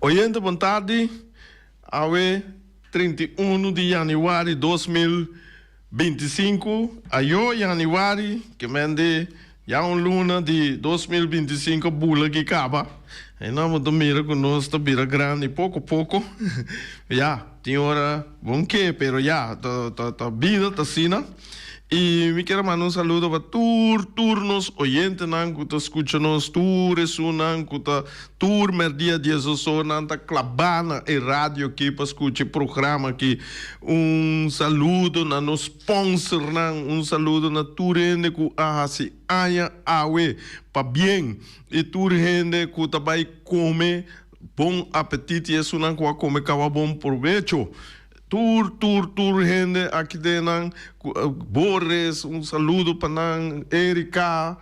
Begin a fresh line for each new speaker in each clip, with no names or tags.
Oyente bon tardi, awe 31 di januari 2025, ayo januari ke men di ya un luna di 2025 a bula aki kaba, e nan bo ta mira ku nos ta bira grandi poko poko, ya tin ora bon ke pero ya ta ta bida ta asina. I mi kier a manda un saludo pa tur tur nos oyentenan ku ta skucha nos, tur esunnan ku ta tur merdia diesoso nan ta klabá na e radio aki pa skucha e programa aki. Un saludo na nos sponsornan, un saludo na tur hende ku a hasi aña awe pabien i tur hende ku ta bai kome bon apetit i esunnan ku a kome kawa bon probecho. Tur tur tur hende aki den nan Boris un saludo pa nan Erika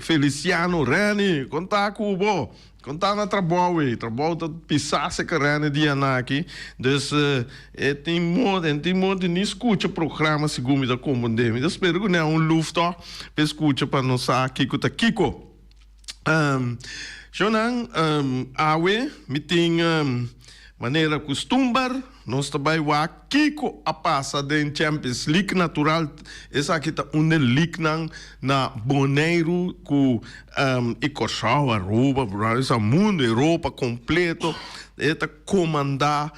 Feliciano Renny kon ta ku bo kon ta na trabou ey trabou ta pisa seka Renny dia nan aki dus e tin moda e tin moda di ni skucha programa segun mi ta komprende mi ta spera ku nan un luf tok pa e skucha pa nos sa kiko ta kiko. Shownan, awe mi tin manera kustumber, nos ta bai wak kiko a pasa den Champions League. Natural esaki ta un den leaguenan na Boneiru ku i Kòrsou, Aruba, mundu, Europa kompleto e ta komandá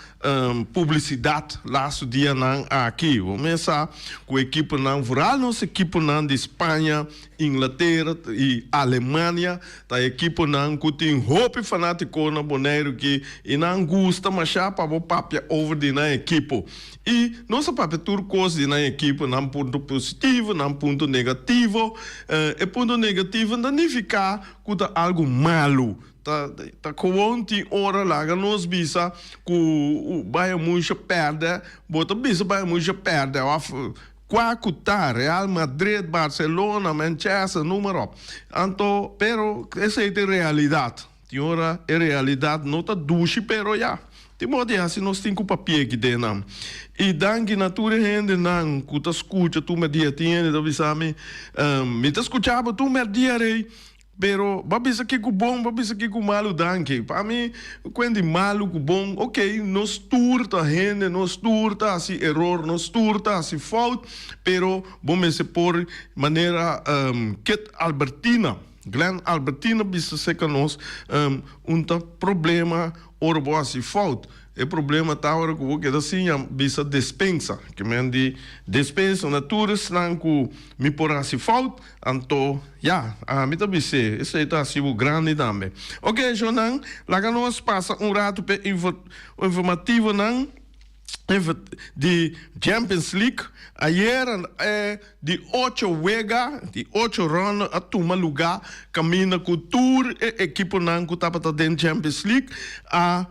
publisidat lastu dianan aki. Bo mes sa ku ekiponan, vooral nos ekiponan di Spaña, Inglatera i Alemania ta ekiponan ku tin hopi fanátiko na Boneiru ki i nan gusta mashá pa bo papia over di nan ekipo. I nos a papia tur kos di nan ekipo, nan punto positivo, nan punto negativo. E punto negativo no ta nifiká ku ta algu malu. Ta ta kowon tin ora laga nos bisa ku Bayern Munchen pèrdè, bo ta bisa Bayern Munchen pèrdè òf Kua ku ta, Real Madrid, Barcelona, Manchester, numa ròp. Anto, pero esei ta e realidat. Tin ora e realidat no ta dushi, pero ya. Tin modo di hasi nos tin ku papia aki den nan. I danki na tur e hendenan ku ta skucha tur merdia. Tin hende ta bisa mi, Mi ta skucha bo tur merdia, Rey. Pero bo a bisa kiko bon, bo a bisa kiko malu, danki. Pa mi, kuen di malu ku bon, ok, nos tur ta hende, nos tur ta hasi eror, nos tur ta hasi fout, pero bo mester por manera Kit Albertina, Glenn Albertina bisa serka nos, un ta problema ora bo hasi fout. E problema ta ora ku bo keda siña bisa despensa. Ke men di despensa na tur esnan ku mi por hasi fout, Anto, ya, ami ta bis'é, esei ta hasi bo grandi tambe. Oke, shownan, laga nos pasa un ratu p'e informativonan di Champions League. Ayer e di ocho wega, di ocho ronda a tuma lugá kaminda ku tur e ekiponan ku tabata den Champions League a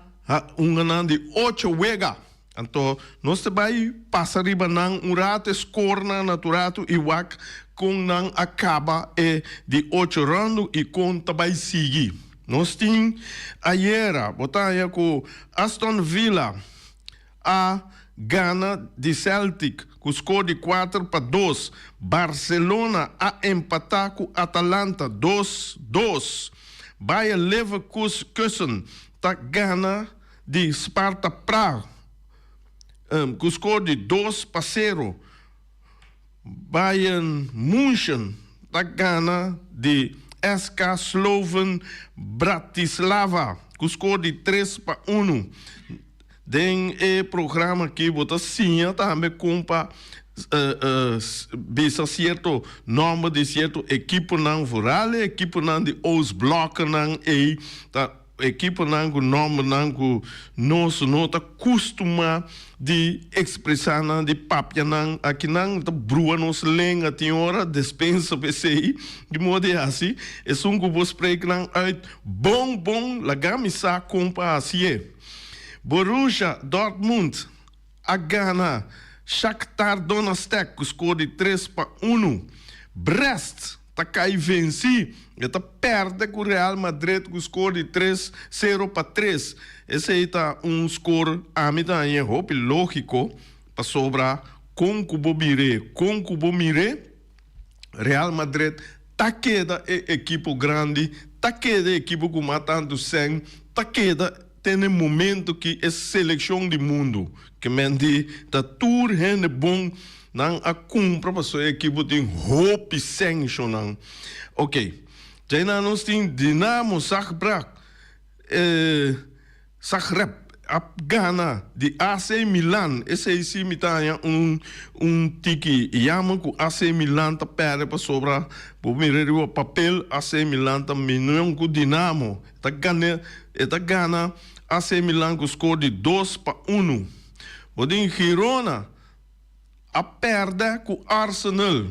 hunga nan di ocho wega. Anto nos ta bai pasa riba nan un rato, e skornan na tur rato i wak kon nan a kaba e di ocho ròndu i kon ta bai sigui. Nos tin ayera bo ta haña ku Aston Villa a gana di Celtic ku skor di 4-2, Barcelona a empatá ku Atalanta dos dos, Bayer Leverkusen ta gana di Sparta Praag ku skor di 2-0. Bayern München ta gana di SK Slovan Bratislava ku skor di 3-1. Den e programa aki bo ta siña tambe kon pa bisa sierto nòmber di sierto ekiponan, vooral e ekiponan di Oostblokkenan ei ta. Ekiponan ku nòmbernan ku nos no ta kustumá di ekspresá nan, di papia nan. Akinan ta brua nos lenga tin ora, despensa pa esei. Di moda di hasi, esun ku bo spreek nan uit bon bon, laga mi sa kon pa hasié. Borussia Dortmund a gana Shakhtar Donetsk ku skor di 3-1. Brest ta kai vensi. E ta perde ku Real Madrid ku skor di tres sero pa tres. Esei ta un skor ami ta hañ'e hopi lógiko pasobra kon ku bo bir'é, kon ku bo mir'é, Real Madrid ta keda e ekipo grandi, ta keda e ekipo ku mas tantu sèn, ta keda. te na e momento ki e selekshon di mundu ke men di ta tur hende bon nan a kumpra pasobra e ekipo tin hopi senshonan. Oke, djainan nos tin Dinamo Zagreb. Zagreb a gana di AC Milan. Esei si mi ta haña un un tiki yama ku AC Milan ta pèrdè pasobra bo mira riba papel AC Milan ta minion ku Dinamo. E ta gana e ta gana AC Milan ku skor di 2-1. Bo tin Girona a pèrdè ku Arsenal.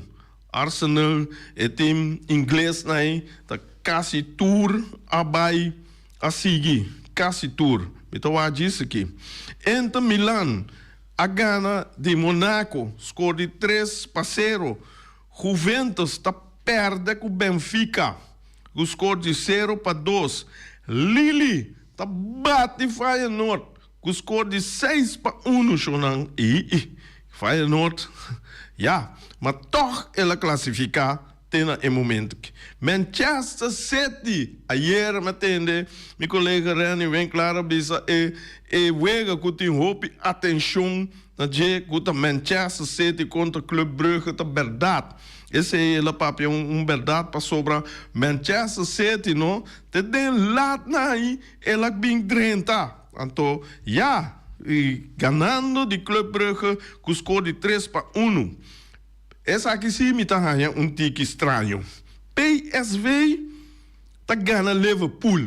Arsenal, e tim ingles nan ta kasi tur a bai a sigui, kasi tur. Mi ta wak djis aki. Inter Milan a gana di Monaco, skor di 3-0. Juventus ta pèrdè ku Benfica, ku skor di 0-2. Lille ta bati Feyenoord Ku skor di 6-1 shownan i Feyenoord ya, ma tòg el a klasifiká te na e momento aki. Manchester City ayera mi a tende mi kolega Renny Winklaar a bisa e e wega ku tin hopi atenshon na dje ku ta Manchester City kontra Club Brugge ta bèrdat. Esei el a papia un bèrdat pasobra Manchester City no te den lat nan ai el a bin drenta. Anto ya, ganando di Club Brugge ku skor di 3-1. Esaki si mi ta haña un tiki straño. PSV ta gana Liverpool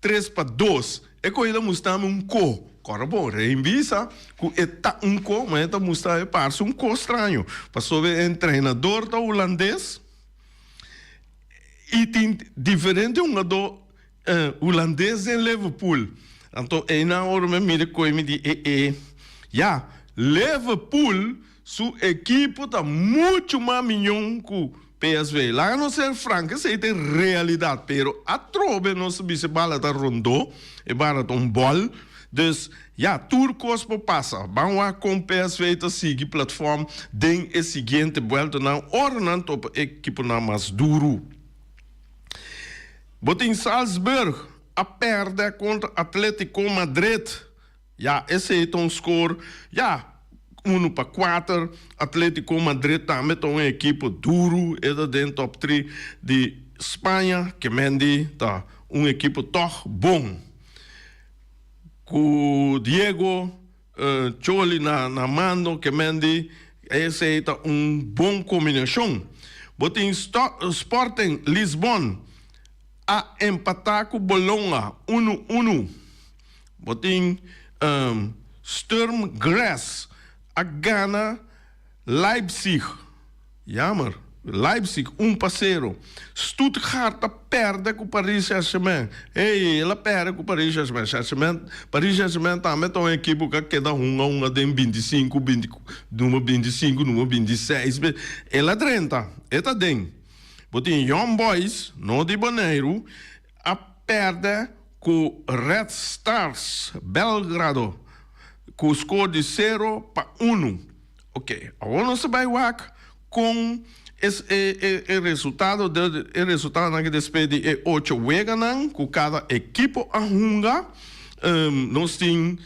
3-2. E koe ta mustra mi un ko. Kòrda bon, Rein bisa ku e ta un ko, ma e ta mustra e parse un ko straño. Pasobra e entrenador ta hulandes i tin diferente hungadó Hulandes den Liverpool. Anto einan ora mi a mira koe mi di e e. Ya, Liverpool su ekipo ta mucho mas miñon ku PSV. Laga nos ser frank, esei ta e realidat. Pero atrobe nos ta bisa e bala ta rondó, e bala ta un bòl. Dus, ya, tur kos por pasa. Ban wak kon PSV ta sigui platform den e siguiente bueltanan ora nan topa e ekiponan mas duru. Bo tin Salzburg a pèrdè kontra Atletico Madrid. Ya, esei ta un skor, ya, 1-4. Atletico Madrid tambe ta un ekipo duru, e ta den top tri di Spaña, ke men di ta un ekipo tòg bon. Ku Diego Choli na na mando, ke men di esei ta un bon kombinashon. Bo tin Sporting Lisbon a empatá ku Bologna 1-1. Bo tin Sturm Graz a gana Leipzig. Jammer, Leipzig 1-0. Stuttgart a pèrdè ku Paris Saint-Germain. Ey, el a pèrdè ku Paris Saint-Germain. Saint-Germain, Paris Saint-Germain tambe ta un ekipo ku a keda hunga hunga den 25, 20, numero 25, numero 26. El a drenta, e ta den. Bo tin Young Boys, no di Boneiru, a pèrdè ku Red Stars Belgrado ku skor di 0-1. Ok, awor nos ta bai wak kon es e e e resultado de e resultadonan ke despues di e ocho weganan ku kada ekipo a hunga. Nos tin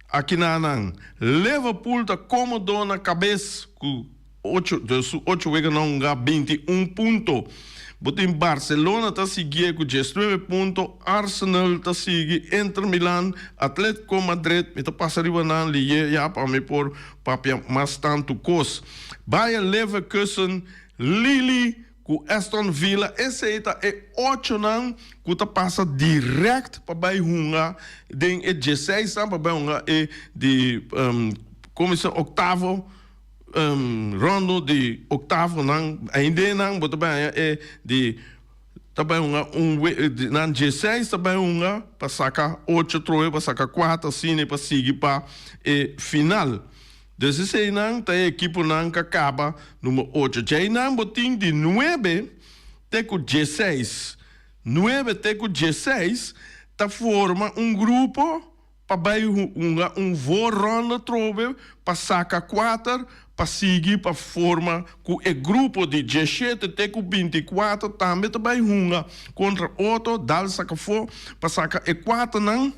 akinanan Liverpool ta komodo na kabes ku ocho de su ocho weganan hunga 21 punto. Bo tin Barcelona ta siguié ku 19 punto, Arsenal ta sigui, Inter Milan, Atletico Madrid, mi ta pasa riba nan liye ya pa mi por Papia mas tantu kos. Bayer Leverkusen, Lille ku Aston Villa esei ta e ochonan ku ta pasa dirèkt pa bai hunga den e dieseisnan pa bai hunga e di komo se oktavo rondo di oktavonan aindenan bo ta bai haña e di Ta bai hunga un we nan 16 ta bai hunga pa saka ocho trohe pa saka kuater asina pa sigui pa e final. Dus eseinan ta e ekiponan ka kaba number ocho. Djeinan bo tin di nuebe te ku 16. Nuebe te ku 16 ta forma un grupo pa bai hunga un voorronde trobe pa saka kuater pa sigui pa forma ku e grupo di 17 te ku 24 tambe ta bai hunga kontra otro dal saka afó pa saka e kuaternan.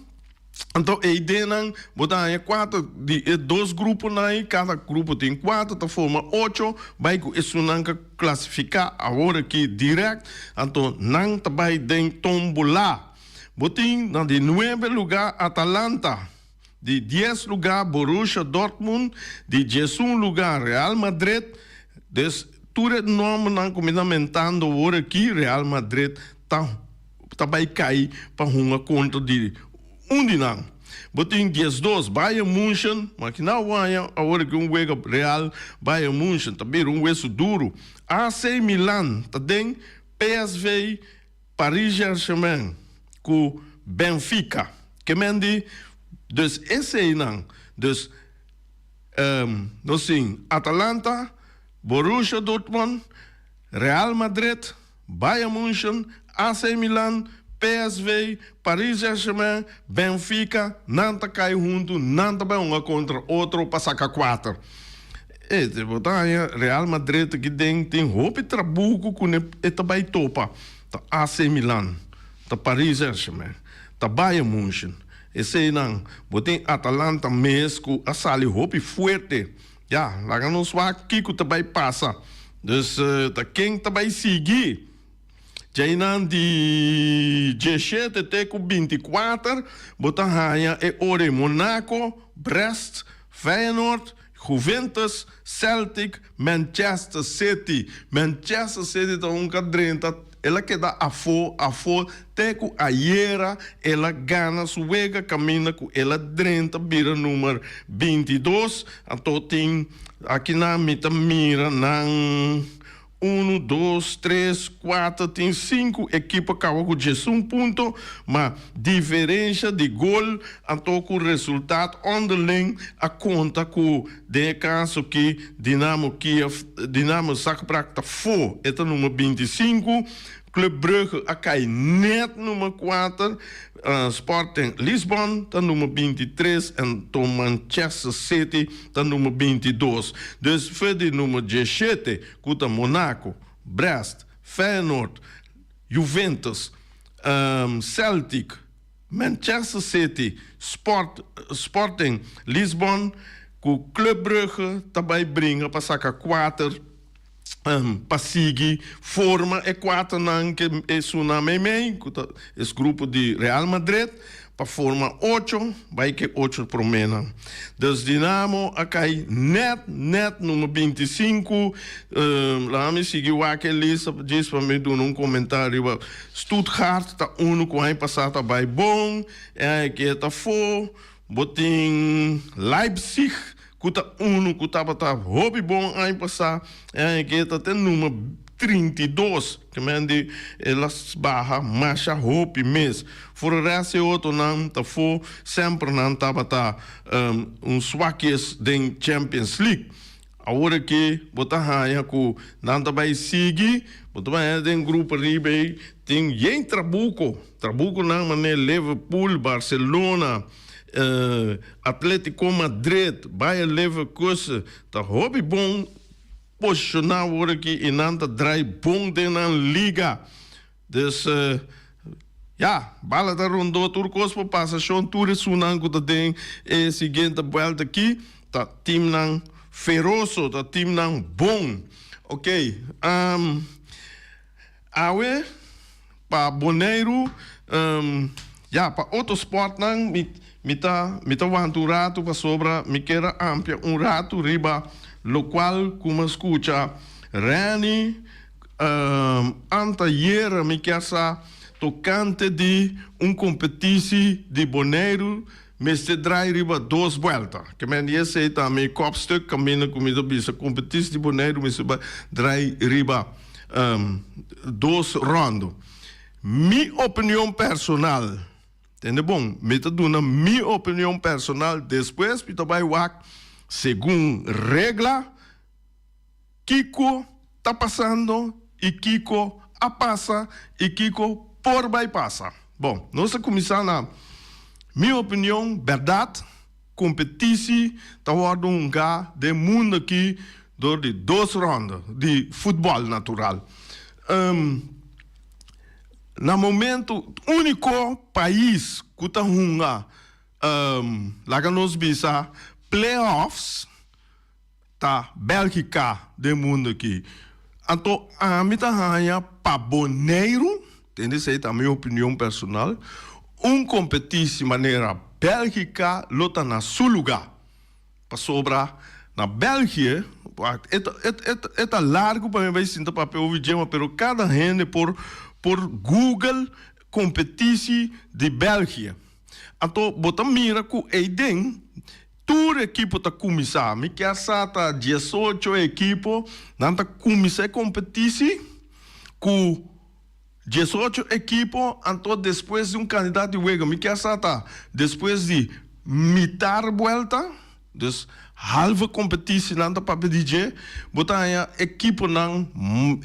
Anto e ideanan, bo ta haña kuater di e dos gruponan ei, kada grupo tin kuater, ta forma ocho, bai ku esunnan ka klasifiká awor aki dirèkt, anto nan ta bai den tombolá. Bo tin na di nuebe lugá Atalanta, di dies lugá Borussia Dortmund, di diesun lugá Real Madrid, dus tur e nòmbernan ku mi ta mentando awor aki, Real Madrid ta. ta bai kai pa hunga kontra di un di nan. Bo tin 12 Bayern Munchen, makina bo haña awor aki un wega Real Bayern Munchen ta bira un wesu duru. AC Milan ta den PSV, Paris Saint-Germain ku Benfica. Ke men di dus eseinan dus nos tin Atalanta, Borussia Dortmund, Real Madrid, Bayern Munchen, AC Milan, PSV, Paris Saint-Germain, Benfica, nan ta kai huntu, nan ta bai hunga kontra otro pa saka kuater. E te bo ta haña Real Madrid aki den tin hopi trabuku ku e ta bai topa. Ta AC Milan, ta Paris Saint-Germain, ta Bayern Munchen. Eseinan, bo tin Atalanta mes ku a sali hopi fuerte. Ya, laga nos wak kiko ta bai pasa. Dus ta ken ta bai sigui? Djainan di dieshete te ku binti kuater bo ta haña e ora ei Monaco, Brest, Feyenoord, Juventus, Celtic, Manchester City. Manchester City ta un ka drenta. El a keda afó, afó, te ku ayera el a gana su wega kaminda ku el a drenta bira numer 22. Anto tin akinan mi ta mira nan unu, dos, tres, kuater, tin sinku ekipo kaba ku 11 punto, ma diferensha di gol anto ku resultat onderling a konta ku Den e kaso ki Dinamo Kiev, Dinamo Zagreb ta fo, e ta number 25, Club Brugge a kai net number kuater, Sporting Lisbon ta number 23 en to Manchester City ta number 22. Dus for di number 17 ku ta Monaco, Brest, Feyenoord, Juventus, Celtic, Manchester City, Sport, Sporting Lisbon ku Club Brugge ta bai bringa pa saka kuater pa sigui forma e kuaternan ke esunnan meimei ku ta es grupo di Real Madrid pa forma ocho bai ke ocho proménan. Dus Dinamo a kai nèt nèt number 25. Laga mi sigui wak e lista djis pa mi duna un komentario riba Stuttgart ta unu ku aña pasá ta bai bon, e aña aki e ta afó. Bo tin Leipzig ku ta unu ku tabata hopi bon aña pasá, e aña aki e ta te number 32. Ke men di el a baha masha hopi mes. For e rest e otronan ta afó, semper nan tabata un swakjes den Champions League. Awor aki bo ta haña ku nan ta bai sigui, bo ta bai haña den grupo riba ei tin yen trabuko, trabukonan manera Liverpool, Barcelona, Atletico Madrid, Bayer Leverkusen ta hopi bon posishoná awor aki i nan ta drai bon den nan liga. Dus ya, bala ta rondó tur kos por pasa shon tur esunnan ku ta den e siguiente buelta aki. Ta teamnan feroso, ta teamnan bon. Ok, awe pa Boneiru, ya pa otro sportnan mi mi ta mi ta wanta un ratu pasobra mi kier a ampia un ratu riba lokual ku mi a skucha Renny anteayer mi kier sa tokante di un kompetisi di Boneiru. Mester draai riba dos buelta. Ke men di esei ta mi kopstuk kaminda ku mi ta bisa kompetis di Boneiru mester bai draai riba dos rondo. Mi opinion personal, tende bon, mi ta duna mi opinion personal despues mi ta bai wak segun regla kiko ta pasando i kiko a pasa i kiko por bai pasa. Bon, nos ta kuminsá na mi opinion, bèrdat kompetisi ta wòrdu hungá den mundu aki dor di dos rònda di futbòl natural. Na momentu úniko pais ku ta hunga. Laga nos bisa playoffs ta Bèlgika den mundu aki. Anto ami ta haña pa Boneiru, tende esei ta mi opinion personal, un kompetisi manera Bèlgika lo ta na su lugá. Pasobra na België, e ta e ta largu pa mi bai sinta papia over dje, pero kada hende por por google kompetisi di België. Anto bo ta mira ku eiden tur ekipo ta kuminsá. Mi kier sa ta diesocho ekipo nan ta kuminsá e kompetisi ku diesocho ekipo anto despues di un kantidat di wega mi kier sa ta despues di mitar buelta dus halve kompetisi nan ta papia di dje bo ta haña ekiponan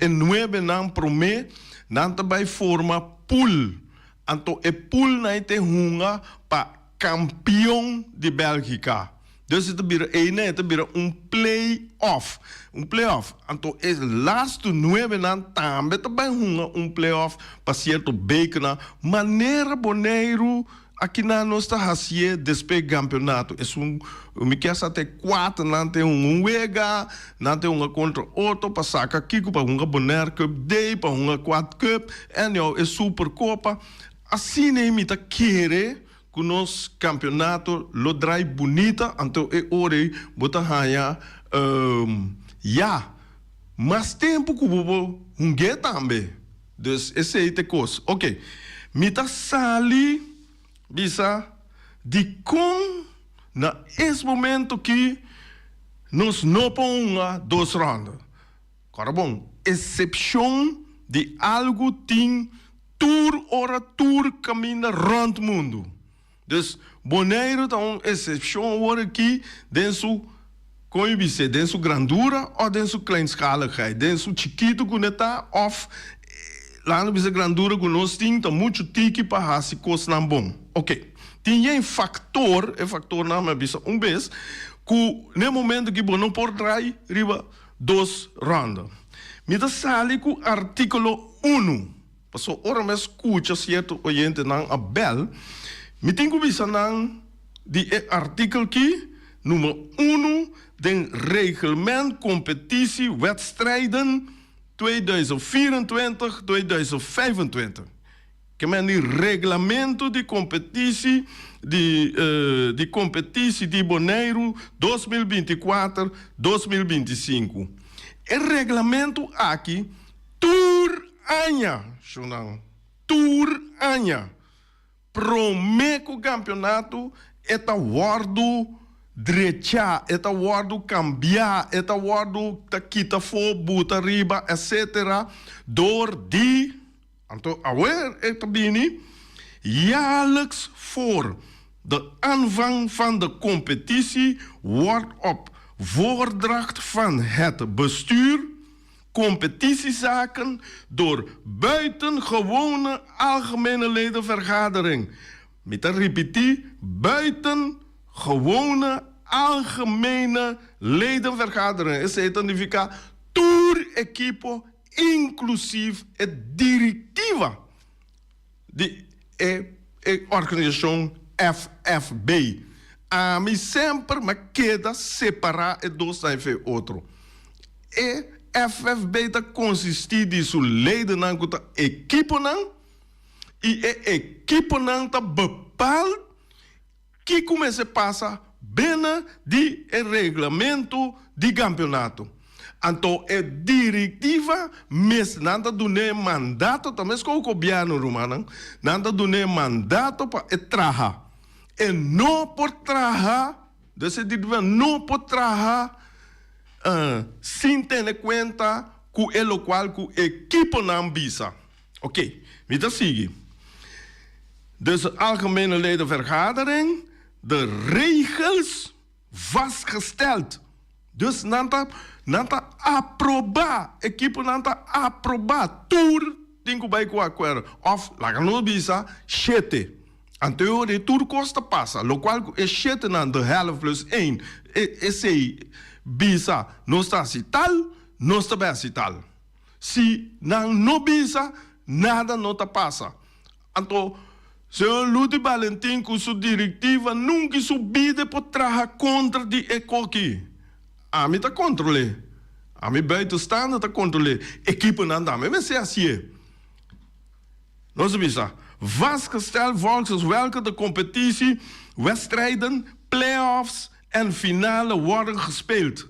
e nuebenan promé nan ta bai forma pool. Anto e poolnan ei te hunga pa kampion di Bèlgika. Dus e ta bira einan e ta bira un play-off. Un play-off. Anto e lastu nuebenan tambe ta bai hunga un play-off pa sierto bekernan. Manera Boneiru akinan nos ta hasié despues kampionato. Esun mi kier sa ta e kuaternan te hunga un wega, nan te hunga kontra otro pa saka kiko pa hunga Bonaire Cup Day, pa hunga Quad Cup. Anyhow e super copa asina mi ta kere ku nos campeonato lo drai bunita anto e ora ei bo ta haña ya mas tempo ku bo por hung'é tambe dus esei ta e kos ok mi ta sali bisa dikon na es momento ki nos no por hunga dos ronda. Kòrda bon, esepshon di algu tin tur ora tur kaminda rònt mundu. Dus, Boneiru ta un esepshon awor aki den su, kon yu bis'é, den su grandura òf den su kleinschaligheid, den su chikitu ku ne ta òf laga nos bisa grandura ku nos tin ta muchu tiki pa hasi kosnan bon. Oke, tin yen faktor, e faktornan mi a bisa un bes, ku n'e momento aki bo no por drai riba Dos ronda. Mi ta sali ku artíkulo unu, pasobra ora mi a skucha sierto oyentenan a bèl, mi tin ku bisa nan di e artíkel ki, numero unu den Reglement Competitie Wedstrijden 2024, 2025. Ke men di reglamento di kompetisi di di kompetisi di Boneiru 2024, 2025. E reglamento aki tur aña, shownan, tur aña prome ku kampionato e ta wòrdu drechá, e ta wòrdu kambiá, e ta wòrdu ta kita afó, buta ariba, etcetera, dor di. Anto awe e ta bini jaarlijks voor de aanvang van de competitie wordt op voordracht van het bestuur competitiezaken door buitengewone algemene ledenvergadering, mi ta ripiti, buitengewone algemene ledenvergadering, esei ta nifica tur ekipo inklusief e direktiva di e e organisashon FFB. Ami semper m'a keda separá e dosnan efe otro. E FFB ta konsistí di su ledennan ku ta ekiponan i e ekiponan ta bepaal Kiko mester pasa binnen di e reglamento di kampionato? Anto e direktiva mes nan ta dun'é mandato, ta mes ku gobièrnu rumannan, nan ta dun'é mandato pa e traha. E no por traha, dus e direktiva no por traha sin tene kuenta ku e lokual ku ekiponan bisa. Oké, mi ta sigui. Dus de Algemene Ledenvergadering de regels vastgesteld. Dus nan ta nan ta aprobá, ekiponan ta aprobá, tur tin ku bai ku akuerdo. Òf laga nos bisa shete. Anto e ora ei tur kos ta pasa, lokual ku e shetenan, de helft plus één, esei bisa nos ta hasi tal, nos ta bai hasi tal. Si nan no bisa, nada no ta pasa. Anto, Señor Ludy Balentin ku su direktiva nunka su bida por traha kontra di e koki. Ami ta kontrol'é. Ami buitenstaander ta kontrol'é. Ekiponan tambe mester hasié. Nos a bisa, vastgesteld volgens welke de competitie, wedstrijden, play-offs en finale worden gespeeld.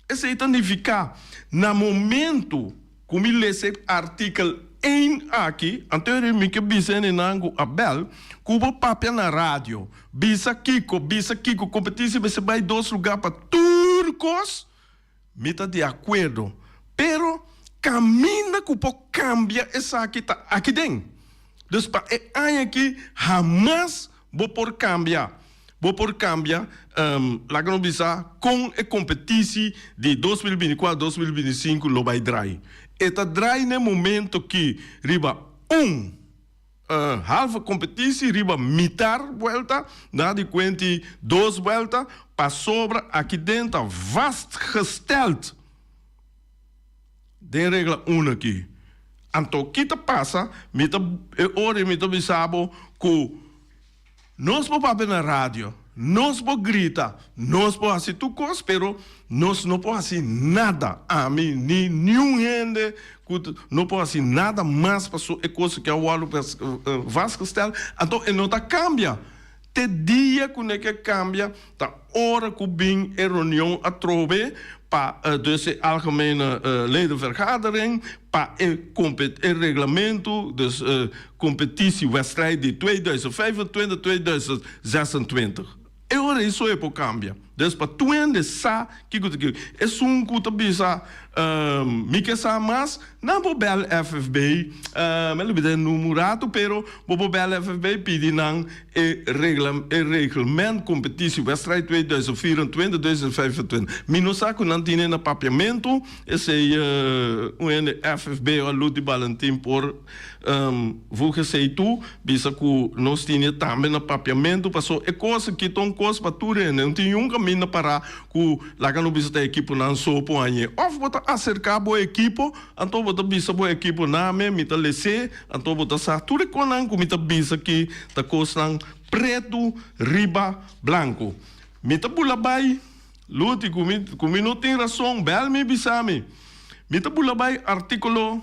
Esei ta nifiká, na momentu ku mi lesa e artikel ein aki, anto eri mi ke bisa hendenan ku a bèl ku bo papia na radio, bisa kiko, bisa kiko, kompetisi mester bai dos lugá pa tur kos, mi ta di akuerdo. Pero kaminda ku por kambia esaki ta aki den. Dus pa e aña aki hamas bo por kambia. Bo por kambia, laga nos bisa, kon e kompetisi di 2024, 2025 lo bai drai. E ta drai na e momento ki riba un halve kompetisi, riba mitar buelta, na di kuenti dos buelta, pasobra aki den ta vastgesteld. Den regla un aki. Anto ki ta pasa? Mi ta e ora mi ta bisa bo ku nos por papia na radio, nos por grita, nos por hasi tur kos, pero nos no por hasi nada, ami ni niun hende ku no por hasi nada mas paso e kos aki a wòrdu vastgesteld, anto e no ta kambia. Te dia ku ne ke kambia ta ora ku bin e reunion atrobe pa dus e algemene ledenvergadering pa e e reglamento dus competitiewedstrijd di 2025, 2026. E ora ei so e por kambia. Dus pa tur hende sa kiko ta kiko. Esun ku ta bisa mi ke sa mas, nan por bel FFB, mi a lubida e numero rato, pero bo por bel FFB pidi nan e regla e reglement competitiewedstrijd 2024, 2025. Mi no sa ku nan tine na papiamentu, esei un hende FFB o Ludy Balentin por Voeg esei tu, bisa ku nos tine tambe na papiamentu, paso e kos aki ta un kos pa tur hende, no tin niun kaminda pará ku laga no bisa ta ekiponan so por hañ'é. Òf bo ta aserká bo ekipo, anto bo ta bisa bo ekipo, Name, mi ta les'é, anto bo ta sa tur e kosnan ku mi ta bisa aki ta kosnan pretu riba blanku. Mi ta bula bai, Luti, ku mi ku mi no tin rason, bèl mi bisa mi. Mi ta bula bai artíkulo.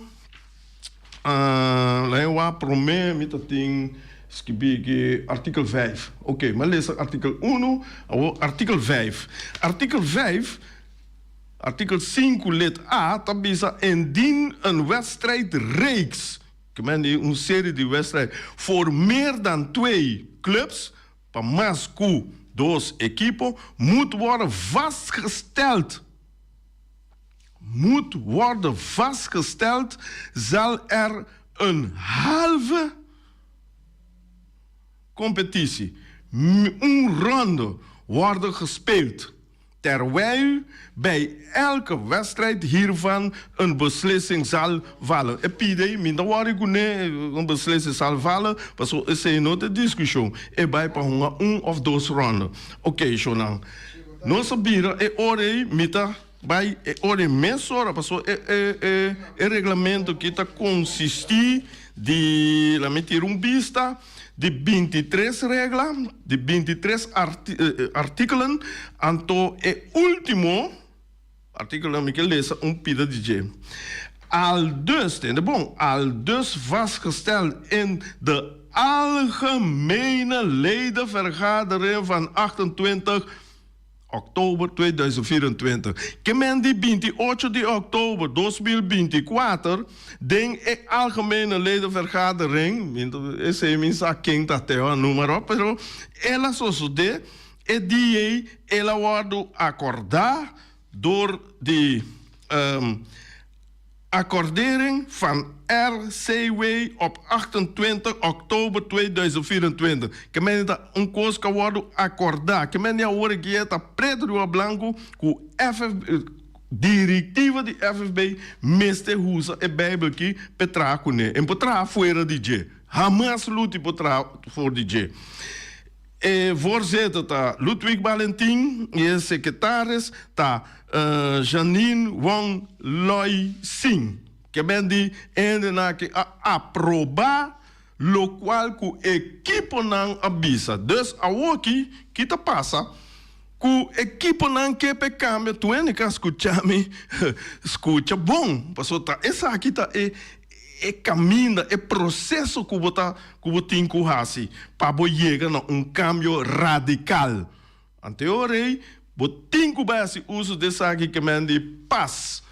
Lae wak prome mi ta tin skibi ki artikel vijf. Oke, mi a lesa artikel uno, awor artikel vijf. Artikel vijf, artikel sinku lid A ta bisa indien een wedstrijdreeks, ke men di un serie di wedstrijd, voor meer dan twee clubs, pa mas ku dos ekipo, moet worden vastgesteld. Moet worden vastgesteld zal er een halve competitie, un ronde, worden gespeeld, terwijl bij elke wedstrijd hiervan een beslissing zal vallen. E pide mi ta worry cu ne een beslissing zal vallen, pasobra esey no ta discusion, e bay pa hunga un of dos ronde. Oké, shownan. Nos a bira e ora ei, mi ta bai e ora ei mesora, pasobra e e e e reglamento aki ta konsistí di, laat mi tira un bista, di 23 regla, di 23 arti artíkelen, anto e último artíkulo mi ke lesa un pida di dje. Aldus, tende bon, aldus vastgesteld in de Algemene Ledenvergadering van 28 oktober 2024. Ke men di 28 di oktober 2024 den e Algemene Ledenvergadering, esei mi sa ken ta teo a numero, pero el a sosode e dia ei el a wordo acorda door di Accordering van RCW op 28 oktober 2024. Ke men ta un kos ku a wòrdu akordá. Ke men di awor aki e ta pretu riba blanku ku FFB, direktiva di FFB mester usa e Bijbel aki p'e traha kuné. E no por traha fuera di dje. Hamas Luti por traha for di dje. E voorzitter ta Ludwig Balentin y e secretaris ta Janine Wong Loi Sing. Ke ben di hendenan aki a aproba. Lokual ku ekiponan a bisa. Dus awoki ki ta pasa ku ekiponan ke p'e kambia tuende ka skucha mi skucha bon paso ta esaki ta e e kaminda e proseso ku bo ta ku bo tin ku hasi pa bo yega na un kambio radikal. Anteor ei, bo tin ku bai hasi uso di esaki ke men di pas.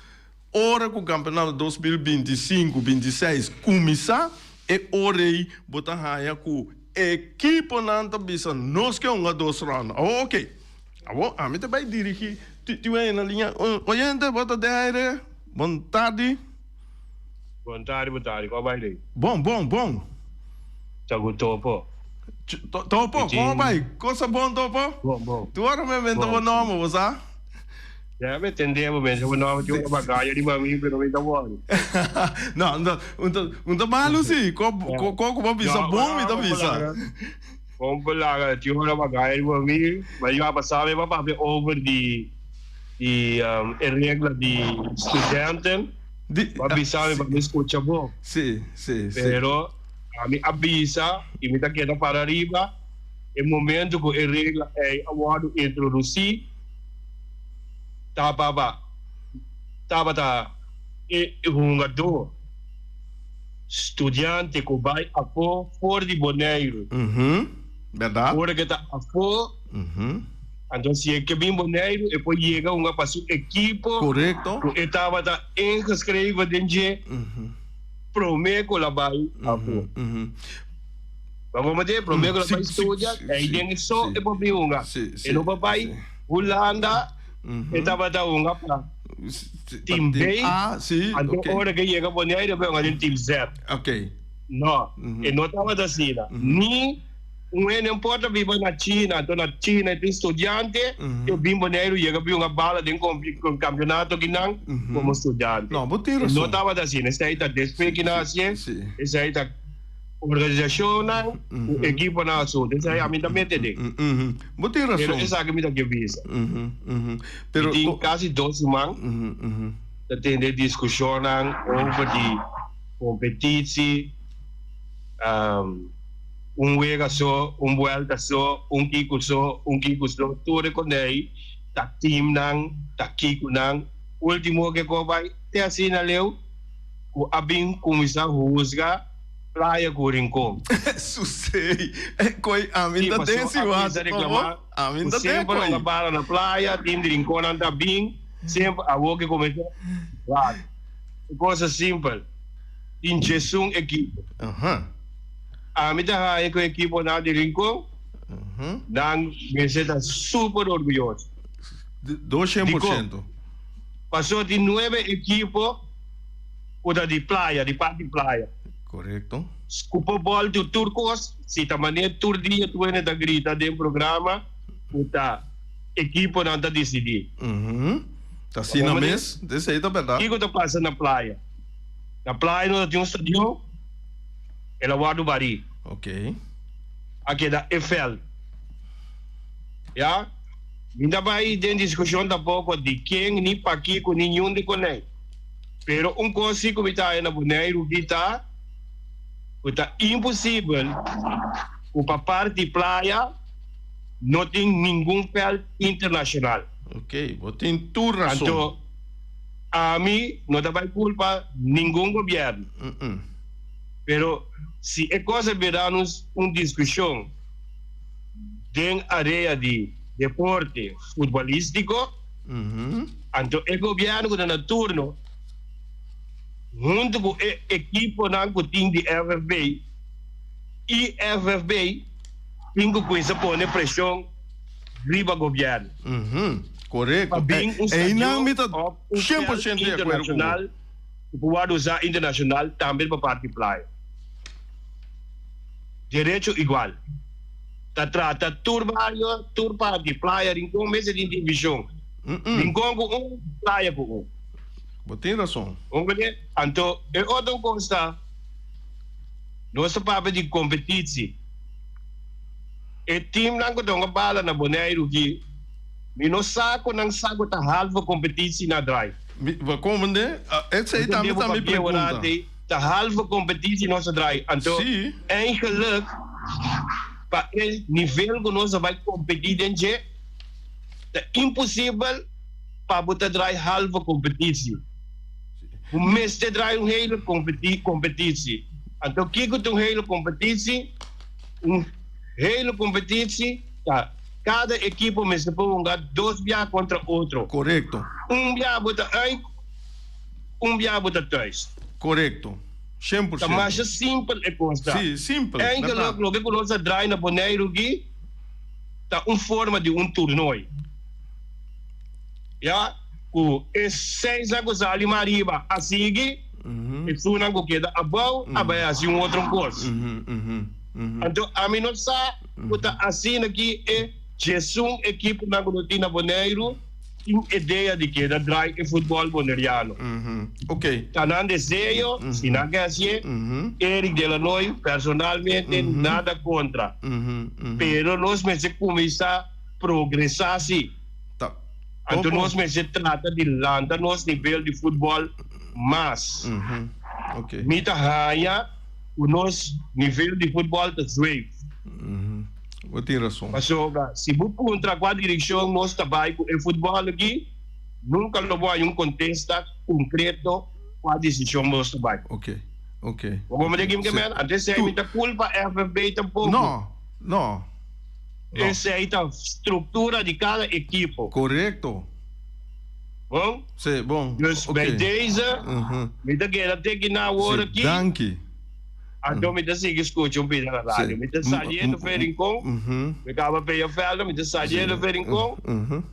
Ora ku kampeonato 2025, 26 kuminsá, e ora ei bo ta haña ku ekiponan ta bisa nos ke hunga dos rònda. Awor oke, awor ami ta bai dirigí tin un na liña. Oyente, bo ta den aire. Bon tardi.
Bon tardi, bon tardi. Kon bai dei?
Bon, bon, bon.
Ta ku Topo.
Topo, kon bai? Cosa bon, Topo?
Bon, bon.
Tur ora mi menta bo nomber, bo sa?
Ya mi tende bo menta bo nomber, tin un papagayo riba mi, pero mi ta wòri.
No, un ta, un ta malu si. Ko, ko ku bo bisa bon, mi ta bisa.
Kon por laga, tin un papagayo riba mi, ma yo a pasa mi pa papia over di, di e regla di studenten.
Di,
Bo a bisa mi pa mi scucha bo.
Si, si, si.
Pero ami a bisa y mi ta keda para riba e momento cu e regla ey a wordo introduci tababa tabata e hungador studiante cu bay afo for di Boneiru.
Berdad.
Ora cu e ta afo. Anto si e ke bin Boneiru e por yega hunga pa su ekipo
Korekto.
ku e tabata ingeschreven den dje prome ku el a bai afó. Bo comprende? Prome ku el a bai studia ei den e so e por bin hunga. E no por bai Hulanda e tabata hunga pa team B anto ora ke yega Boneiru e bai hunga den team Z. No, e no tabata asina. Ni. Un hende no por ta biba na China, anto na China e tin studiante, e bin Boneiru yega bin hunga bala den kampionato kinan komo studiante.
No, bo tin rason.
No tabata asina, esei ta despues ki nan hasié, esei ta organisashonnan ku ekiponan asuntu, esei ami ta mete den.
Bo tin rason.
Pero esaki mi ta ke bisa. Mi tin kasi dos siman ta tende diskushonnan over di kompetitsi. Un wega so, un buelta so, un kiku so, un kiku so, tur e kondei ta teamnan, ta kikunan. Ultimo ke ko bai te asina leu ku a bin kuminsá husga Playa ku Rincon.
Susei, e koi ami
ta
den
si
wak komo ami ta den
semper
koi.
Semper bala na playa, team di Rinconnan ta bin, semper awor ke kuminsá wak. E cosa simpel, tin djesun ekipo. Ami ta haña ku ekiponan di Rincon nan mester ta super orguyoso.
Dikon?
Pasobra tin nuebe ekipo ku ta di playa, di parti playa.
Korekto.
Ku por bòltu tur kos, si ta manera tur dia tur hende ta grita den programa ku ta ekiponan ta disidí.
Ta asina mes, esei ta bèrdat.
Kiko ta pasa na playa? Na playa no ta tin un stadion. El a wòrdu barí.
Ok.
A keda e vèlt. Ya. Mi ta bai den diskushon tampoko di ken ni pakiko ni niun di konei. Pero un kos si ku mi ta haña na Boneiru ki ta ku ta imposibel ku pa parti playa no tin ningun vèlt internashonal.
Ok, bo tin tur rason.
Anto ami no ta bai kulpa ningun gobièrnu. Pero si e kos a bira nos un diskushon den area di deporte futbolístiko, anto e gobièrnu ku ta na turno huntu ku e ekiponan ku tin di FFB i FFB tin ku kuminsá pone preshon riba gobièrnu
Korekto.
pa bin un
Einan
stadion
mi ta
òf un
shen por
vèlt
shento di akuerdo ku bo.
internashonal. Ku por wòrdu usá internashonal tambe pa parti playa. Derecho igual. Ta trata tur bario, tur parti, playa, Rincon mester tin divishon. Rincon ku un, playa ku un.
Bo tin rason.
Comprende? Anto e otro kos ta, nos ta papia di kompetitsi. E teamnan ku ta hunga bala na Boneiru ki, mi no sa ku nan sa ku ta halve kompetitsi na drai.
Mi, bo comprende? Esei tambe ta mi pregunta.
Ta halve competitie nos a draai. Anto eigenlijk pa e nivel cu nos a bay competi den dje ta imposibel pa bo ta draai halve competitie. Bo mester draai un hele competitie. Anto kico ta un hele competitie? Un hele competitie ta cada ekipo mester por hunga dos bia contra otro.
Corecto.
Un bia bo ta uit. Un bia bo ta thuis.
Korekto. Shen por
Ta
shento.
masha simpel e kos ta.
Sí, simpel,
Eindelijk
bèrdat.
loke ku nos a draai na Boneiru aki ta un forma di un toernooi. Ya, ku e seisnan ku sali mas ariba a sigui, esunnan ku keda abou a bai hasi un otro kos. Anto ami no sa ku ta asina ki e djesun ekiponan ku no tin na Boneiru. Tin idea di keda draai e futbol boneriano. Ta nan deseo, si nan ke hacié, Eric de la Noy personalmente nada contra. Pero nos mester cuminsa progresa si. Anto nos mester trata di lanta nos nivel di futbol mas. Mi ta haya cu nos nivel di futbol ta zweef.
Bo tin rason.
Pasobra si bo puntra kua direkshon nos ta bai ku e futbòl aki, nunka lo bo haña un kontesta konkreto kua desishon nos ta bai.
Ok, ok.
Bo komprende kiko mi ke
Si.
meen? Anto esei mi ta kulpa FFB tampoko.
No, no, no.
Esei ta struktura di kada ekipo.
Korekto.
Bon?
Si, bon.
Dus
Ok.
bij deze mi ta keda te kina awor
Si,
aki.
danki.
Anto mi ta sigui scucha un pida na radio. Mi ta saliendo fe Rincon, mi caba peya velda, mi ta saliendo fe Rincon.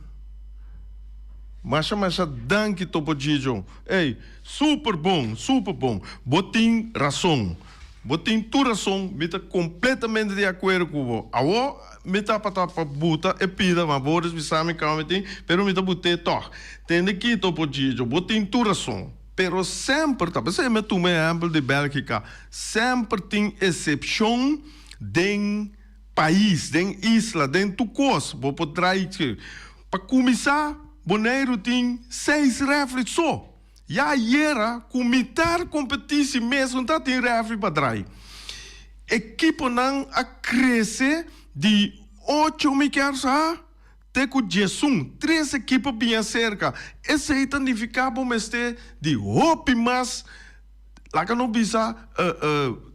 Masha masha danki Topo Gigio. Ey, super bon, super bon. Bo tin rason. Bo tin tur rason, mi ta completamente di acuerdo cu bo. Awo mi tabata pa buta e pida, ma bo bisa mi caba mi tin, pero mi ta but'e tog. Tende ki Topo Gigio, bo tin tur rason. Pero semper, ta p'esei mi a tuma e ehèmpel di Bèlgika, semper tin esepshon den pais, den isla, den tur kos. Bo por trai ki. Pa kuminsá, Boneiru tin seis rèfri so. Ya ayera ku mitar kompetisi mes no ta tin rèfri pa drai. Ekiponan a krese di ocho mi kier sa. Te ku djesun, tres ekipo biña serka. Esei ta nifiká bo mester di hopi mas, laga no bisa,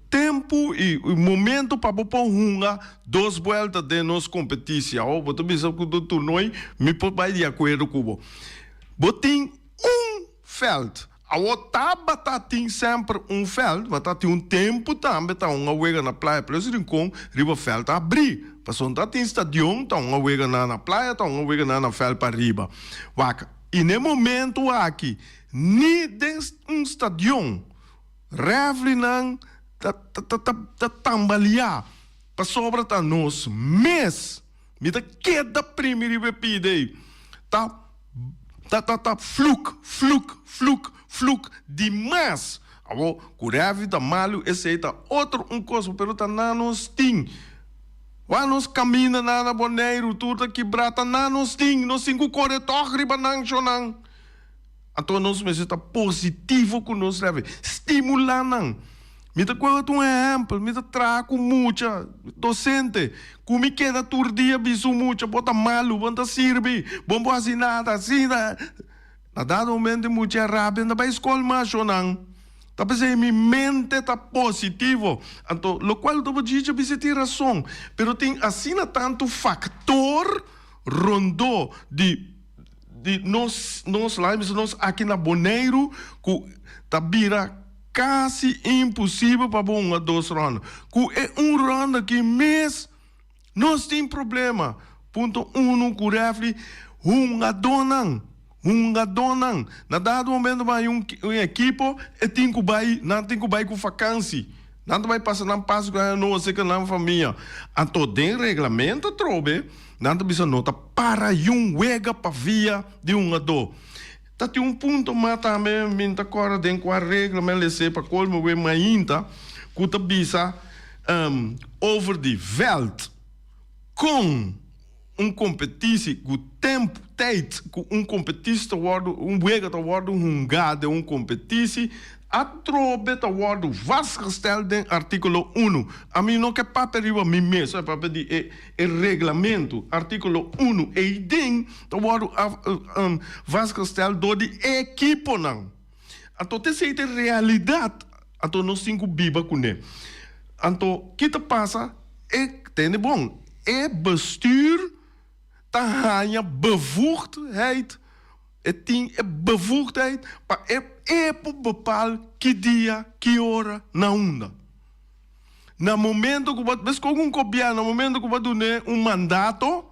tempu i momento pa bo por hunga dos buelta den nos kompetisi. Awor bo ta bisa ku ta toernooi, mi por bai di akuerdo ku bo. Bo tin un veld. Awor tabata tin semper un veld, ma ta tin un tempu tambe ta un a wega na Playa Plus Rincon riba veld a abri. Pasobra ta tin stadion, ta un a wega na na playa, ta un a wega na na veld pariba. Wak, i n'e momento aki ni den un stadion refrinan ta ta ta ta tambaliá pasobra ta nos mes. Mi ta keda primi riba e pida ei. Ta ta ta ta fluk, fluk, fluk, fluk di mas. Awor, ku rèfi ta malu esei ta otro un kos, pero ta na nos tin. Wak nos kaminda na na Boneiru tur ta kibrá, ta na nos tin. Nos tin ku kore tòg riba nan shonnan. Anto nos mester ta positivo ku nos rèfi. Stimulá nan. Mi ta kohe un ehèmpel, mi ta traha ku mucha dosente, ku mi keda tur dia bisa un mucha, bo ta malu, bo no ta sirbi, bo no por hasi nada, asina. Na dado momento e mucha a rabia, no ta bai skol mas, shonnan. Ta p'esei mi mente ta positivo. Anto, lokual Dobo Gigi a bisa tin rason, pero tin asina tantu faktor rondó di. Di nos nos laga bisa nos aki na Boneiru ku ta bira kasi imposibel pa bo hunga dos ronda. Ku e un ronda aki mes nos tin problema. Punto uno ku refri hungadónan hungadónan na dado momento bai un un ekipo e tin ku bai nan tin ku bai ku fakansi. Nan ta bai pasa nan Pasku aña nobo serka nan famia. Anto den reglamento atrobe nan ta bisa no ta para yun wega pa via di hungadó. Ta tin un punto mas tambe mi ta kòrda den kua regla mi a lese pa kolmo we mainta ku ta bisa over di vèlt kon un kompetisi ku tempu, tijd, ku un kompetisi ta wòrdu, un wega ta wòrdu hungá den un kompetisi. Atrobe ta wòrdu vastgesteld den artíkulo unu. Ami no ke papia riba mi mes, mi papia di e e reglamentu, artíkulo unu. Eiden ta wòrdu vastgesteld dor di ekiponan. Anto ta esei ta e realidat, anto nos tin ku biba kuné. Anto ki ta pasa? E, tende bon, e bestuur ta haña bevoegdheid. E tin e bevoegdheid pa e e por bepal ki dia, ki ora, na unda. Na momento ku bo, meskos ku un gobièrnu, na momento ku bo a dun'é un mandato,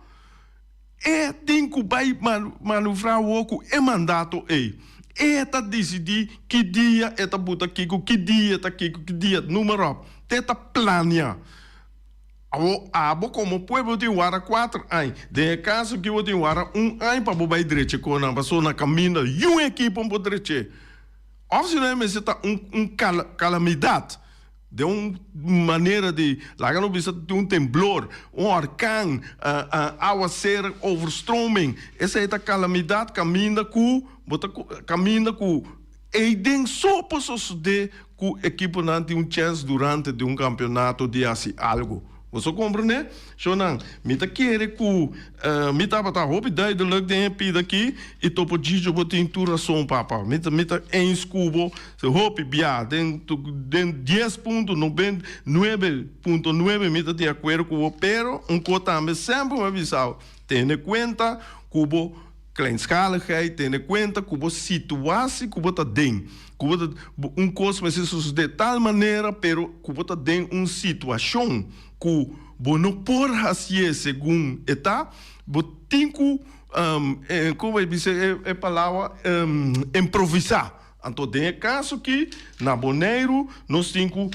e tin ku bai manovrá awor ku e mandato ei. E ta disidí ki dia e ta buta kiko, ki dia e ta kiko, ki dia, noem maar op. Te ta plania. Awor abo komo pueblo tin wara kuater añ. Den e kaso aki bo tin wara un añ pa bo bai drecha ku nan, pasobra na kaminda yun ekipo por drech'é. Òf si no e mester ta un un kalamidat den un manera di laga nos bisa tin un temblor, un orkan, awaser, overstroming, esei ta kalamidat kaminda ku bo ta kaminda ku Eiden so por sosodé ku ekiponan tin un chèns durante di un kampionato di hasi algu. Boso komprendé? Shownan, mi ta kere ku mi tabata hopi duidelijk den e pida aki i Topo Gigio bo tin tur rason papa. Mi ta mi ta eens ku bo hopi bia den den dies punto noben nuebe punto nuebe mi ta di akuerdo ku bo pero un ko tambe semper mi a bisa bo tene kuenta ku bo Kleinschaligheid, tene kuenta ku bo situasi ku bo ta den, ku bo ta, un kos mester sosodé tal manera pero ku bo ta den un situashon ku bo no por hasié segun e ta, bo tin ku, kon bo a bisa e palabra, improvisá. Anto den e kaso aki na Boneiru nos tin ku,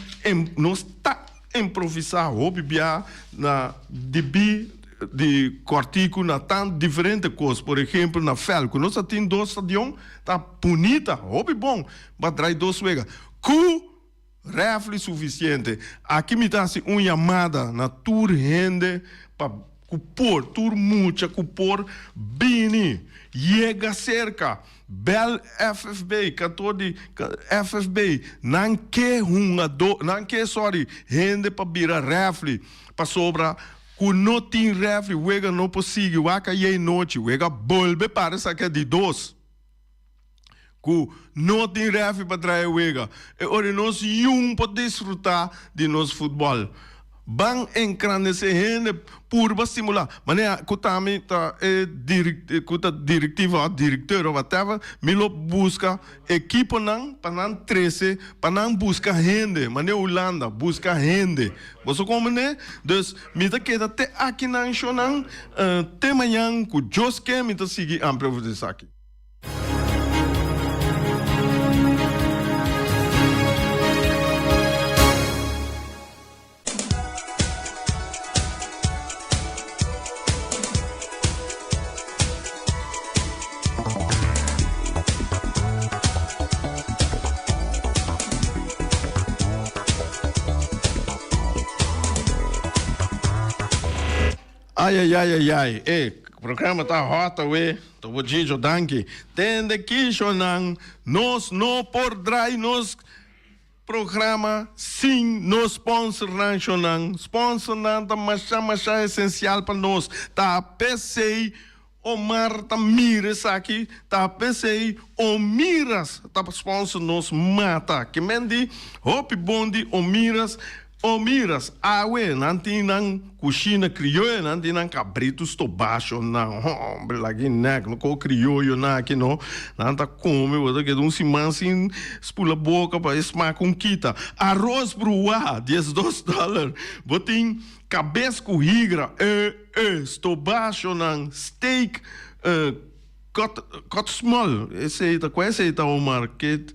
nos ta improvisá hopi bia na debí di kòrtiku na tan diferente kos. Por ehempel na vèlt ku nos a tin dos stadion ta bunita, hopi bon, bo a drai dos wega ku rèfli sufisiente. Aki mi ta hasi un yamada na tur hende pa ku por, tur mucha ku por bini yega serka. Bel FFB, kantoor di FFB, nan ke hungadó, nan ke, sorry, hende pa bira rèfli, pasobra ku no tin rèfli wega no por sigui, wak ayei nochi, wega bolbe para esaki a di dos, ku no tin rèfli pa trae wega, e ora nos yun por disfrutá di nos futbòl. Ban engrandesé hende, purba stimulá. Manera ku ta mi ta e ku ta direktiva òf direkteur òf whatever, mi lo buska ekiponan pa nan trese, pa nan buska hende, manera Hulanda, buska hende. Boso komprendé? Dus mi ta keda te akinan shownan, te mañan ku Dios ke mi ta sigui amplia over di esaki. Ay ay ay ay ay e programa ta hot awe Topo Chicho danki tende kishonan nos no por drai nos Programa sin nos sponsornan shonnan. Sponsornan ta masha masha esencial pa nos. Ta p'esey Omar ta mira esaki, ta p'esey Omiras ta sponsor nos mata. Ke men di hopi bon di Omiras. Omiras, awe nan tin nan kushina krioyo, nan tin nan kabritu stobá shonnan. Hombre, laki nek no ko krioyo nan aki no. Nan ta kome, bo ta keda un siman sin spula boka pa e smak un kita. Aros bruá, 12 dòler. Bo tin kabes ku higra, e, e, stobá shonnan, steak, Cut cut small esey ta cua esey ta Omar ke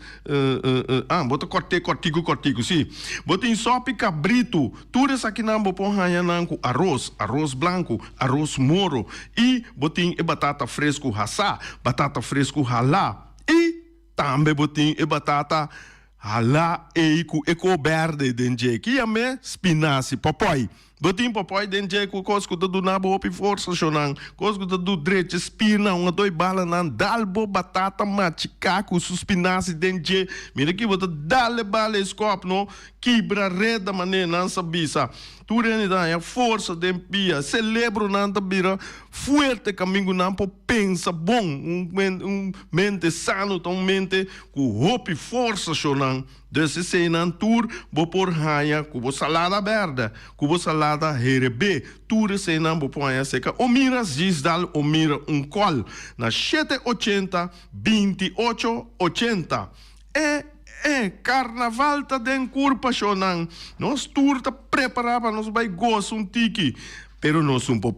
ah bo ta corte cortico cortico si bo tin sopi cabrito tur esakinan bo por haya nan cu aros aros blanco aros moro y bo tin e batata fresco hasa batata fresco hala y tambe bo tin e batata hala ey cu e co berde den dje ki yam'e spinazi popoi. Bo tin pòpòi den dje ku kos ku ta duna bo hopi forsa, shonnan, kos ku ta du drecha spirnan, un adoi balanan, dal bo batata machiká ku su spinasi den dje. Mira ki bo ta dal e bala e skòp no, kibra reda manera nan sa bisa. Tur hende ta haña forsa den pia, selebronan ta bira fuerte kaminda ku nan por pensa bon. Un mente sano ta un mente ku hopi forsa, shonnan. Dus eseinan tur bo por haña ku bo salada bèrdè, ku bo salada herebé, tur eseinan bo por haña seka o mira Zisdal o mira un kòl na shete ochenta, binti ocho ochenta. E e karnaval ta den kurpa shownan, nos tur ta prepará pa nos bai gosa un tiki, pero nos un por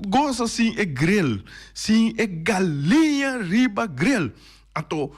gosa sin e grill, sin e galiña riba grill. Anto.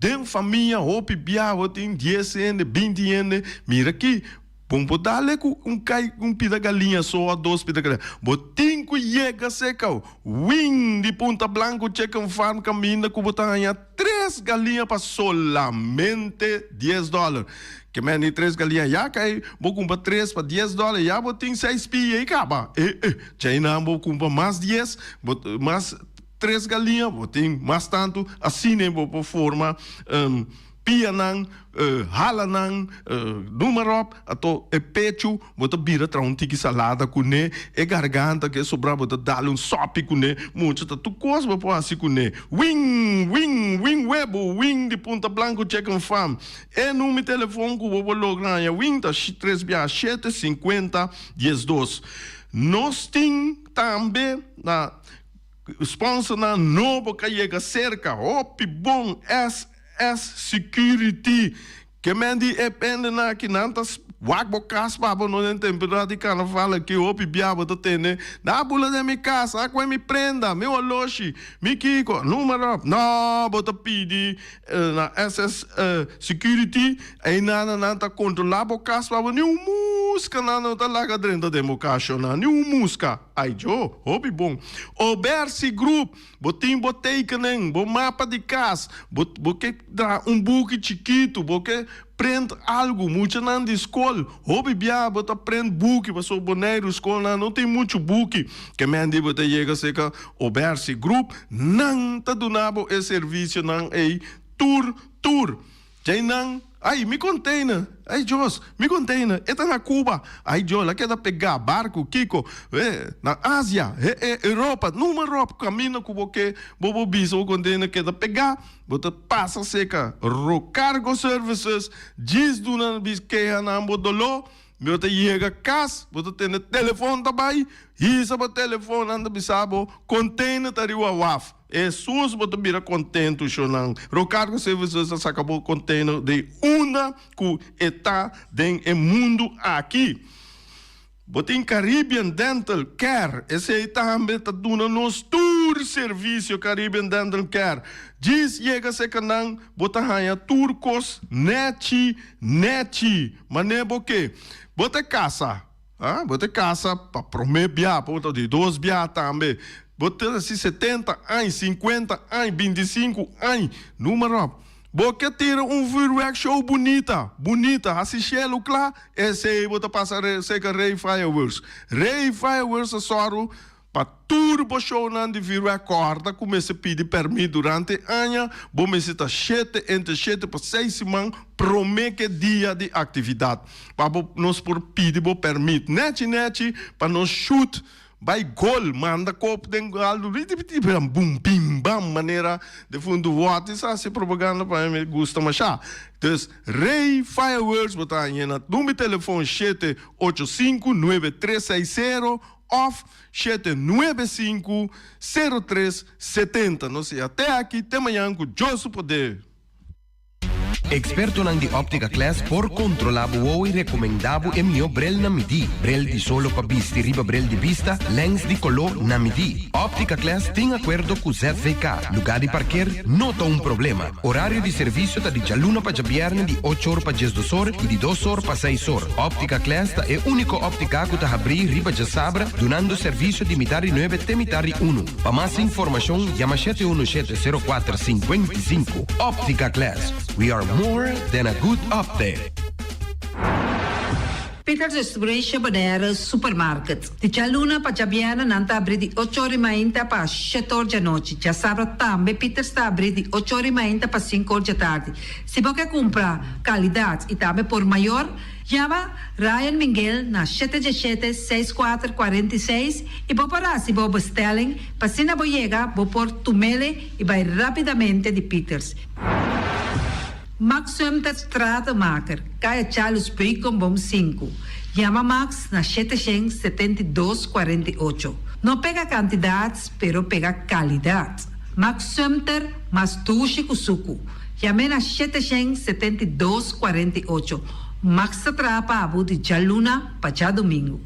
Den famia hopi bia bo tin dies hende, binti hende, mira aki, bo por dale ku un kai un pida galiña so of dos pida galiña, bo tin ku yega seka win di Punta Blanco Chicken Farm kaminda ku bo ta haña tres galiña pa solamente dies dòler. Ke men di tres galiña ya kai bo kumpra tres pa dies dòler ya bo tin seis pia i kaba. E e djainan bo kumpra mas dies bo mas. Tres galiña bo tin mas tantu, asina bo por forma pianan, halanan, noem maar op. Anto e pechu bo ta bira traha un tiki salada kuné, e garganta ke sobrá bo ta dal un sòpi kuné, mucha ta tur kos bo por hasi kuné. Win, win, win webu, win di Punta Blanco Chicken Farm. E number di telefon ku bo por logra haña win ta tres biaha shete, sinkuenta, diesdos. Nos tin tambe na. Sponsornan nobo ka yega serka. Hopi bon SS Security. Ke men di e pendenan aki nan ta wak bo kas pa bo no den temporada di karnaval aki hopi bia bo ta tende nan a bula den mi kas nan a kohe mi prenda mi oloshi mi kiko noem maar op no bo ta pidi na SS Security einan nan ta kontrola bo kas pa bo ni un muska nan no ta laga drenta den bo kas shona ni un muska. Ai jo, hopi bon. Obersi Group, bo tin bo tekening, bo mapa di kas, bo bo ke traha un buki chikitu, bo ke prent algu, muchanan di skol, hopi biaha bo ta prent buki pasobra Boneiru skolnan no tin muchu buki. Ke men di bo ta yega serka Obersi Group, nan ta duna bo e servisionan ei tur tur. Djainan, Ay, mi container! Ay, Dios, mi container! E ta na Cuba! Ay, Dios, el a keda pegá, barco, kiko, eh, na Asia, eh, eh, Europa, numa rop, caminda cu bo ke, bo por bisa bo container keda pegá, bo ta pasa seca Rocargo Services, djis duna bis keha nan bo doló, bo ta yega cas, bo ta tende telefon ta bay, hisa bo telefon, nan ta bisa bo, container ta riba waf. Hesus bo ta bira kontentu shonnan. Rocargo Services a saka bo container di unda ku e ta den e mundu aki. Bo tin Caribbean Dental Care, esei tambe ta duna nos tur servisio Caribbean Dental Care. Djis yega seka nan bo ta haña tur kos nechi nechi mane bo ke. Bo ta kasa. Ah, bo ta casa pa prome bia, bo ta di dos bia tambe. Bo ta hasi setenta añ, sinkuenta añ, bintisinku añ, noem maar op. Bo ke tira un vuurwerk show bunita, bunita, hasi shelu kla, esei bo ta pasa seka Rey Fireworks. Rey Fireworks ta sòru Pa tur bo shownan di vuurwerk kòrda ku mester pidi pèrmit durante e aña, bo mester ta shete entre shete pa seis siman promé ku e dia di aktividat pa bo nos por pidi bo pèrmit nèchi nèchi pa nos shut bai gol manda kop den aldu bum bim bam manera defuntu wòt sa hasi propaganda pa mi gusta mashá. Dus Rey Fireworks bo ta haña na number telefon shete ocho sinku nuebe tres seis sero Of shete nuebe sinku sero tres setenta. Nos ya te aki te mañan ku Dios su poder.
Expertonan di Optica Class por controla bo wowo y recomenda bo e miho bril na midi. Bril di solo pa bisti riba bril di bista, lens di colo na midi. Optica Class tin acuerdo cu ZVK. Lugar di parkeer no ta un problema. Orario di servicio ta di djaluna pa djabierne di ocho or pa diesdos or y di dos or pa seis or. Optica Class ta e unico optica cu ta habri riba djasabra dunando servicio di mitar di nuebe te mitar di uno. Pa mas informacion yama shete uno shete sero kuater sinkuenta i sinku. Optica Class, we are more than a good optic.
Peters Restauration Bonaire Supermarket. Di djaluna pa djabièrnè nan ta abrí di ocho ora i mainta pa shete or djanochi. Djasabra tambe Peters ta abrí di ocho ora i mainta pa sinku or djatardi. Si bo ke kumpra kalidat i tambe por mayor, yama Ryan Minguel na shete djeshete, seis kuater, 46 i bo por hasi bo bestelling pa asina bo yega bo por tumele i bai rápidamente di Peters. Max Sumter Stratenmaker, Kaya Charles Beukenboom sinku. Yama Max na 772 48. No pega kantidat, pero pega kalidat. Max Sumter, mas dushi ku suku. Yam'é na 772 48. Max ta traha pa bo di djaluna pa djadumingu.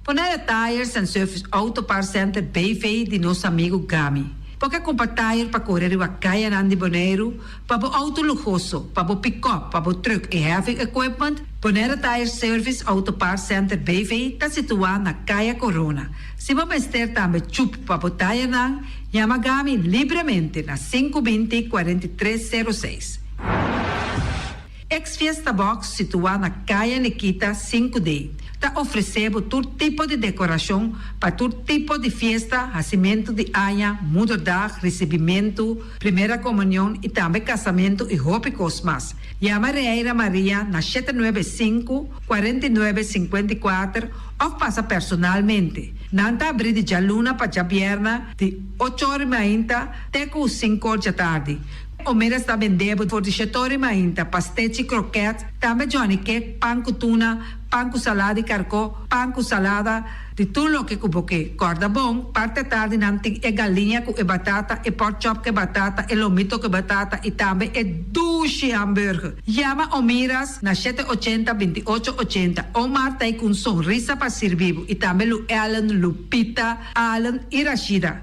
Bonaire Tires and Service Auto Parts Center BV di nos amigu Gami. Bo ke kumpra tire pa kore riba kayanan di Boneiru, pa bo outo luhoso, pa bo pikòp, pa bo trùk i heavy equipment? Bonaire Tire Service Auto Parts Center BV ta situá na Kaya Corona. Si bo mester tambe chup pa bo tirenan, yama Gami libremente na 520 43 06. Ex Fiesta Box situá na Kaya Nikita sinku D ta ofresé bo tur tipo di dekorashon pa tur tipo di fiesta, hasimentu di aña, moederdag, risibimentu, primera komunion i tambe kasamentu i hopi kos mas. Yama Reira Maria na 795, 49, 54 òf pasa personalmente. Nan ta abrí di djaluna pa djabièrna di ocho or i mainta te ku sinku or djatardi. Omeras ta bende bo for di shetori mainta, pastechi, kroket, tambe johnny cake, pan ku tuna, pan ku salada di karkó, pan ku salada, di tur loke ku bo ke. Kòrda bon, parti atardi nan tin e galiña ku e batata, e pork chop ku e batata, e lomito ku e batata i tambe e dushi hamburger. Yama Omiras na 780 28 80. Omar ta ei ku un sonrisa pa sirbi bo i tambe Lu Ellen, Lupita, Allen i Rashida.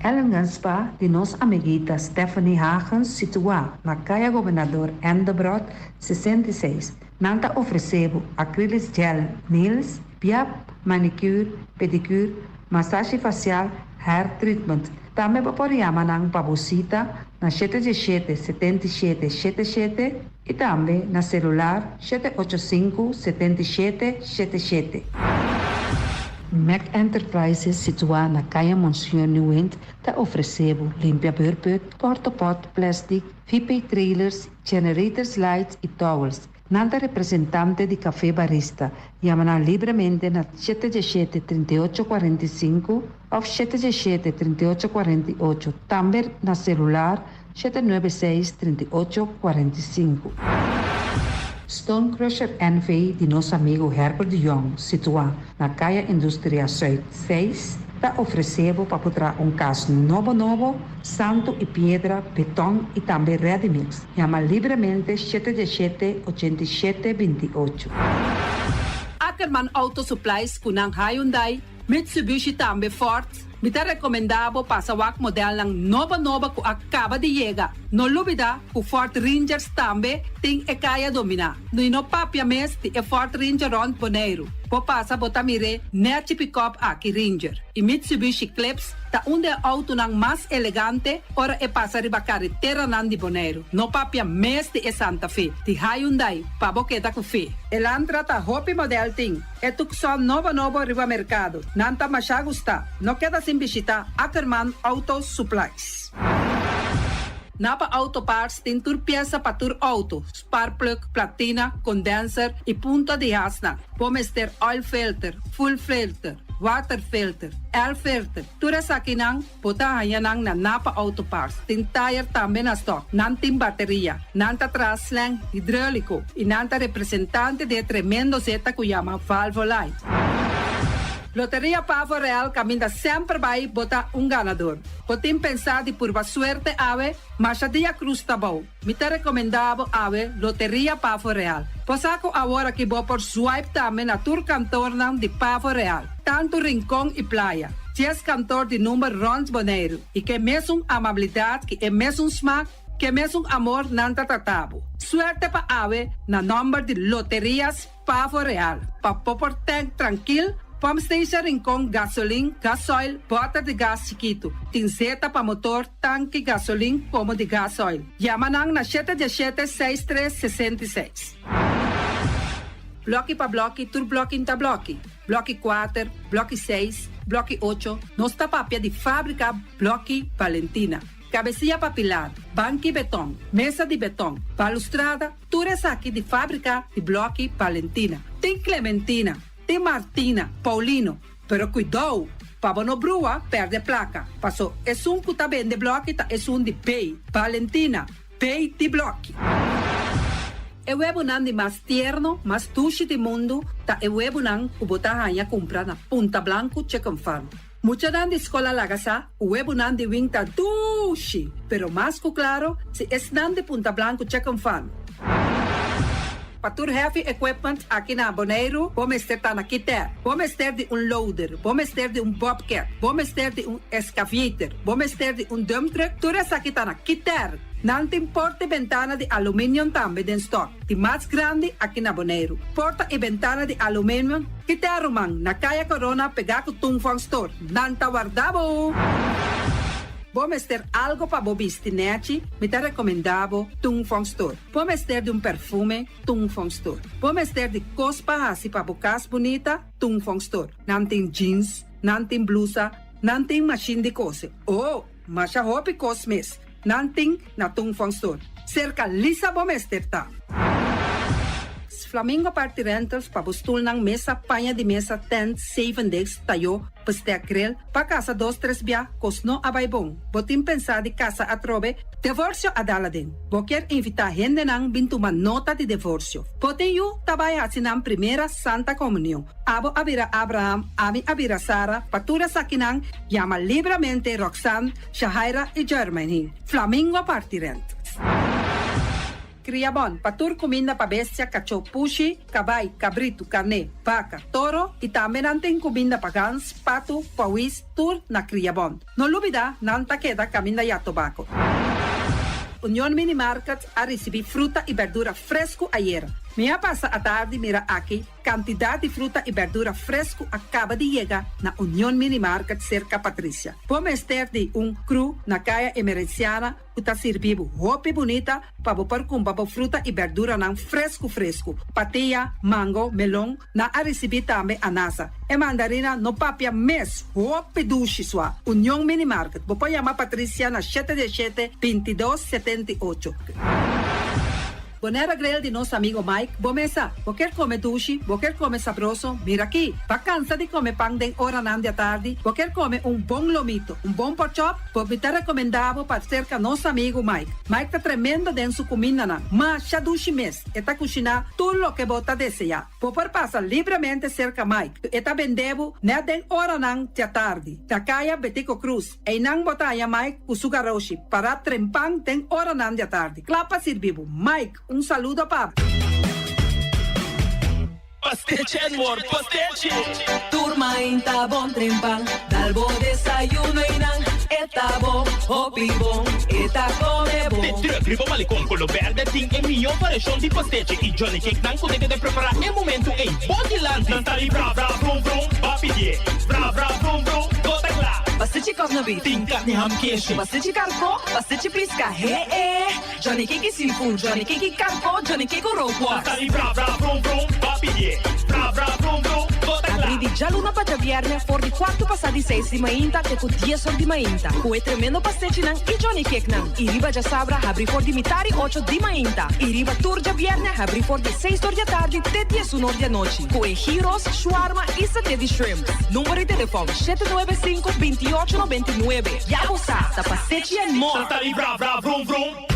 Ellingen Spa di nos amiguita Stephanie Hagens situá na Kaya Gobernador Endebrot 66. Nan ta ofresé bo acrylic gel nails, piap, manicure, pedicure, masashi fasial, hair treatment. Tambe bo por yama nan pa bo sita na 717 77 77 i tambe na selular 785 77 77. Mac Enterprises situá na Kaya Monseñor Nieuwind ta ofresé bo limpia beurput, portapot, plastic, VP trailers, generators lights i towels. Nan ta representante di Café Barista. Yama nan libremente na 717 38 45 òf 717 38 48. Tambe na selular 796 38 45. Stone Crusher NV di nos amigu Herbert de Jong, situá na Kaya Industria Zuid 6, ta ofresé bo pa por traha un kas nobo nobo, santu i piedra, beton i tambe ready mix. Yama libremente 717 87 28.
Ackerman Auto Supplies ku nan Hyundai, Mitsubishi tambe Ford. Mi ta rekomendá bo pasa wak modelnan nobo nobo ku a kaba di yega. No lubidá ku Ford Rangers tambe tin e kaya dominá. I no papia mes di e Ford Ranger rònt Boneiru. Bo pasa bo ta mir'é nèchi pikòp aki Ranger. I Mitsubishi Eclipse ta un di e outonan mas elegante ora e pasa riba kareteranan di Boneiru. No papia mes di e Santa Fe di Hyundai pa bo keda ku fe. Elantra ta hopi modèl tin. E Tucson nobo nobo riba merkado. Nan ta masha gustá. No keda sin bishitá Ackerman Auto Supplies. Napa Auto Parts tin tur piesa pa tur outo, sparkplug, platina, condenser i punta di hasnan. Bo mester oil filter, fuel filter, water filter, air filter, tur esakinan Bo ta haña nan na Napa Auto Parts. Tin tayer tambe na stock. Nan tin bateria. Nan ta traha slang hidreulico y nan ta representante di e tremendo zeta cu yama Valvoline. Loteria Pavo Real caminda semper bay bo ta un ganador. Bo tin pensa di purba suerte awe? Masha dia cruz ta bou. Mi ta recomenda bo awe Loteria Pavo Real. Bo sa cu awor aki bo por swipe tambe na tur kantornan di Pavo Real, tantu Rincon y Playa. Dies kantor di number rond Boneiru y ke mesun amabilidad ki e mesun smak, ke mesun amor nan ta trata bo. Suerte pa awe na nomber di Loterias Pavo Real. Pa bo por tank trankil, pump station Rincon gasolin, gasoil, bòter di gas chikitu. Tin zeta pa motor, tanki gasolin komo di gasoil. Yama nan na 717 63 66. Blòki pa blòki, tur blòki n'ta blòki. Blòki kuater, blòki seis, blòki ocho, nos ta papia di fábrika Blòki Valentina. Kabesia pa pilar, banki beton, mesa di beton, balustrada, tur esaki di fábrika di Blòki Valentina. Tin Clementina, tin Martina, Paulino, pero kuidou pa bo no brua pèrdè plaka, paso esun ku ta bende blòki ta esun di B. Valentina. Pei di blòki. E webunan di mas tierno, mas dushi di mundu ta e webunan ku bo ta haña kumpra na Punta Blanku Chicken Farm. Muchanan di skol a laga sa ku webunan di wing ta dushi, pero mas ku klaro si esnan di Punta Blanku Chicken Farm. Pa tur heavy equipment aki na Boneiru bo mester ta na Kiter. Bo mester di un loader, bo mester di un bobcat, bo mester di un excavator, bo mester di un dump truck, tur esaki ta na Kiter. Nan tin porta i bentana di aluminium tambe den stock, di mas grandi aki na Boneiru. Porta i bentana di aluminium Kiter ruman, na Kaya Corona pegá ku Tung Fong Store. Nan ta warda bo! Bo mester algo pa bo bisti nèchi? Mi ta rekomendá bo Tung Fong Store. Bo mester di un perfume? Tung Fong Store. Bo mester di kos pa hasi pa bo kas bunita? Tung Fong Store. Nan tin jeans, nan tin blusa, nan tin mashin di kose. Oh, masha hopi kos mes nan tin na Tung Fong Store. Serka Lisa bo mester ta. Flamingo Party Rentals pa bo stulnan, mesa, paña di mesa, tent, zevendegs, tayó, Bestek grill, pa kasa dos tres bia, kos no a bai bon. Bo tin pensá di kasa atrobe? Devorsio a dal aden. Bo kier invitá hendenan bin tuma nota di devorsio. Bo tin yu ta bai hasi nan primera Santa Komunion. Abo a bira Abraham, ami a bira Sara, pa tur esakinan, yama libramente Roxanne, Shahaira i Jermaine. Flamingo parti rent. Kriabon, pa tur kuminda pa bestia, kachó, pushi, kabai, kabritu, karné, baka, toro i tambe nan tin kuminda pa gans, patu, pawis, tur na Kriabon. No lubida, nan ta keda kaminda ya tobako. Union Mini Market a risibí fruta i berdura fresku ayera. Mi a pasa atardi mira aki kantidat di fruta i berdura fresku a kaba di yega na Union Mini Market serka Patricia. Bo mester di un kru na Kaya Emerenciana ku ta sirbi bo hopi bunita pa bo por kumpra bo fruta i berduranan fresku fresku. Patia, mango, melon, nan a risibí tambe anasa. E mandarina no papia mes, hopi dushi sua. Union Mini Market, bo por yama Patricia na shete di shete, bintidos, 78. Bonaire Grill di nos amigo Mike, bo mesa. Bo kier come dushi, bo kier come sabroso, mira aki. Ba cansa di come pan den oranan di atardi, bo kier come un bon lomito, un bon porkchop, bo mi ta recomenda bo pa cerca nos amigo Mike. Mike ta tremendo den su cumindanan, masha dushi mes, e ta cushina tur loke bo ta desea. Bo por pasa libremente cerca Mike, e ta bende bo net den oranan di atardi, na caya Betico Cruz. Einan bo ta haña Mike ku su garoshi pará trempan den oranan di atardi, kla pa sirbi bo. Mike, un saludo pa bo.
Pastechi and more pastechi!
Tur mainta bon trempan, dal bo desayuno einan e ta bon, hopi bon, e ta come bon.
De truck riba Malecon Colo Berde tin e mihó variashon di pastechi y Johnny Cake nan ku ta keda prepará e momento ei bo dilanti. Nan ta di bra bra brum brum, ba pidié bra bra brum brum, bo ta kla.
Pastechi kòf na beef.
Tin karni ham keshi.
Pastechi karkó, pastechi piska, he e. Johnny Cake i seafood, Johnny Cake i karkó, Johnny Cake ku rookworst.
Nan ta di bra bra brum brum, ba pidié bra bra brum brum, bo ta kla.
Abrí di djaluna pa djabièrnè for di kuartu pasá di seis di mainta te ku dies or di mainta ku e tremendo pastechinan i Johnny Cakenan. I riba djasabra habrí for di mitar i ocho di mainta. I riba tur djabièrnè habrí for di seis or di atardi te diesun or di anochi ku e gyros, shawarma i saté di shrimp. Number di telefòn, shete nuebe sinku, bintiòcho nobentinuebe. Ya bo sa, ta pastechi and more!
Nan ta di bra bra vrum vrum.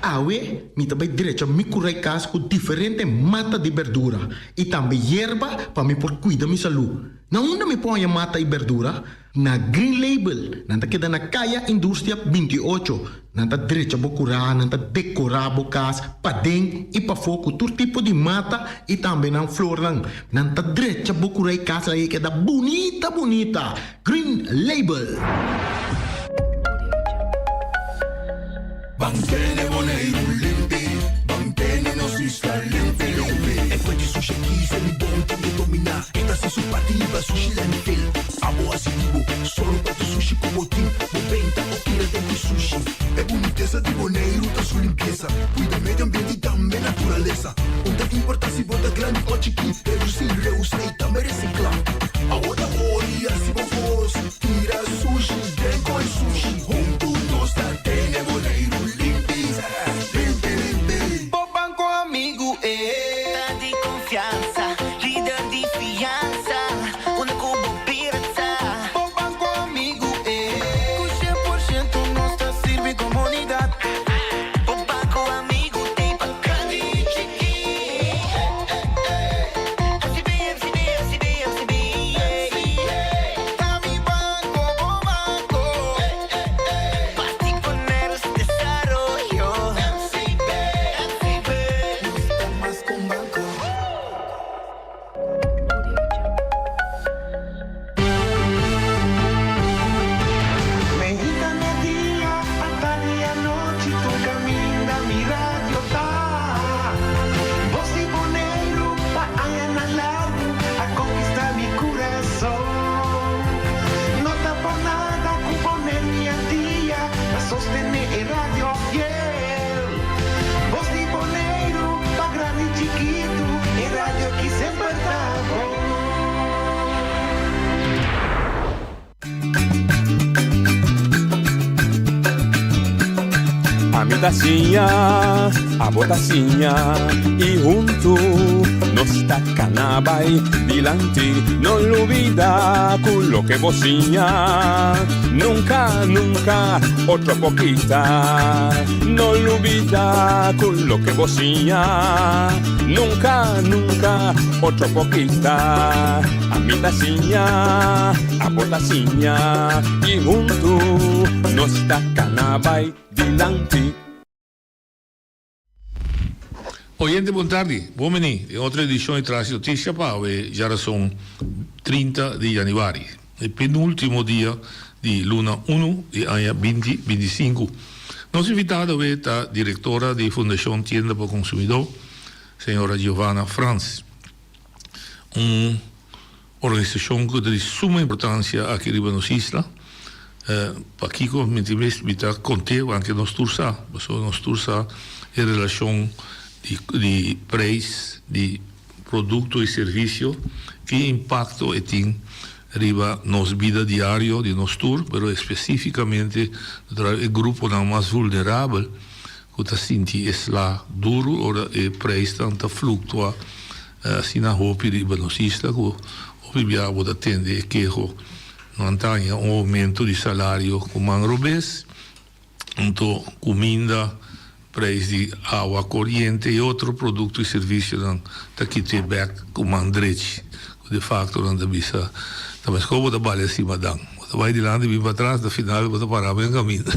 Awe mi ta bai drecha mi kurai kas ku diferente mata di berdura i tambe yerba pa mi por kuida mi salú. Na unda mi por haña mata i berdura? Na Green Label, nan ta keda na Kaya Industria 28. Nan ta drecha bo kurá, nan ta dekorá bo kas paden i pafó ku tur tipo di mata i tambe nan flornan. Nan ta drecha bo kurá i kas ei keda bunita bunita. Green Label.
Ban tene Boneiru limpi, ban tene nos isla limpi limpi. E fuente sushi aki se mi bon tin ke dominá. E ta hasi su parti riba sushi landfill. Abo hasi di bo, solo pa tu sushi ku bo tin. Bo benta o tira den di sushi. E bunitesa di Boneiru ta su limpiesa. Kuida medio ambiente i tambe. tambe naturalesa. Un ta importá si bo ta grandi o chikí, redusí, reusá i tambe resiklá. Awor ta ora di hasi bo kos, tira sushi den koi sushi. Huntu nos ta tene Boneiru limpi, limpi limpi.
Bo banko amigu e.
Ta di konfiansa, lider di fiansa, unda ku bo bira ta.
Bo banko amigu e. Ku 100% nos ta sirbi komunidat.
Bo banko amigu t'ei pa grandi i chikí. FCB, FCB, FCB, FCB, yeah.
Ta mi banko, bo banko.
Parti Boneiru su desaroyo.
FCB, FCB. Nos ta mas ku un banko.
Mehita media, atardi i anochi, tur kaminda mi radio ta. Bos di Boneiru pa añanan largu a konkistá mi kurason. No ta por nada ku Boneiru i Antia ta sostené e radio fiel. Bos di Boneiru pa grandi i chikitu, e radio ki semper ta bon.
Ami ta siña, abo ta siña i huntu nos ta kana bai dilanti. No lubida ku loke bo siña nunka, nunka otro por kita. No lubida ku loke bo siña nunka, nunka otro por kita. Ami ta siña, abo ta siña i huntu nos ta kana bai dilanti.
Oyente bon tardi, bon bini den otro edicion di Tras di Noticia pa awe djarason 30 di januari, e penultimo dia di luna unu di aña binti 25. Nos invitado awe ta directora di Fundacion Tienda pa Consumidor, señora Giovanna Frans. Un organisashon ku ta di suma importansia aki riba nos isla. Pakiko mi tin mes mi ta kont'é wanke nos tur sa, pasobra nos tur sa e relashon di di preis di produkto i servisio, ki impakto e tin riba nos bida diario di nos tur, pero espesífikamente e gruponan mas vulnerabel. Ku ta sinti e sla duru ora e preisnan ta fluktua asina hopi riba nos isla ku hopi bia bo ta tende e keho nan ta haña un oumento di salario ku man robes, anto kuminda, preis di awa koriente i otro produkto i servisionan ta kit'é bèk ku man drechi ku de fakto nan ta bisa ta meskor bo ta bali asima dan bo ta bai dilanti bin patras na final bo ta para men kaminda.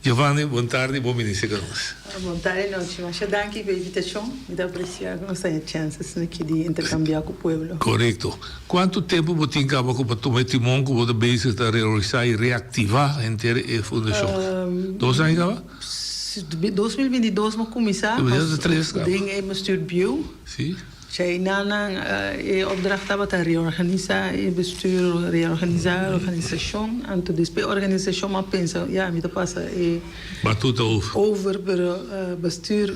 Giovanni, bon tardi, bon bini serka nos.
Bon tardi nochi, masha danki pa e invitashon, mi ta apresia ku nos ta haña chèns asina aki di interkambiá ku pueblo.
Korekto. Kuantu tempu bo tin kaba ku pa tuma e timon ku bo ta bezig ta reorganisá i reaktivá henter e fundashon? Dos aña kaba?
2022 mi a kuminsá den e bestuur bieu.
Sí.
Chaynanan e opdracht tabata reorganisa e bestuur, reorganisa e organisashon. Anto despues e organisashon mi a pensa, ya mi ta pasa e.
Batuta over.
Over, pero bestuur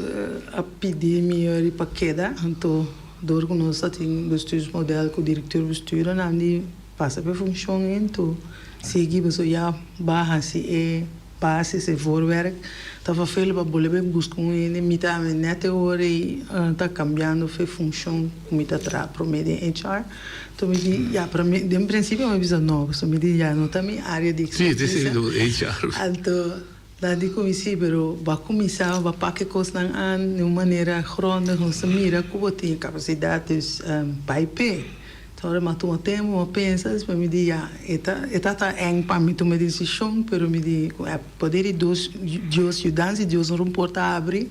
a pidi mi yori pa keda. Anto dor ku nos a tin bestuursmodel ku direkteur bestuur nan di pasa pa e funshon ei, anto sigui pasobra ya bo a hasi e. Basis e voorwerk ta verveel pa bolbe buska un hende mi ta net e ora ei ta cambiando fe funcion cu mi ta traha prome den HR enton mi di ya pero mi den principio mi bisa no pasobra mi di ya no ta mi area di
expertise
anto nan di cu mi si pero bo a cuminsa bo a pak e cosnan aan di un manera grondig nos ta mira cu bo tin e capacidad dus bai p'e. Ora mi a tuma tempu, mi a pensa, despues mi di, ya, e ta e ta ta eng pa mi tuma e desishon, pero mi di, ku e poder di Dios, Dios yudansa di Dios no un porta abri,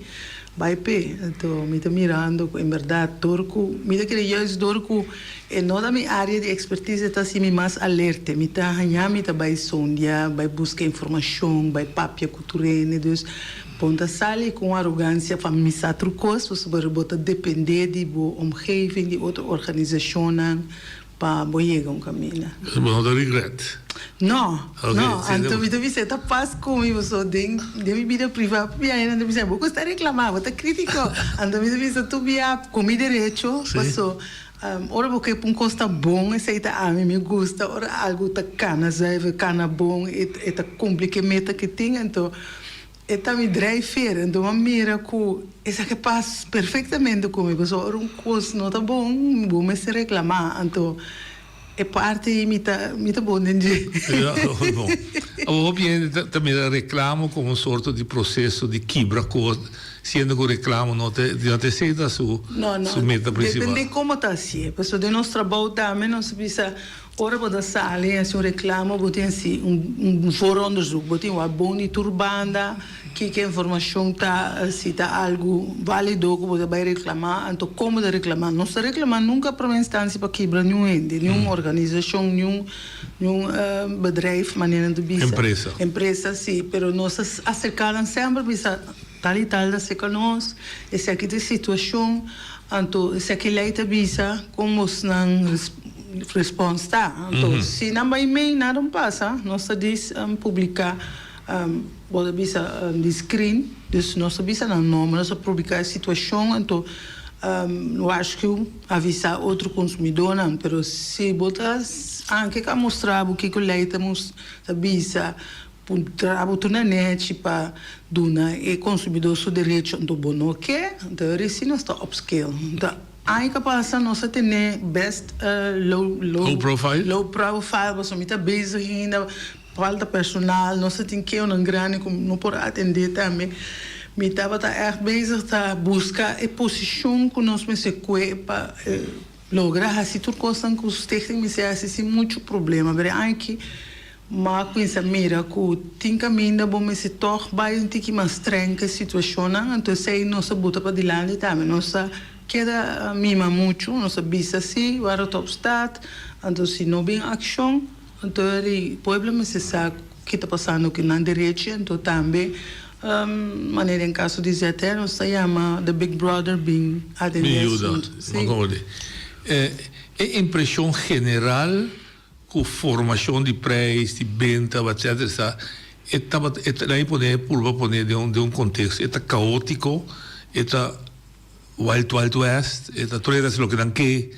bai p'e. Anto mi ta mirando ku en bèrdat dor ku, mi ta kere juist dor ku e no ta mi área di ekspertise ta hasi mi mas alerte, mi ta haña mi ta bai sondia, bai buska informashon, bai papia ku tur hende, dus Bon ta sali ku un arogansia pa misa tur kos pasobra bo ta dependé di bo omgeving, di otro organisashonnan. Pa bo yega un kaminda.
Bo no ta regret?
No, no. Anto mi ta bisa e ta pas ku mi pasobra den den mi bida privá pabia hende ta bisa bo ku sta reklamá, bo ta krítiko. Anto mi ta bisa tur bia ku mi derecho paso ora bo ke pa un kos ta bon esei ta ami mi gusta ora algu ta kana zuiver, kana bon e ta kumpli ku e meta ku e tin anto E ta mi drijfveer, enton a mira ku esaki a pas perfectamente ku mi, pasobra ora un kos no ta bon, bo mester reklamá, anto e parti ei mi ta mi ta bon den dje.
Ja, bon. Awor hopi hende ta ta mira reklamo komo un sorto di proseso di kibra kos, siendo ku reklamo no ta no ta esei ta su
No, no,
su meta principal.
depende komo ta hasié, pasobra den nos trabou tambe nos a bisa Ora bo ta sali hasi un reklamo bo tin hasi un vooronderzoek, bo tin wak bon di tur banda kiko e informashon ta, si ta algu valido ku bo ta bai reklamá, anto kon bo ta reklamá. Nos ta reklamá nunka promé instansia pa kibra niun hende, niun organisashon, niun niun bedrijf manera nan ta bisa.
Empresa.
Empresa si, pero nos ta aserká nan semper bisa tal i tal ta aserka nos, esaki ta e situashon. Anto esaki lei ta bisa kon bosnan respons ta. Anto si nan bai mei nada un pasa, nos ta dis publica bo ta bisa di screen, dus nos ta bisa nan nomber, nos ta publica e situacion, anto waarschuw, avisa otro consumidornan. Pero si bo ta anke ka mustra bo kiko lei ta bisa. Puntra bo tur na nechi pa duna e consumidor su derecho, anto bo no ke, anto e reci nos ta upscale. Anto aña ka pasa nos a tene best low
Low profile?
Low profile pasobra mi ta bezig ainda, falta personal, nos a tin keonan grandi cu no por atende tambe. Mi tabata echt bezig ta busca e posicion cu nos mester cue pa logra haci tur cosnan cu stichting mester haci sin mucho problema. Pero e aña aki Ma cuminsa mira cu tin caminda bo mester toch bay un tiki mas streng cu e situacionnan, anto esey nos a buta padilanti tambe. Nos a keda mima mucho, nos a bisa si waar het op staat, anto si no bin accion, anto e pueblo mester sa ki ta pasando cu nan derechi, anto tambe manera den caso di ZR nos ta yama the big brother bin atende
e asunto.
Si.
E impresion general Ku formashon di preis, di benta, etcetera sa e tabata e ta nan pone purba pone den un den un konteksto e ta kaotiko e ta wild wild west e ta tur hende hasi loke nan ke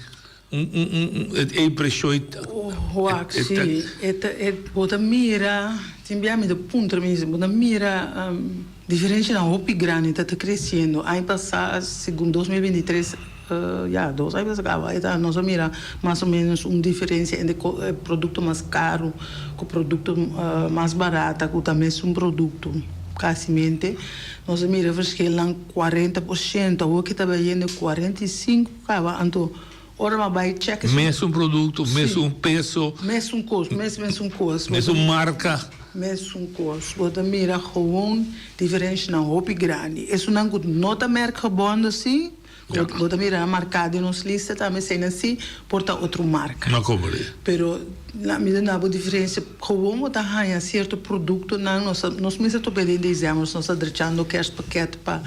un un un e impreshon e ta
Wak si e ta e bo ta mira tin bia mi ta puntra mi bo ta mira Diferencianan hopi grandi ta ta creciendo. Aña pasa, segun 2023, ya, dos aña pasa caba, e ta nos a mira mas o menos un diferencia entre e producto mas caro cu producto mas barata cu ta mesun producto casimente. Nos a mira verschilnan 40%, awor ki ta bayendo 45 caba, anto Ora m'a bai check
esun. Mesun producto, mesun peso.
Mesun cos, mes mesun cos.
Mesun marca.
Mesun cos. Bo ta mira gewoon diferencianan hopi grandi. Esunnan cu no ta merkgebonden si, bo ta mira nan marca den nos lista tambe, eseinan si por ta otro marca.
No comprende.
Pero na mi ta duna bo diferencia, gewoon bo ta haya cierto productonan, nos nos mester topa den december, nos ta drechando kerstpakket pa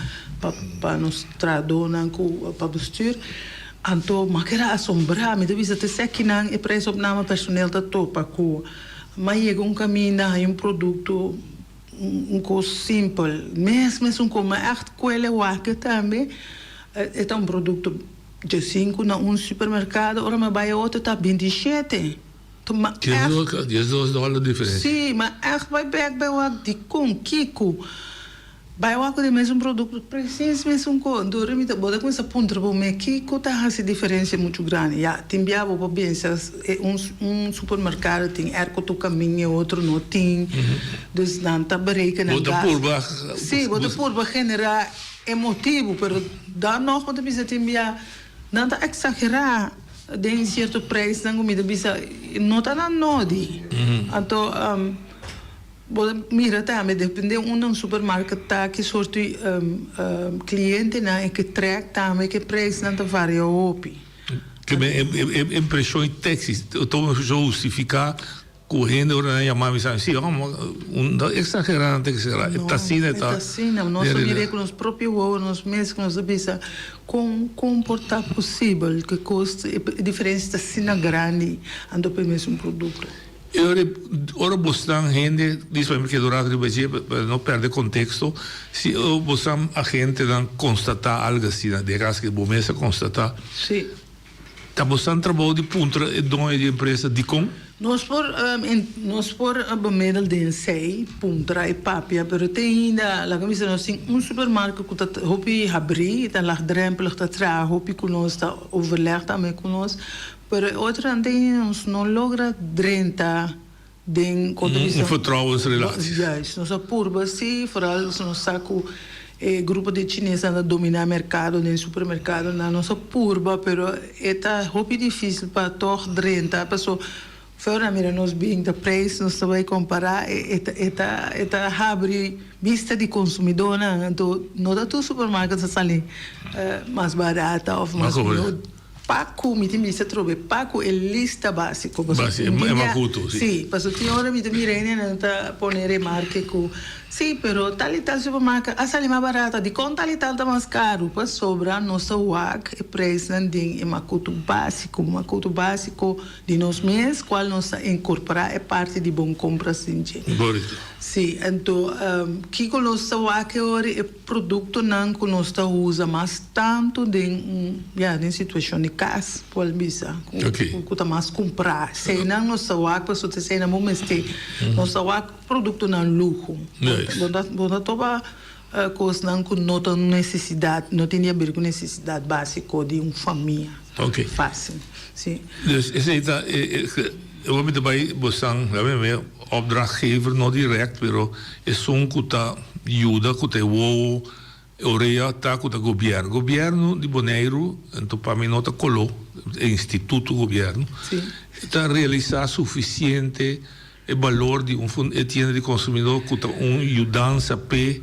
pa nos trahadornan cu pa bestuur. Anto m'a keda asombrá, mi ta bisa te sekinan e prijsopname personeel ta topa ku m'a yega un kaminda haña un produkto un kos simpel mes mes un kos ma ègt kuele wak tambe e ta un produkto diesinku na un supermerkado ora m'a bai e otro ta bintishete
ma ègt Diesdos dòler diferensia.
Si ma ègt bai bèk bai wak dikon kiko. Bai wak ku den mesun produkto presis mesun ko dor mi ta bo ta kuminsa puntra bo me kiko ta hasi diferensia muchu grandi ya tin bia bo por pensa e un un supermerkado tin erko tur kamin e otro no tin dus nan ta bereken nan
Bo ta purba
si bo ta purba genera e motibu pero dan nog bo ta bisa tin bia nan ta eksagera den sierto preisnan ku mi ta bisa no ta nan nodi anto. Bo ta mira tambe depende unda un supermarket ta ki sorto di clientenan e ke trek tambe ke prijsnan ta varia hopi.
Ke men e impresion e taxi ta hustifica. Ku hende ora nan yama mi sa si amo un ta exagera nan ta exagera e ta asina e ta.
E ta asina nos a mira ku nos propio wowo nos mes ku nos a bisa kon kon por ta posibel ku e kos e diferensia ta asina grandi anto pa e mesun produkto.
E ora ora bosnan hende dis pa mi keda un rato riba dje pa no perde konteksto si bosnan agentenan konstata algu asina den e kas ke bo mes a konstata.
Si.
Ta bosan trabou di puntra e doño di empresa dikon?
Nos por nos por bemiddel den esei, puntra i papia, pero te ainda, laga mi bisa, nos tin un supermarket ku ta hopi habrí, ta lagdrempelig, ta traha hopi ku nos, ta overleg tambe ku nos, pero e otronan te ainda nos no logra drenta Den kon ta bisa.
Un vertrouwensrelatie.
Juist. Nos a purba si, vooral nos nos sa ku e grupo di chinesnan ta dominá merkado den supermerkadonan. Nos a purba pero e ta hopi difísil pa tòg drenta paso for a mira nos bin ta preis nos ta bai kompará e ta e ta e ta habri bista di konsumidónan anto no ta tur supermarket ta sali mas barata òf mas mihó. Pa ku mi tin bisa trobe pa ku e lista básiko.
Pasobra
Basi, e
makutu, si.
Si, pasobra tin ora mi ta mira hende nan ta pone remarke ku, si, pero tal i tal supermarket a sali mas barata, dikon tal i tal ta mas karu? Pasobra nos ta wak e preisnan den e makutu básiko, makutu básiko di nos mes, kual nos ta inkorporá e parti di bon kompras den dje.
Borito.
Si, anto kiko nos ta wak e ora e Produktonan ku nos ta usa mas tantu den un, ya, den situashon di kas, por bisa, ku ta mas kumprá. Eseinan nos ta wak pasobra ta eseinan bo mester. Nos ta wak produktonan luho. Bo ta, bo ta topa kosnan ku no ta un nesesidat, no tin di haber ku nesesidat básiko di un famia. Fásil, si.
Dus esei ta e, e, mi ta bai bosan, opdrachtgever, no dirèkt, pero esun ku ta yuda ku ta e wowo, e orea ta ku ta gobièrnu. Gobièrnu di Boneiru, anto pa mi no ta koló, e instituto gobièrnu, ta realisá sufisiente e balor di un e tienda di konsumidó ku ta un yudansa p'e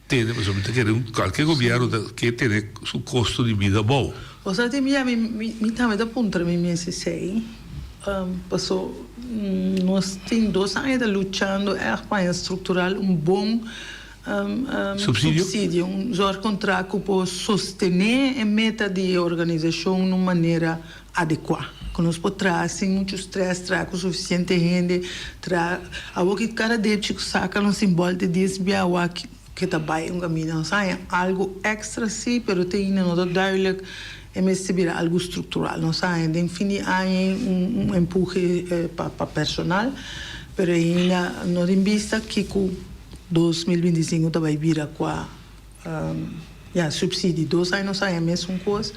tene, pasobra mi ta kere kualke gobièrnu ta ke tene su kosto di bida abou.
Osea tin bia mi mi tambe ta puntra mi mes esei, paso nos tin dos aña ta luchando ègt pa haña struktural un bon
Subsidio?
un zorgcontract ku por sostené e meta di e organisashon na un manera adekuá, ku nos por traha sin muchu strès, traha ku sufisiente hende, traha awor ki kada depchi ku saka nos tin bòlta dies bia awor ke ta bai un kaminda nos haña algu èkstra si pero te ainda no ta duidelijk e mester bira algu struktural nos haña den fin di aña un empuhe pa pa personal pero ainda no tin bista kiko 2025 ta bai bira kua Ya, subsidi. Dos aña nos haña mesun kos.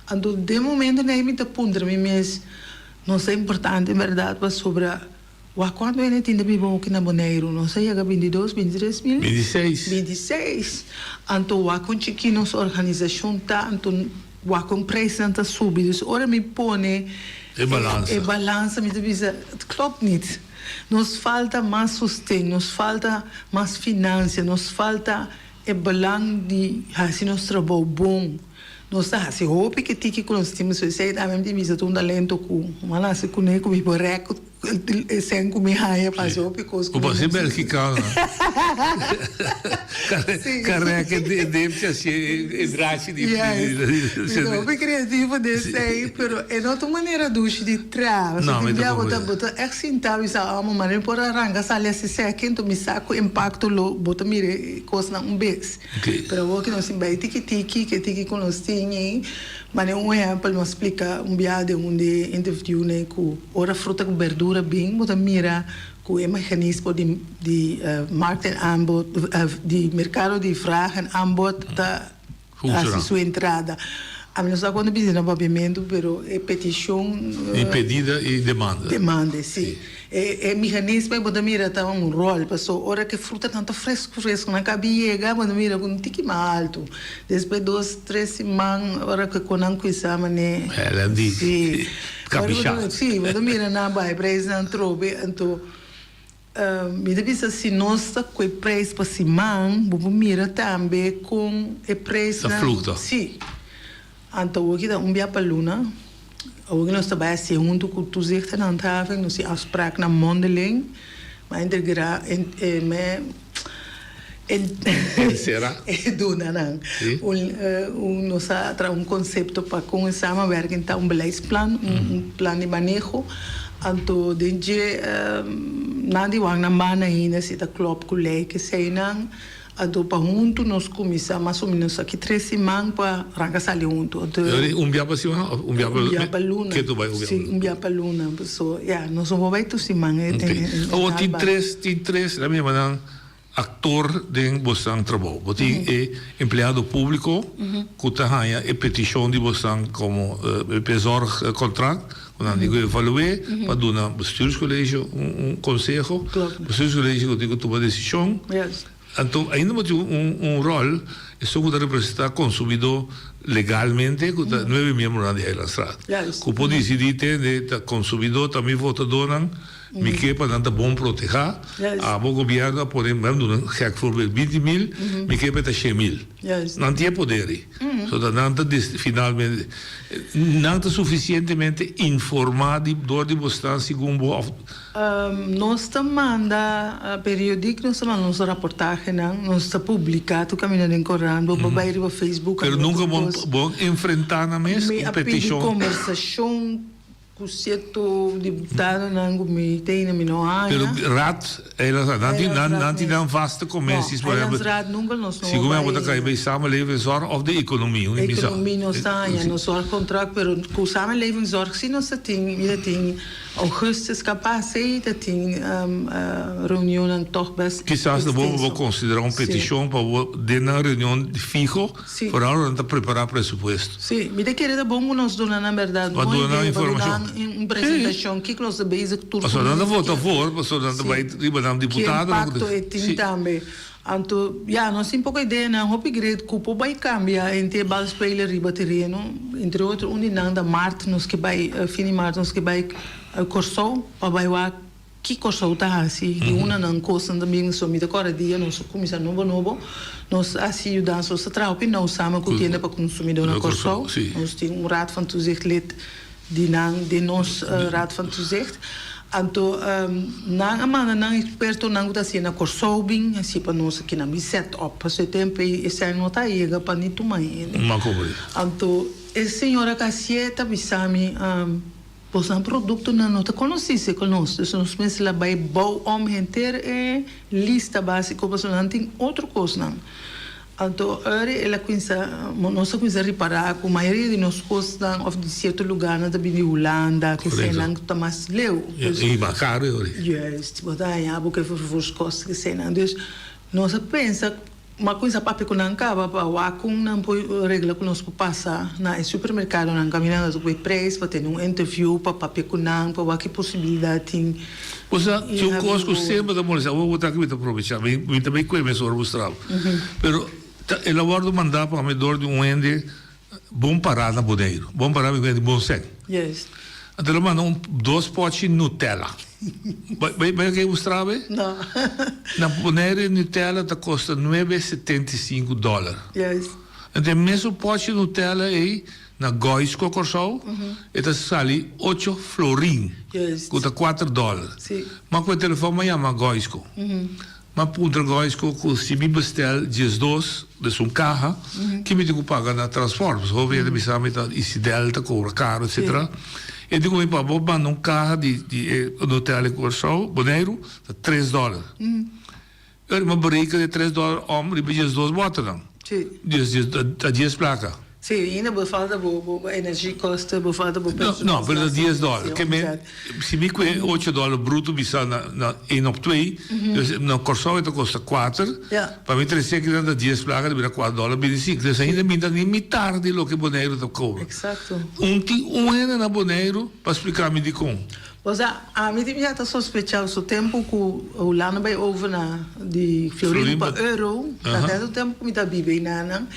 Anto den momentonan ei mi ta puntra mi mes, nos ta importante bèrdat pasobra wak kuantu hende tin ta biba oki na Boneiru? Nos a yega bintidos, bintitres mil?
Bintiseis.
Bintiseis. Anto wak kon chikí nos organisashon ta, anto wak kon preisnan ta subi. Dus ora mi pone
E balansa.
e balansa mi ta bisa, het klopt niet. Nos falta mas sosten, nos falta mas finansia, nos falta. E belang di hasi nos trabou bon. Nos ta hasi hopi ke tiki ku nos tin, pasobra esei tambe mi tin bisa ta un talento ku mi a nase kuné ku mi por rèk e sèn ku mi haña pa hasi hopi kos
ku mi. Bo por ser belgikano. Karèk e depchi hasi e drachi di.
Yes, mi ta hopi kreativo den esei, pero e no ta un manera dushi di traha. Pasobra tin bia bo ta bo ta ègt sinta bisa amo mane mi por a ranka sali hasi sèki enton mi sa ku impakto lo bo ta mira e kosnan un bes. Pero awor ki nos tin bai tiki tiki, ke tiki ku nos tin ei, mane un ehèmpel mi a splika un bia den un di e interviewnan ku ora fruta ku berdura bin bo ta mira ku e meganismo di di markt en aanbod di merkado di vraag en aanbod ta
Funciona.
Hasi su entrada. Ami no sa cuando bini na papiamentu, pero e peticion.
Di pedida y demanda.
Demanda, si. E e mecanismo ey bo ta mira ta un rol, paso ora cu e frutanan ta fresco fresco nan cabi yega bo ta mira cu un tiki mas alto. Despues dos, tres siman ora cu e conan cuinsa mane.
Nan di
Si.
capisha.
Si, bo ta mira nan bay prijsnan trobe, anto. Mi ta bisa si nos ta cu e prijs pa siman, bo por mira tambe con e prijsnan.
Ta fluctua.
Si. Anto awor ki ta un bia pa luna. Awor nos ta bai hasié huntu ku Toezicht en Handhaving, nos tin afspraaknan mondeling, ma integrá me
Encera.
E duna nan un un nos a traha un konsepto pa kon e samenwerking ta un beleidsplan, un plan di maneho, anto den dje nan di wak nan banda ainda si ta klòp ku lei keseinan. Anto pa huntu nos kuminsá mas o ménos aki tres siman pa ranka sali huntu. Anto.
Yori un bia pa siman òf un bia pa
Un bia pa luna.
Ketu bai un bia pa
luna? Sí, un bia pa luna. Paso ya, nos no por bai tur siman e
Oké. Awor tin tres, tin tres, laat mi yama nan aktor den bosnan trabou. Bo tin e empleado públiko ku ta haña e petishon di bosnan komo e zorgcontract ku nan tin ku evalu'é pa duna bestuurscollege un konseho. Bestuurscollege ku tin ku tuma desishon. Anto ainda bo tin un un ròl, esun ku ta representá konsumidó legalmente, ku ta nuebe miembronan di Eilandsraad, ku por disidí tende ta konsumidó ta mi votadónan, mi ke pa nan ta bon protehá, abo gobièrnu a pone, mi a duna un gèk voorbeeld, binti mil, mi ke pa e ta shen mil. Nan tin e poder ei. So ta nan ta finalmente, nan ta sufisientemente informá di dor di bo stan segun bo òf.
Nos ta manda periodiek nos ta manda nos raportahenan, nos ta publica tur caminda den corant, bo por bay riba Facebook.
Pero nunca bo bo enfrenta nan mes
un
peticion? Mi a pidi
conversacion cu cierto diputadonan cu mi tene mi no haña.
Pero raad, eilandsraad, nan tin nan nan tin nan vaste commissies por ehempel.
No, eilandsraad nunca nos no
bay. Segun mi a bo ta cay bay samenlevingszorg of de economie, un di mi sa.
Economie nos ta haña, nos zorgcontract, pero cu samenlevingszorg si nos ta tin, mi ta tin. Augustus capaz ei ta tin reunionnan toch best
Kisas ta bon pa
extenso.
bo considera un
Sí.
peticion pa bo den nan reunion fiho,
Sí.
vooral ora nan ta prepara presupuesto.
Sí, mi ta kere ta bon ku nos duna nan berdad
Pa
bon
duna nan
idea, pa duna
informacion.
nan un presentacion kiko nos ta bezig tur
Pasobra nan ta vota
ku
voor, pasobra nan ta
Sí.
bai riba nan
Ki
diputadonan ku
impacto
ta
e tin
Sí.
tambe. Anto, ya, nos tin poko ideanan hopi great ku por bai kambia henter balspeler riba tereno. Entre otro un di nan ta mart nos ke bai, fin di mart nos ke bai Kòrsou pa bai wak ki Kòrsou ta hasi di una nan kosnan ta bin. So mi ta kòrda dia nos a kuminsá nobo nobo nos a hasi yudansa, nos ta traha hopi nou samen ku tienda pa konsumidó na Kòrsou. Nos tin un raad van toezicht lid di nan den nos Raad van Toezicht. Anto nan a manda nan expertonan ku ta hasié na Kòrsou bin hasié pa nos aki nan bin set up. Pasobra e tempu ei esei no ta yega pa ni tuma hende. Anto e señora ku hasié ta bisa mi, Bosnan produktonan no ta konosí serka nos, dus nos mester la bai bou om henter e lista básiko pasobra nan tin otro kosnan. Anto ora el a cuminsa, nos a cuminsa ripara cu mayoria di nos cosnan of di cierto lugarnan ta bini di Hulanda, cu eseinan cu ta mas leu.
Dus, y mas caro e ora.
Juist, bo ta haña bo ke vervoerskosten cu eseinan. Dus nos a pensa, mi a cuminsa papia cu nan caba pa wak con nan por regla cu nos por pasa na e supermercadonan caminando cu e prijs pa tene un interview, pa papia cu nan, pa wak ki posibilidad tin.
Osea, tin un kos ku semper ta molestá, awor bo ta aki mi ta probechá, mi mi ta bay kue mes ora bo straba. Pero ta el a wòrdu mandá pa mi dor di un hende bon pará na Boneiru, bon pará mi ku hende bon sèn. Anto el a manda un dos pòchi Nutella. Bai bai bai ke bo straba e?
No.
Na Boneiru e Nutella ta kosta nuebe 75 dòler. Anto e mesun pòchi Nutella ei Na Goisco Kòrsou e ta sali ocho florin, ku ta kuater dòler. Ma ku e telefòn m'a yama Goisco. M'a puntra Goisco ku si mi bestel diesdos, des un kaha, ki mi tin ku paga na transpòrt? Pasobra hopi hende bisa mi ta Isidel ta kobra karo etsetera. E di ku mi pa bo manda un kaha di di e Nutella Kòrsou, Boneiru, ta tres dòler. Ora mi a bereken e tres dòler om riba diesdos bòternan. Dies dies ta dies plaka.
Sí, ainda bo falta bo bo energiekosten, bo falta bo
No, no, pero ta dies dòler. Ke men, si mi kue ocho dòler bruto bisa na na een op twee, dus na Kòrsou e ta kosta kuater, pa mi trese akinan ta dies plaka ta bira kuater dòler bini sinku. Dus ainda mi ta ni mitar di loke Boneiru ta kobra.
Eksakto.
Un tin un hende na Boneiru pa splika mi dikon.
Osea, ami di mi ta sospecha su tempu ku Hulanda bai over na di florin pa euro, ta tantu tempu ku mi ta biba einanan,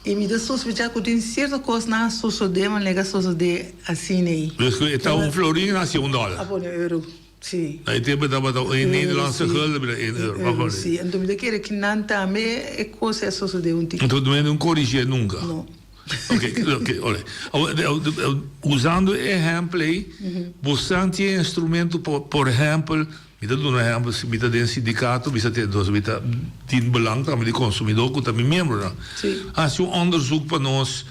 i mi ta sospecha ku tin sierto kosnan a sosodé manera a sosodé asina ei.
Dus ku e ta un florin a hasi un dòler.
A pone euro, si.
Na e tempu e tabata un Nederlandse gulden bira un euro.
Euro, si. Anto mi ta kere ki nan tambe e kos ei a sosodé un tiki.
Anto no hende un korigé nunka.
No.
Oké, oké, ora. Usando e ehèmpel ei, bosan tin e instrumento pa, por ehèmpel, mi ta duna ehèmpel, si mi ta den sindikato, mi sa tin, entonces mi ta tin belang tambe di konsumidó ku ta mi miembronan. Hasi un onderzoek pa nos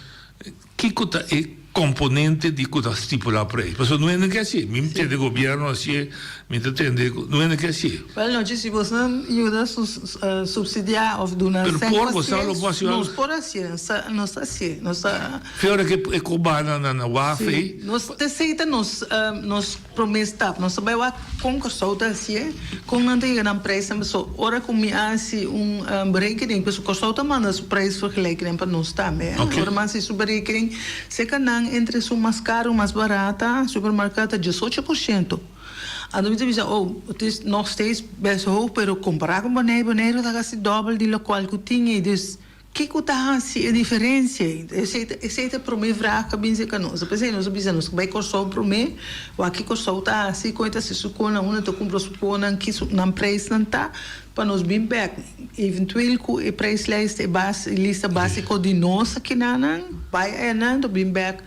kiko ta e komponente di ku ta stipulá preis. Pasobra no hende ke hasié. Mi tende gobièrnu hasié, mi ta tende ku no hende ke hasié.
Wel nochi si bosnan yuda subsidiá òf duna
Pero
sèn
por
pa
bosan lo por hasi
nos por hasié, nos ta hasié, nos ta.
Fe ora ke e koba na na waf ei.
Sí, nos ta esei ta nos nos promé stap. Nos ta bai wak kon Kòrsou ta hasié, kon nan ta yega nan preisnan pasobra ora ku mi a hasi un berekening pasobra Kòrsou ta manda su prijsvergelijking pa nos tambe. Ora mi a hasi su berekening seka nan entre su mas karu mas barata supermarkat ta diesocho por shento. Anto mi ta bisa, oh, het is nog steeds best hoog, pero kompará ku Boneiru, Boneiru ta kasi dòbel di lokual ku tin ei. Dus, kiko ta hasi e diferensia ei? Esei ta, esei ta e promé vraag ku a bin serka nos. P'esei nos a bisa, nos bai Kòrsou promé, wak ki Kòrsou ta hasi, kon e ta hasi su konan, unda ta kumpra su konan, ki su nan preisnan ta, pa nos bin bèk. Eventueel ku e prijslijst, e base, e lista básiko di nos akinanan, bai ayanan, ta bin bèk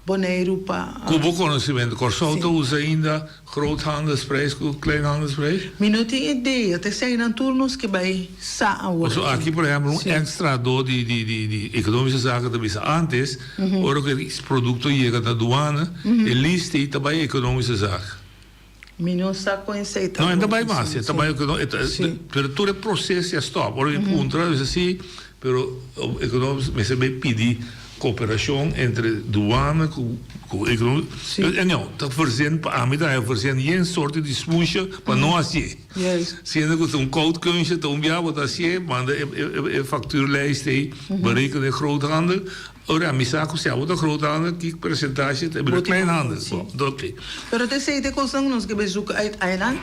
Boneiru pa.
Ku bo konosementu, Kòrsou ta usa ainda groothandelsprijs ku kleinhandelsprijs?
Mi no tin idea, ta esei nan tur nos ke bai sa awor.
Pasobra aki por ehempel un èks trahadó di di di di Ekonomische Zaken ta bisa antes ora ku e produkto yega na duana e lista ei ta bai Ekonomische Zaken.
Mi no sa kon esei ta
No, e ta bai mas, e ta bai pero tur e proces ya stop. Ora mi puntra, mi bisa si, pero economisch mester bay pidi cooperacion entre douane cu cu economisch. Anyhow, ta verzin, pa ami ta haya verzin yen sorte di smoesje pa no hacié. Siendo cu ta un koud kunstje, ta un biaha bo ta hacié, manda e e factuurlijst ei, bereken e groothandel. Ora mi sa ku si abo ta groothandel ki persentashe ta bira kleinhandel. Bo, oké.
Pero ta esei ta e kosnan ku nos ke bai zoek uit einan,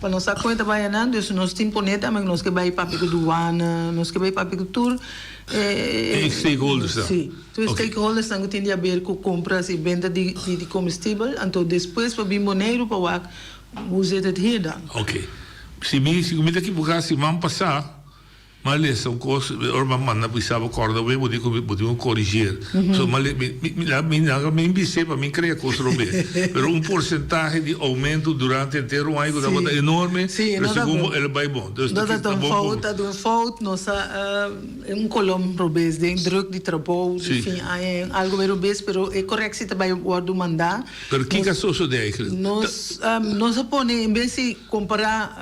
pa nos sa kon e ta bai einan, dus nos tin pone tambe ku nos ke bai papia ku duana, nos ke bai papia ku tur
e. E stakeholdersnan.
Si, tur e stakeholdersnan ku tin di haber ku kompras i benta di di komestibel, anto despues pa bin Boneiru pa wak hoe zit het hier dan.
Oké. Si mi si ku mi ta ekiboká siman pasá. M'a lesa un kos, ora m'a manda bisa bo kòrda wei bo di ku bo tin ku korigeer. So m'a le, mi, mi, mi laga mi bis'é pa mi krea kos robes. Pero un porsentahe di oumento durante henter un aña ku tabata enorme, pero segun bo el a bai bon. Dus
ta ta un fout, ta un fout, nos a un kolom robes den druk di trabou di fin aña, algu bai robes, pero e koreksie ta bai wòrdu mandá.
Pero kiko a sosodé eigenlijk?
Nos, nos a pone en bes di kompará.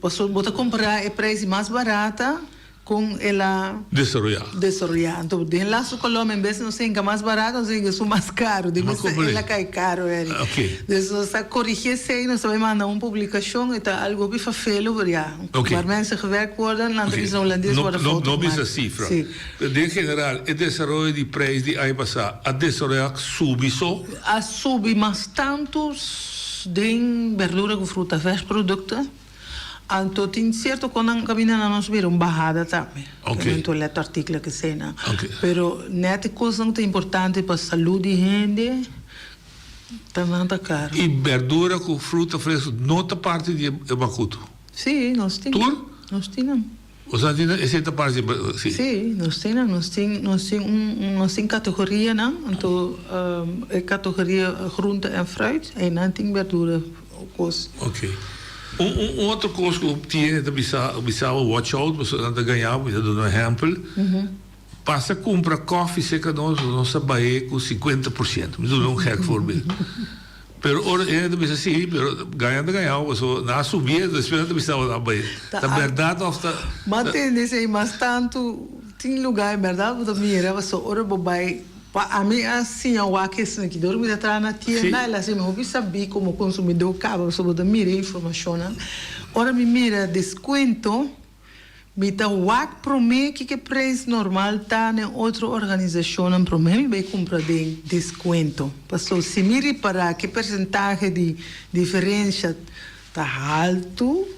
Pasobra bo ta kompará e preis di mas barata kon el a
Desaroyá.
desaroyá. Anto den laatste kolom en bes nos hinka mas barata nos hinka esun mas karu. Di mes el a kai karu Eric.
Oké.
Dus nos ta korigí esei, nos ta bai manda un publikashon, e ta algu hopi fafelu, pero ya,
Oké.
waar mensen gewerkt worden, nan ta
Oké.
bisa na hulandes
No,
worden
no,
fouten
no bisa
gemaakt.
sifra.
Sí.
Pero den general e desaroyo di preis di aña pasá a desaroyá subi so?
A subi mas tantu. Den berdura ku fruta vers produkten anto tin sierto konan kaminda nan nos mira un bahada tambe
Oké.
den toiletartikelen keseinan
Oké.
pero net e kosnan ku ta importante pa salud di hende ta nan ta karo.
I berdura ku fruta fresku no ta parti di e makutu?
Si nos tin.
Tur?
Nos tin nan.
Osea tin esei ta parti si.
Si, nos tin nan, nos tin nos tin un nos tin kategorianan, anto e kategoria groente en fruit, einan tin berdura kos.
Ok. Un un otro kos ku tin ta bisa bisa bo watch out pasobra nan ta gaña bo, mi ta duna un ehèmpel, pasa kumpra kòfi serka nos, nos ta bah'é ku 50%, mi ta duna un gèk voorbeeld. Pero ora e ta bisa si, pero gaña ta gaña bo, pasobra nan a subié, despues nan ta bisa bo nan a bai. Ta bèrdat òf ta.
Bo a tende esei mas tantu tin lugá en bèrdat bo ta mira pasobra ora bo bai pa ami a siña wak esaki dor mi ta traha na tienda el a hasi mi hopi sabí komo konsumidó kaba pasobra bo ta mira e informashonnan ora mi mira deskuento. Mi ta wak promé kiko e preis normal ta den otro organisashonnan promé mi bai kumpra den deskuento. Paso si mi ripará ku e persentahe di diferensha ta haltu,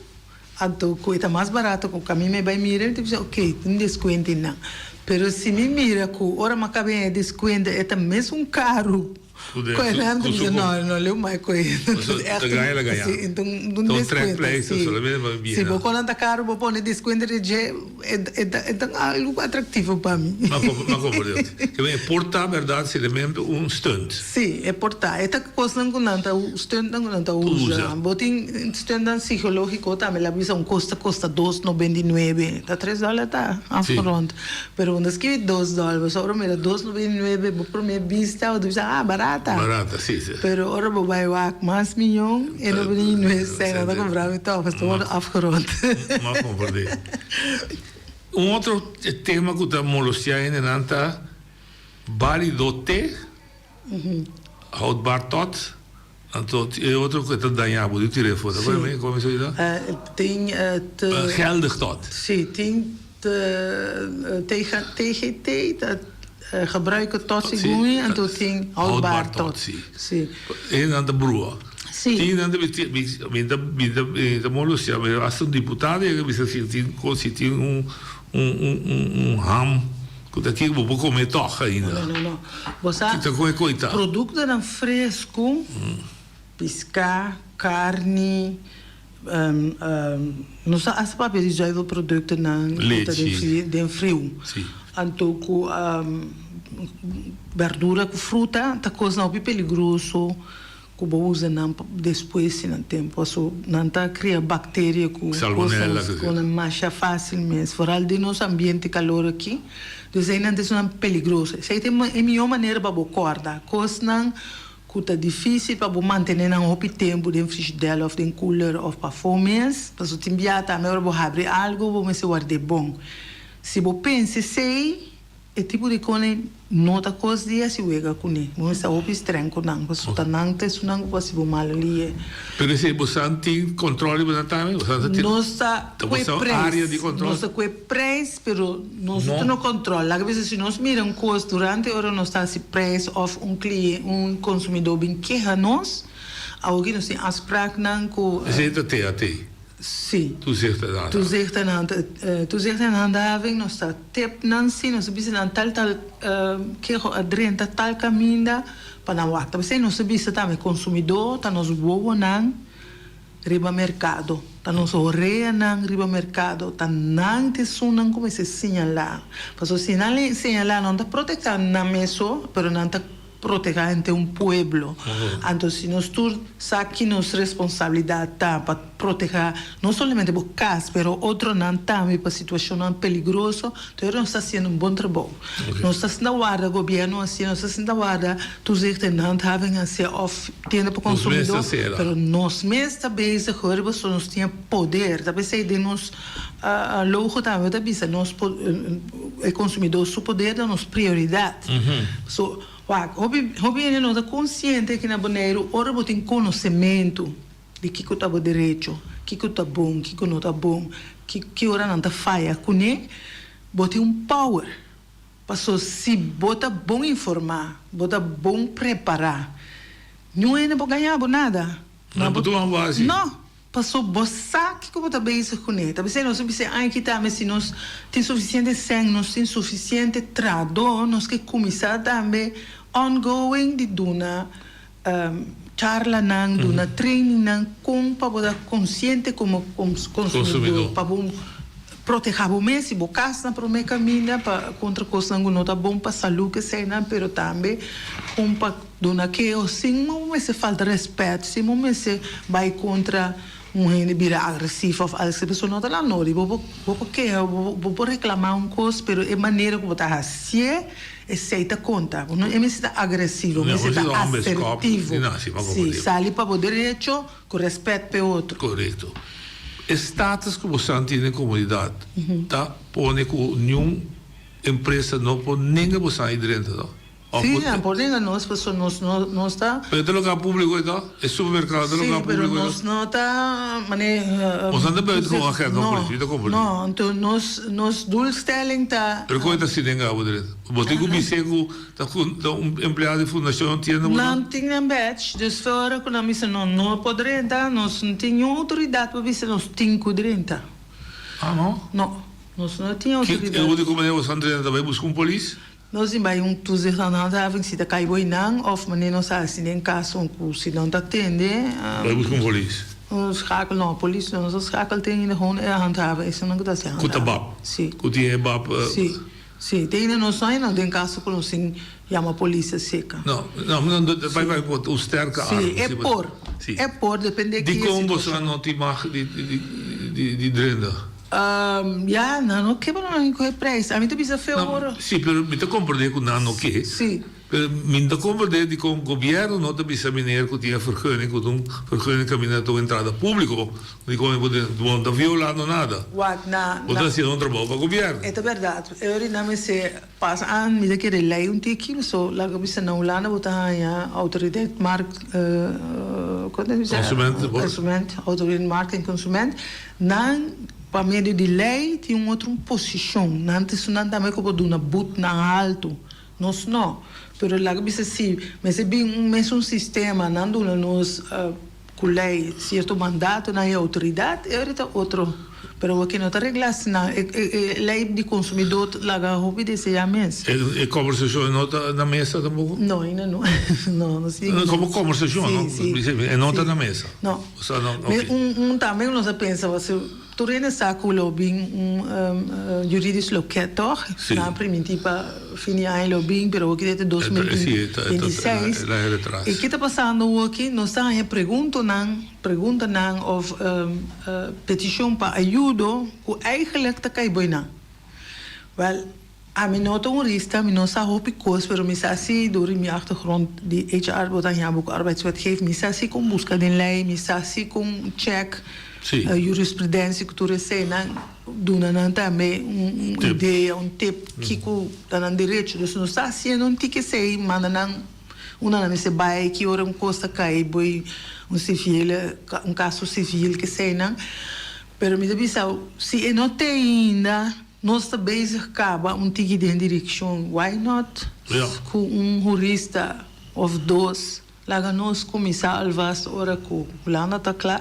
anto ku e ta mas barato ku kami mi bai mira mi ta bisa ok tin deskuento einan. Pero si mi mira ku ora mi a kaba e deskuento e ta mesun karu. Koe nan ta bisa no, no leu mai koe.
Ta gaña la gaña.
Si, enton un
Ta un
descuento.
trekpleister
Si.
solamente pa
Si
biena.
bo konan ta caro bo pone descuento di dje e ta e ta algo atractivo pa mi.
Ma ma comprende. Ke men e por ta berdad simplemente un stunt.
Si, e por ta. E ta kosnan ku nan ta stuntnan ku nan ta usa. Bo tin stuntnan psicológico tambe la bisa un kos ta kosta dos noventa i nuebe. Ta tres dòler ta afgerond. Pero bo no skibi dos dòler, pasobra ora bo mira dos noventa i nuebe bo promé bista bo ta bisa ah barata.
Barata, si, si.
Pero ora bo bai wak mas miyon e noventa i nuebe sèn nan ta kumpra mi tòg, pasobra ta wòrdu afgerond.
M'a komprendé. Un otro tema ku ta molestiá hendenan ta bálido te. Houdbaar tot, anto e otro ku ta dañá bo di tir'é for. Ta
Sí.
Kon mi sa bisa?
Tin te.
Geldig tot.
Sí, tin te TGT, ta gebruiken tot segun mi, anto tin houdbaar tot.
Sí. E nan ta brua.
Sí.
Tin nan ta mi mi ta mi ta mi ta molestia, hasta un diputado yega bisa si tin si tin un un un un ham. Ku ta kiko bo por kome tòg ainda?
No, no, no. Bo sa,
Kita ku e koita?
produktonan fresku, piská, karni, nos ta hasta papia di zuivelproduktonan ku ta
Lechi.
den friu.
Si.
Anto ku bèrdura ku fruta ta kosnan hopi peligroso. Ku bo usa nan pa despues si nan tempu paso nan ta kria bakteria ku
Salmonella
kosnan ku nan masha fásil mes foral den nos ambiente kalor aki dus einan ta esunnan peligroso esei ta e mihó manera pa bo kòrda kosnan ku ta difísil pa bo mantené nan hopi tempu den frishidèr òf den kuler òf pafó mes paso tin bia tambe ora bo habri algu bo mester ward'é bon si bo pensa esei. E tipo di kone no ta kos di hasi wega kuné. Bo mester hopi streng ku nan, pasobra ta nan ta esunnan ku por hasi bo mal lie.
Pero esei bosan tin control riba nan tambe? Bosan ta tin.
Nos ta
Ta
kue
bosan
prijs.
area di control?
Nos ta kue prijs, pero nos no ta no control. Laga bisa si nos mira un kos durante ora nos ta hasi prijs of un clien, un consumidor bin keha nos, awoki nos tin afspraaknan ku.
Esei ta TAT?
Sí.
Toezicht en handhaving.
Toezicht en hand, toezicht en handhaving, nos ta tip nan si, nos ta bisa nan tal tal keho a drenta tal kaminda pa nan wak. Ta p'esei nos ta bisa tambe konsumidó ta nos wowonan riba merkado, ta nos oreanan riba merkado, ta nan ta esunnan ku mester siñalá. Pasobra si nan señalá nan ta protektá nan mes so, pero nan ta. Protegá henter un pueblo. Anto si nos tur sa ki nos responsabilidat ta pa protegá no solamente bo kas pero otronan tambe pa situashonnan peligroso, entonces nos ta hasiendo un bon trabou. Nos ta sinta warda gobièrnu hasié, nos ta sinta warda toezicht en handhaving hasié òf tienda pa konsumidó, pero nos mes ta bezig hoor pasobra nos tin e poder. Ta p'esei den nos logo tambe ta bisa nos e konsumidó su poder ta nos prioridat. So, wak, hopi hopi hende no ta konsiente aki na Boneiru ora bo tin konosementu di kiko ta bo derecho, kiko ta bon, kiko no ta bon, ki ki ora nan ta faya kuné, bo tin un power. Paso si bo ta bon informá, bo ta bon prepará, niun hende por gaña bo nada.
No por tuma bo hasi.
No! Paso bo sa kiko bo ta bezig kuné. Ta bisei nos a bisei ai kita mi si nos tin sufisiente sèn, nos tin sufisiente trahadó, nos ke kuminsá tambe ongoing di duna charlanan, duna trainingnan kon pa bo ta konsiente komo konsumidó, pa bo protehá bo mes i bo kas na promé kaminda pa kontra kosnan ku no ta bon pa salú keseinan, pero tambe kon pa. Duna keho sin bo mester falta respet, sin bo mester bai contra un hende bira agresivo of algo así, pasobra no ta la nodi. Bo por bo por keha, bo por reclama un cos, pero e manera cu bo ta hacié, esey ta conta. Bo no e mester ta agresivo, bo mester ta asertivo. Si, sali pa bo derecho cu respet p'e otro.
Corecto. E status cu bo san tin den comunidad ta pone cu niun empresa no por nenga bo san drenta, no?
Sí, nan por nenga nos pasobra nos no nos ta.
Pero ta loka público e to? E supermercado ta loka público e to?
Sí, pero nos no ta mane.
Nos no ta bebe con agent van politie, mi ta comprende.
No, anto nos nos doelstelling ta.
Pero con e ta si nenga bo drenta? Bo tin cu bis'é cu ta ta un empleado di fundacion tienda bo?
Nan tin nan badge, dus fe ora cu nan bisa no no por drenta, nos no tin niun autoridad pa bisa nos tin cu drenta.
Ah no?
No, nos no tin autoridad.
Ki e ultimo manera bo sa drenta ta bay busca un polis?
Nos tin bai un toezicht aan handhaving si ta kai bo einan of manera nos a hasi den kaso ku si nan ta tende.
Bai buska un polis.
Un schakel no, polis no, nos a schakel tin hende gewoon e handhaven, esun nan ku ta hasi
Ku ta
handhaven.
bab.
Si.
Ku tin e bab.
Si, si. Te hende nos no hay no den kaso ku nos tin yama polis acerca.
No, no, no, bai bai ku un sterke arm.
Si, e por.
Si.
E por, depende ki e
Dikon boso
situashon.
no tin mag di di di drenta?
Ya, nan no ke pa nan kohe prijs. Ami ta bisa feo ora.
Si, pero mi ta komprende ku nan no ke.
Si.
Pero mi no ta komprende dikon gobièrnu no ta bisa meneer ku tin e vergunning, ku ta un vergunning kaminda ta un entrada públiko, dikon e por den, bo no ta violando nada.
Wak, na,
Bo ta hasiendo un trabou pa gobièrnu.
E ta bèrdat. E ora nan mester pas aan, mi ta kere lei un tiki, paso laga bisa na Hulanda bo ta haña Autoriteit Markt, kon ta bisa?
Consument.
Consument, Autoriteit Markt en Consument. Nan, pa medio di lei, tin un otro posishon. Nan ta esunnan tambe ku por duna butnan haltu. Nos no. Pero laga bisa si mester bin un mesun sistema, nan duna nos ku lei sierto mandatonan i outoridat, e ora ta otro. Pero awor no ta regla asina. E e lei di konsumidó ta laga hopi deseá mes.
E kòmbersashon no ta na mesa tampoko?
No, ainda no. No, no sigui.
Komo kòmbersashon, no?
Si, si.
E no ta na mesa?
No.
Osea no,
Mi
oké.
un un tambe nos a pensa wak tur hende sa ku lo bin un juridisch loket tòg?
Si.
Nan a primintí pa fin di aña lo bin pero awor ta 2026.
Si, e ta retras.
I ke ta pasando awoki? Nos ta haña preguntonan, preguntanan òf petishon pa ayudo ku eigenlijk ta kai bo einan. Wèl. Ami no ta un hurista, mi no sa hopi kos, pero mi sa si dor di mi achtergrond di HR bo ta haña bo ku arbeidswetgeving, mi sa si kon buska den lei, mi sa si kon check jurisprudentie ku tur eseinan, duna nan tambe un idea, un tip kiko ta nan derecho. Dus nos ta hasiendo un tiki esei, manda nan unda nan mester bai, ki ora un kos ta kai bo un civil, un kaso civil keseinan. Pero mi ta bisa si e no te ainda. Nos ta bezig caba un tiki den direccion, why not cu un hurista of dos laga nos cuminsa alvast ora cu Hulanda ta cla?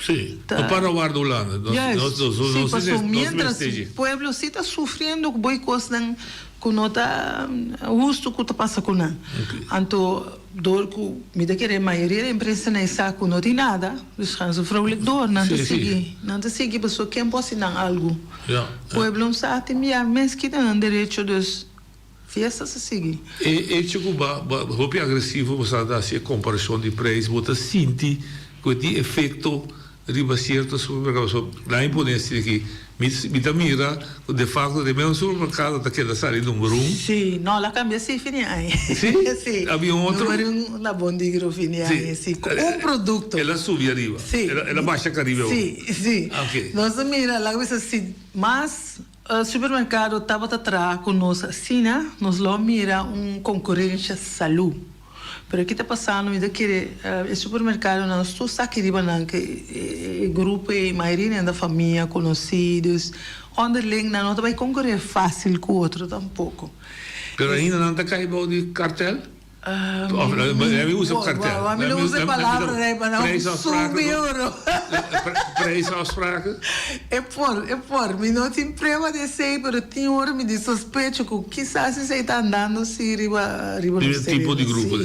Sí, no para warda Hulanda, nos
Juist, sí, paso mientras pueblo sí ta sufriendo cu boy cosnan cu no ta husto cu ta pasa cu nan. Anto Door cu mi ta kere mayoria di empresanan e sa cu no tin nada, dus gaan ze vrolijk door. Nan ta sigui, nan ta sigui pasobra ken por haci nan algo? Pueblo no sa tin bia mes kita nan derecho, dus fiesta sa sigui.
E hecho cu ba hopi agresivo bo sa ta haci e comparacion di prijs, bo ta sinti cu e tin efecto Riba cierto supermercado so nan e pone asina ki mi mi ta mira cu de facto den mesmo supermercado ta keda sali number un.
Si, no la cambia si fini aña.
Si?
Si.
Habia un otro?
Number un la bon di gro fini aña, si. Cu un producto.
El a subi ariba.
Si.
El a basha caribe awor.
Si, si.
Ok.
Nos ta mira, laga bisa si mas supermercado tabata traha cu nos asina, nos lo a mira un concurencia salud. Pero ki ta pasando mi ta kere e supermercadonan nos tur sa ki riba nan ke e grupo ei mayoria nan ta famia conoci dus onderling nan no ta bay concurre facil cu otro tampoco.
Pero ainda nan ta cay bao di cartel? Of mi usa cartel.
Bo mi lo usa e palabra rey pa nan subi oro.
Prijsafspraken?
E por e por mi no tin prueba di esey pero tin ora mi di sospecho cu Kisas esei ta andando si riba riba
nos
tereno.
Tipo di grupo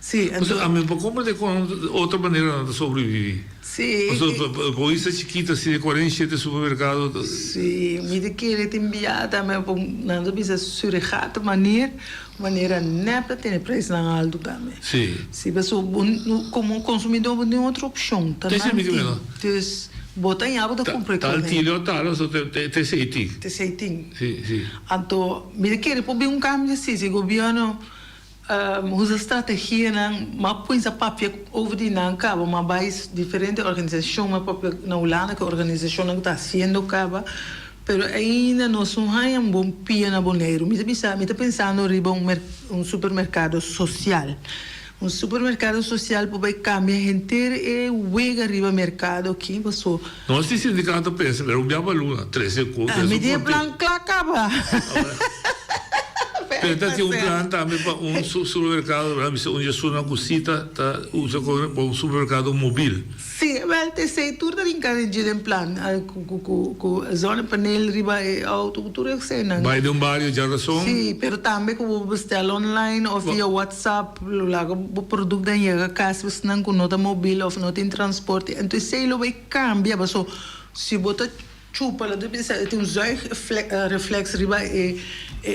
Si, si.
Pasobra ami no por comprende con otro manera nan ta sobrevivi.
Si.
Pasobra pa un isla chikito asina di 47 supermercado.
Si, mi ta kere tin bia tambe pa nan ta bisa surigate manier, manera nep ta tene prijsnan alto tambe.
Si.
Si, pasobra bo como consumidor bo no tin otro opcion. Ta nan tin. Dus. Bo ta ña bo ta cumpra e
Tal
cos ei.
tilo tal oso te te esey tin.
Te esey tin.
Si, si.
Anto mi ta kere por bin un cambio si, si gobierno usa strategianan ma cuminsa papia over di nan caba ma bay diferente organisacion ma papia na Hulanda cu organisacionnan cu ta haciendo caba pero ainda nos no haya un bon pia na Boneiru. Mi ta bisa mi ta pensando riba un un supermercado social. Un supermercado social por bay cambia henter e wega riba mercado aki paso.
Nos di sindicato pensa pero un bia pa luna trece cu
Mi tin e plan cla caba.
Pero ta tin un plan tambe pa un supermercado, bo a bisa un djesuna cu si ta ta usa como pa un supermercado mobil.
Si, wel ta esey tur ta rinca den dje den plan cu cu cu cu zonnepaneel riba e auto cu tur eseynan.
Bay den un bario djarason.
Si, pero tambe cu bo bestel online of via WhatsApp lo laga bo productnan yega cas esnan cu no ta mobil of no tin transporte. Enton esey lo bay cambia paso si bo ta Chupa lo ta bisa e tin un zuigreflex riba e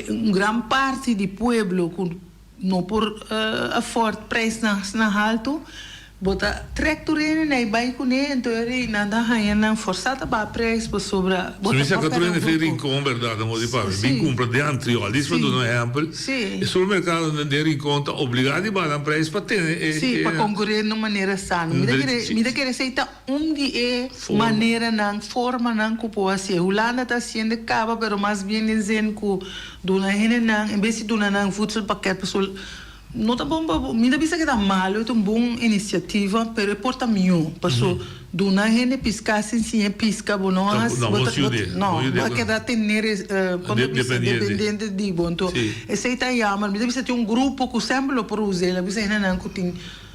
un gran parti di pueblo ku no por afford prijsnan asina haltu, bo ta trek tur hende na e bai kuné enton e rei nan ta haña nan forsá ta baha prijs pasobra bo
ta pa pèrdè un grupo. Rincon berdad amor di papia bin kumpra den Antriol dis pa duna un ehèmpel e supermerkadonan den Rincon ta obligá di baha nan prijs pa tene e
Sí pa konkuré na un manera sano mi ta kere mi ta kere esei ta Un di e maneranan, formanan ku por hasié. Hulanda ta hasiendo kaba pero mas bien den zin ku duna hendenan en bes di duna nan voedselpakket pasobra no ta bon pa bo. Mi ta bisa ke ta malo e ta un bon inisiativa pero e por ta mihó paso duna hende piska sin siña piska bo no hasi bo ta no bo a keda tener kon ta bisa dependiente di bo. Anto esei ta jammer. Mi ta bisa tin un grupo ku semper lo por us'é. Lo bisa hendenan ku tin.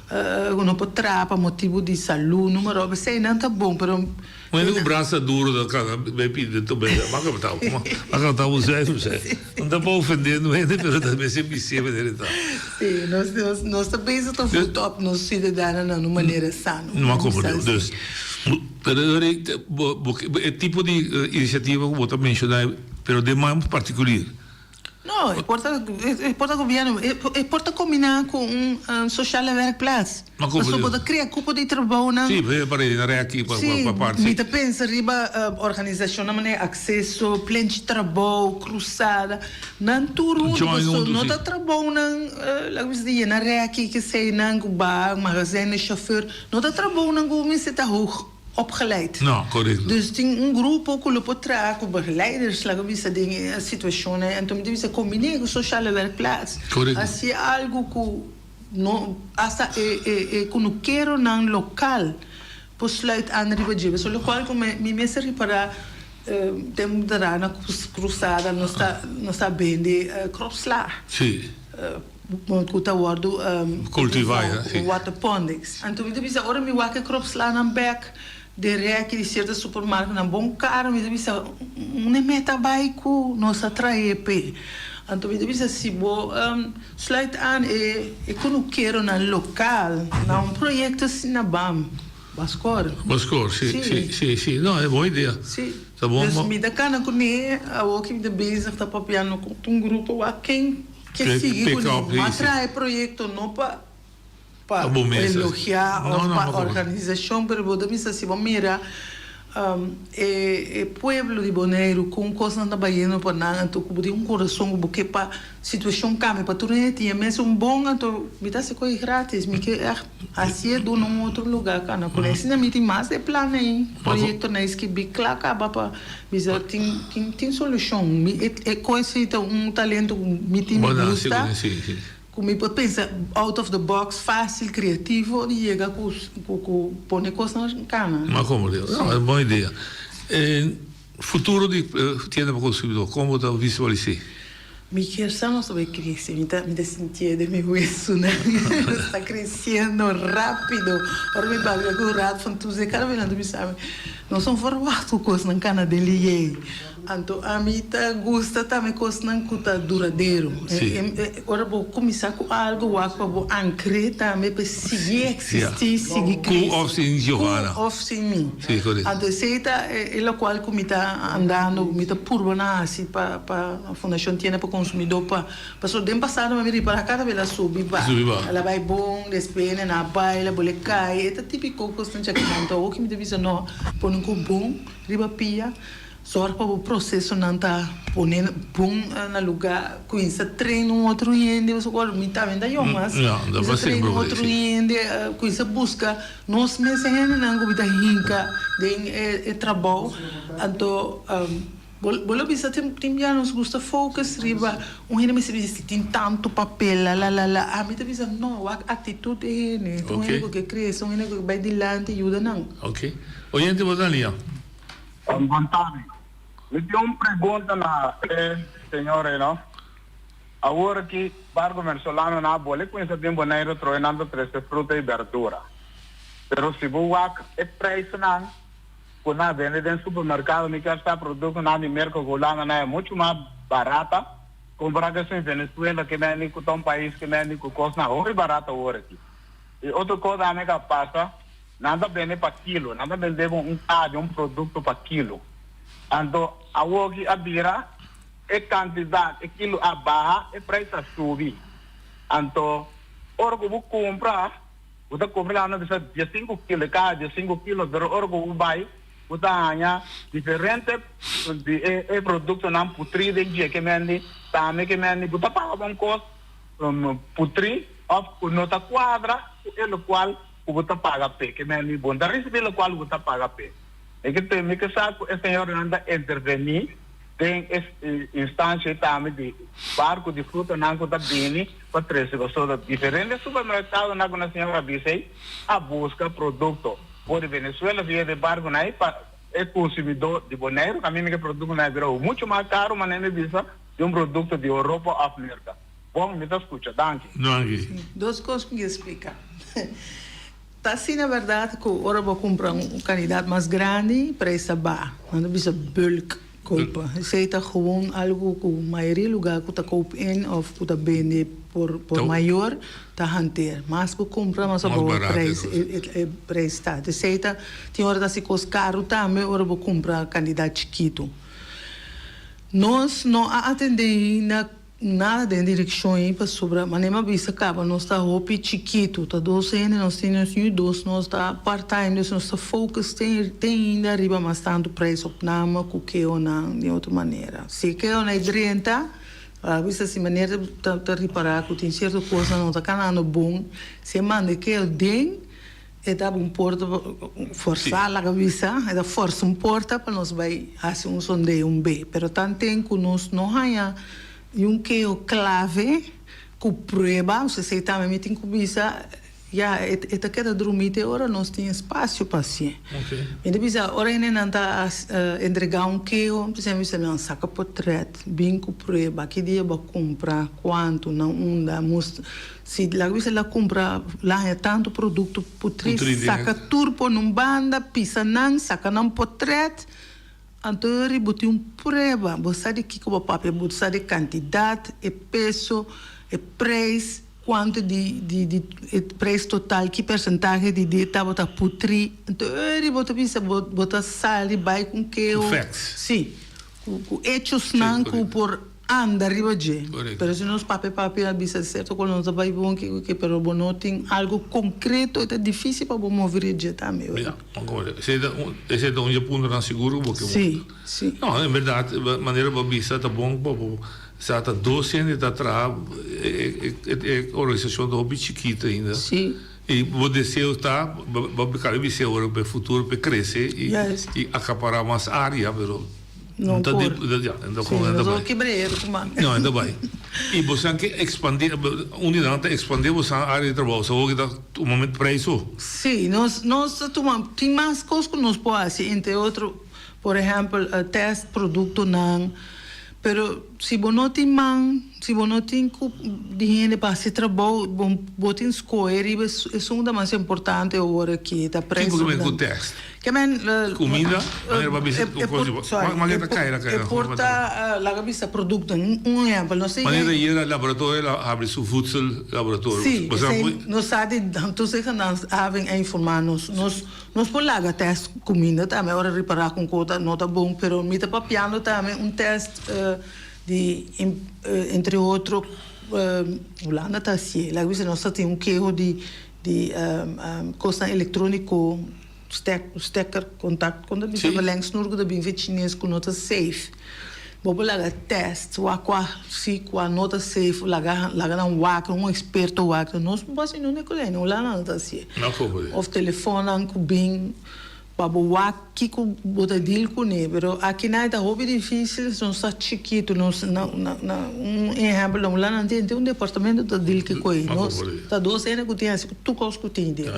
Ku no por traha pa motibu di salú, numero op, esei nan ta bon, pero.
Un hende ku brasa duru ta kana bai pidi den tur bes, baka ta baka ta un zuiver zei. No ta pa ofendé un hende, pero ta mester bis'é manera e ta.
Sí, nos nos nos ta bezig ta voet op nos siudadanonan na un manera sano.
No a komprendé. Dus, pero bo bo e tipo di inisiativa ku bo ta menshoná, pero den man partikulir.
No, e por ta, e por ta gobierno, e por ta combiná cu un sociale werkplaats. Pasobra bo ta crea cupo di trabounan.
Sí, pa reda reki, pa pa parti.
Sí, mi ta pensa riba organisacionnan manera Acceso, Plenchi Trabou, Cruzada, nan tur hunto, pasobra no ta trabounan, laga mi bisa di yena reki, keseinan, cu ba magazijn, chauffeur, no ta trabounan cu mester ta hoog. Opgeleid.
No, korekto.
Dus tin un grupo ku lo por traha ku begeleiders, laga bisa den e situashonnan. Anto mi ta bisa kombiné ku sociale werkplaats.
Korekto.
Hasi algu ku no hasta e e e kunukeronan lokal por sluit aan riba dje. Pasobra lokual ku mi mi mester ripará den Rana Krusada nos ta nos ta bende kropsla.
Sí.
Ku ta wòrdu
Kultivá, ya,
si. Waterponics. Anto mi ta bisa ora mi wak e kropslanan bèk den rèki di sierto supermarketnan bon karo mi ta bisa un meta bai ku nos a trae p'e. Anto mi ta bisa si bo sluit aan e e kunukeronan lokal na un proyekto asina bam bo a skor.
Bo a skor, si, si, si, si. No, e bon idea.
Si. Ta bon. Dus mi ta kana kuné awor ki mi ta bezig ta papiando ku un grupo wak ken. Ke sigui ku no a traha e proyekto no pa pa elogiá òf pa organisashon pero bo ta bisa si bo mira e e pueblo di Boneiru kon kosnan ta bayendo pa nan anto ku bo tin un kurason ku bo ke pa situashon kambia pa tur hende tin e mesun bon anto mi ta hasi koe gratis mi ke ègt hasié duna un otro lugá kana kuné asina mi tin mas e plan ei proyektonan ei skibí kla kaba pa Bisa tin tin tin solucion. Mi e e cos ei ta un talento cu mi tin mi gusta, cu mi por pensa out of the box, facil, creativo di yega cu cu cu pone cosnan cana.
Ma como Leo? No, es bon idea. E futuro di tienda pa consumidor, como bo ta visualis'é?
Mi kier sa nos ta bay crece, mi ta mi ta sintié den mi huesonan, nos ta creciendo rapido. Ora mi papia cu Raad van Toezicht cada bes nan ta bisa mi, nos no verwacht cu cosnan cana den liey. Anto ami ta gusta tambe cosnan cu ta duradero. Ora bo cuminsa cu algo wak pa bo ankr'é tambe pa e sigui existi, sigui crece.
Cu of sin Giovanna.
Cu of sin mi. Anto esey ta e locual cu mi ta andando, mi ta purba na haci pa. Pa Fundashon Tienda pa Konsumidó pa pasobra den pasado mi a ripará kada bes el a subi ba el a bai bon despues el a bai el a bole kai e ta típiko kosnan chakinan anto awo ki mi ta bisa no pone ku bon riba pia sòrg pa bo prosesonan ta pone bon na lugá kuminsa train un otro hende pasobra mi tambe ta yòn mas kuminsa train un otro hende kuminsa buska nos mes e hendenan ku mi ta hinka den e trabou anto. Bo lo bisa tin tin bia nos gusta focus riba un hende mester bisa si tin tantu papel lalalala ami ta bisa no wak actitud e hende ta un hende ku ke crece un hende ku ke bai dilanti yuda nan.
Ok. Oyente bo ta lia.
Bon tardi. Mi tin un pregunta na e señor ei no. Awor aki barco Venezolano nan a bole cuminsa den Bonaire troe nan ta trece fruta y berdura. Pero si bo wak e prijsnan cu nan a bende den supermercado mi kier sa productonan di Merca cu Hulanda nan e mucho mas barata compara cu esun Venezuela ke mende cu ta un pais ke mende cu cosnan hopi barata awor aki. Y otro cos tambe cu a pasa nan ta bende pa kilo, nan ta bende bo un caha di un producto pa kilo. Anto awor aki a bira. E kantidat, e kilo a baha, e preis a subi. Anto, ora ku bo kumpra, bo ta kumpra laga nos bisa diesinku kilo, e kaha diesinku kilo, pero ora ku bo bai, bo ta haña diferente di e e produktonan putrí den dje ke mendi, tambe ke mendi bo ta paga bon kos putrí òf ku no ta kuadra ku e lokual ku bo ta paga p'e. Ke mendi bo no ta risibí lokual ku bo ta paga p'e. Mi ke mi ke sa ku e señornan ta intervení. Den e instancia ei tambe di barco di frutanan cu ta bini pa trece pasobra diferente supermercadonan cu na señor a bisa ei a busca producto for di Venezuela via di barconan ei pa e consumidor di Boneiru caminda cu e productonan a bira mucho mas caro manera mi bisa di un producto di Europa of Merca. Bon mi ta scucha. Danki.
Danki.
Dos cos mi ke splica. Ta asina berdad cu ora bo cumpra un cantidad mas grandi, prijs ta baha. Nan ta bisa bulk kopen. Esey ta gewoon algo cu mayoria lugar cu ta koop in of cu ta bende por por mayor ta hanteer. Mas bo cumpra mas abou e prijs e prijs ta. Esey ta tin ora ta haci cos caro tambe ora bo cumpra cantidad chikito. Nos no a atende ainda. Nada den direkshon ei pasobra manera mi a bisa kaba nos ta hopi chikitu ta dos hende nos tin nos yu dos nos ta part time dus nos ta focus te te ainda riba mas tantu prijsopname ku keonan di otro manera si e keonan ei drenta a bisa si manera ta ta ripara ku tin sierto kosnan no ta kanando bon si e manda e keo den E ta un porta pa forsá laga bisa, e ta forsa un porta pa nos bai hasi un sondeo un be. Pero tanten ku nos no haña niun keho klave ku prueba, osea esei tambe mi tin ku bisa, ya e ta keda drumí te ora nos tin espasio pa hasié. Mi ta bisa ora hendenan ta entregá un keho, mi ta bisa nan saka potrèt, bin ku prueba, ki dia bo a kumpra, kuantu, na unda, mustra. Si laga bisa la cumpra la haña tanto producto putri saca tur pone un banda pisa nan saca nan potret anto yori bo tin un prueba bo sa di kico bo papia bo sa di cantidad e peso e prijs cuanto di di di e prijs total ki percentahe di di tabata putri anto yori bo ta bisa bo bo ta sali bay cu un keho si cu cu hechosnan cu por Anda riba dje. Pero si nos papia papia a bisa cierto cu nos ta bay bon kico ke pero bo no tin algo concreto e ta dificil pa bo move riba dje tambe hoor.
Ya, esey ta un esey ta un dje puntonan sigur cu bo ke
Si, si.
No, en berdad manera bo a bisa ta bon pa bo sa ta dos hende ta traha e e e organisacion ta hopi chikito ainda.
Si.
Y bo deseo ta bo a caba di bisa awor pa e futuro pa e crece y y acapara mas area pero
No
ta
por.
Ya, no
Sí,
ta
nos
bai.
kibra e ruman.
No, no ta bai. Y bosan ke expande, un di nan ta expande bosan area di trabou, so hopi ta tuma met prijs so.
Sí, nos nos ta tuma, tin mas cos cu nos por haci, entre otro, por ehempel, test productonan, pero si bo no tin man, si bo no tin cu di hende pa haci trabou, bo bo tin scohe riba esun ta mas importante awor aki, ta
Kico
prijs.
ke men cu test?
Ke men
Kuminda, manera pa bisa
e por sorry
manera ta kai la kai
e por ta laga bisa produkto un ehempel nos ta
Manera yera laboratorio la habri su voedsel laboratorio
Si esei nos sa di toezicht en dan haven a informa nos nos nos por laga test kuminda tambe ora ripara ku un kos no ta bon pero mi ta papiando tambe un test di entre otro Hulanda ta hasié laga bisa nos ta tin un keho di di kosnan elektroniko. Stek, stekker, contact, kon ta bisa verlengsnoer ku ta bin fe chines ku no ta safe. Bo por laga test wak kua si kua no ta safe laga laga nan wak un eksperto wak nos no por hasi nunde ku lei Hulanda no ta hasié. Of telefonnan ku bin pa bo wak kiko bo ta deal kuné pero akinan e ta hopi difisil nos ta chikitu nos na na na un ehèmpel na Hulanda nan tin un departamento ta deal ku e nos ta dos hende ku tin hasi tur kos ku tin den.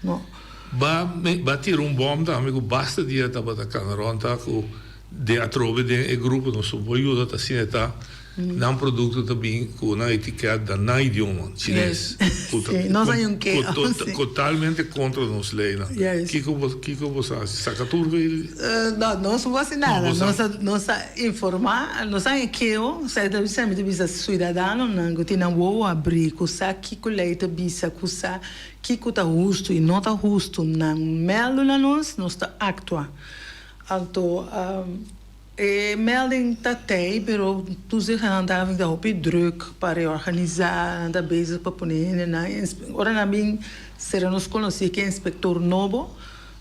No.
Ba ba tira un bom tambe ku basta dia tabata kana rond ta ku den atrobe den e grupo nos por yuda ta asina ta. Nan produkto ta bin ku nan etiket na nan idioma, chines. Ku ta totalmente kontra nos leinan. Kiko bo kiko bo sa hasi? Saka tur ku e.
No, nos no hasi nada. Nos a nos a informá, nos a haña keho, sa ta bisa mi ta bisa suidadanonan ku tin nan wowo abrí, ku sa kiko lei ta bisa, ku sa kiko ta hustu i no ta hustu, nan mèldu na nos, nos ta aktua. Anto. E melding ta tei, pero toezichthandhaving ta hopi druk pa reorganisa, nan ta bezig pa pone hendenan. Ora nan bin sera nos konosí ku e inspektor nobo,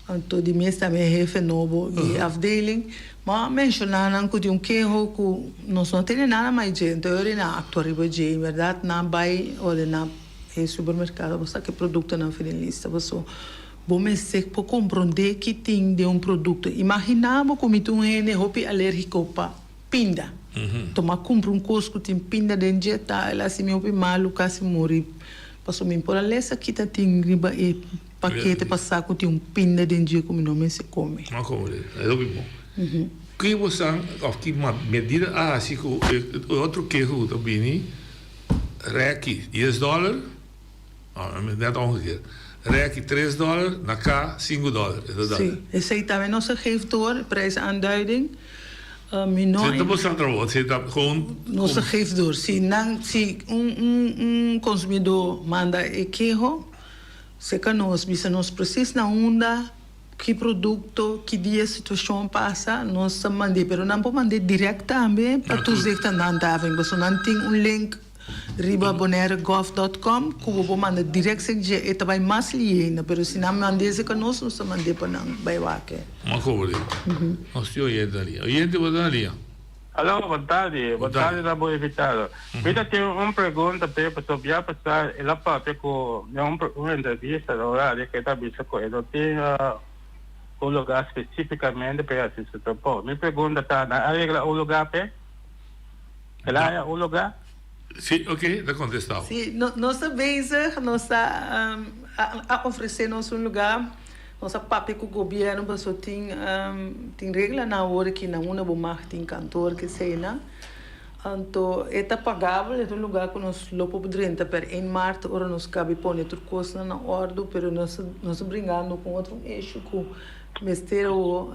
anto di mes tambe e hefe nobo di e afdeling, bo a menshoná nan ku tin un keho ku nos no tene nada mas dje, anto e ora nan a aktua riba dje. En bèrdat nan a bai ordená e supermerkado pa saka e produktonan for den lista paso. Bo mester por komprondé ki tin den un produkto. Imaginá bo ku mi ta un hende hopi alérgiko pa pinda. Tuma kumpra un kos ku tin pinda den dje ta el hasi mi hopi malu, kasi muri. Pasobra mi por a lesa ki ta tin riba e pakete pa sa ku tin un pinda den dje ku mi no mester kome.
No kome, e hopi bon. Ki bo sa òf ki medida a hasi ku e otro keho ku ta bini, rèki dies dòler? Net omgekeerd. Reki tres dollar, na K sinku dollar. E ta dal.
Sí, esei tambe nos a geef door, prijsaanduiding. Mi no.
Esei ta boso trabou, esei ta gewoon.
Nos a geef door. Si nan, si un un un consumidor manda e keho, serka nos, bisa nos precies na unda, ki producto, ki dia e situacion pasa, nos ta mand'é. Pero nan por mand'é direct tambe pa toezichthandhaving, pasobra nan tin un link. Riba bonairegov dot com ku bo por manda direct sek dje e ta bai mas liena pero si nan manda esei ka nos nos ta mand'é pa nan bai wak e.
Ma kobo di nos tin oyente na liña. Oyente bo ta na liña.
Alo, bon tardi. Bon tardi na bo invitado. Mi ta tin un pregunta p'e pasobra bia pasá el a papia ku den un un entrevista na un radio ku e ta bisa ku e no tin un lugar spesifikamente pa e hasi su trabou. Mi pregunta ta nan a regla un lugar p'e? El a haya un lugá?
Sí, ok, ta contestao.
Sí, nos ta bezig, nos ta a ofrece nos un lugá, nos a papia cu gobierno paso tin tin reglanan awor aki na unda bo mag tin kantoor keseinan. Anto e ta pagabel, e ta un lugá cu nos lo por drenta per een maart ora nos cabi pone tur cosnan na ordo, pero nos nos ta bringando cu otro issue cu mester awor.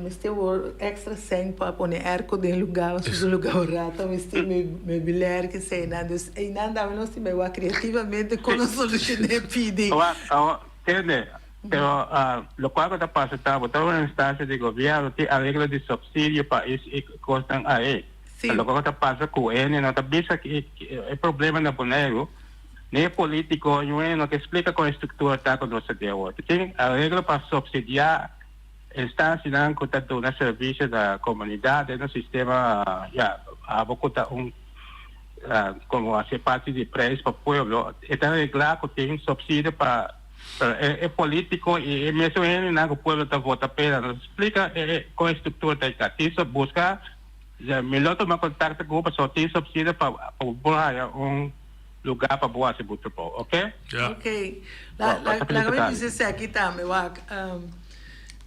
Mester wor extra sèn pa pone airco den lugar, pasobra lugar un rato mester meubilair keseinan. Dus einan tambe nos tin bai wak creativamente kon nos soluciona e pidi.
Wak, awor, tende, pero lokual ku ta pasa ta bo ta un instancia di gobierno tin areglo di subsidio pa e kosnan ahi. Lokual ku ta pasa ku hende no ta bisa e problema na Boneiru, ni e politico ni un hende no ta splika kon e struktura ta ku nos ta den awor. Tin areglo pa subsidia. Instancianan cu ta duna servicio na comunidad den nos sistema ya abo cu ta un como haci parti di prijs pa pueblo e ta regla cu tin subsidio pa pero e politico y e mesun hendenan cu pueblo ta vota p'e nan ta splica con e structura ta esaki tin so busca mi lo tuma contacto cu bo pasobra tin subsidio pa bo haya un lugar pa bo haci bo trabou ok.
Ok laga mi bisa esaki tambe wak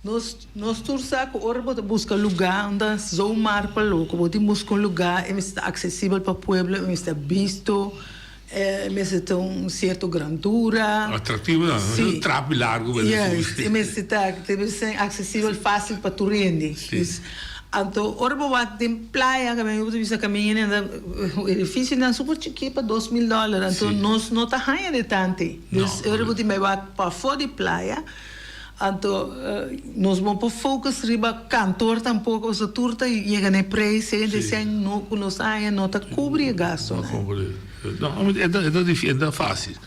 nos nos tur sa ku ora bo ta buska lugar unda zomaar pa loko bo tin buska un lugar e mester ta aksesibel pa pueblo e mester ta bisto e mester ta un sierto grandura
Atractivo no
si
trapi largo
juist e mester ta debe ser aksesibel fasil pa tur hende. Anto ora bo wak den playa kaminda bo ta bisa kaminda nan ta edificionan super chikí pa 2000 dollar anto nos no ta haña de tante dus ora bo tin bai wak pafó di playa anto nos no por focus riba kantor tampoko pasobra tur ta yega na e prijs hende sèn no ku nos ta haña no ta kubri e gastonan.
No e ta e ta fácil.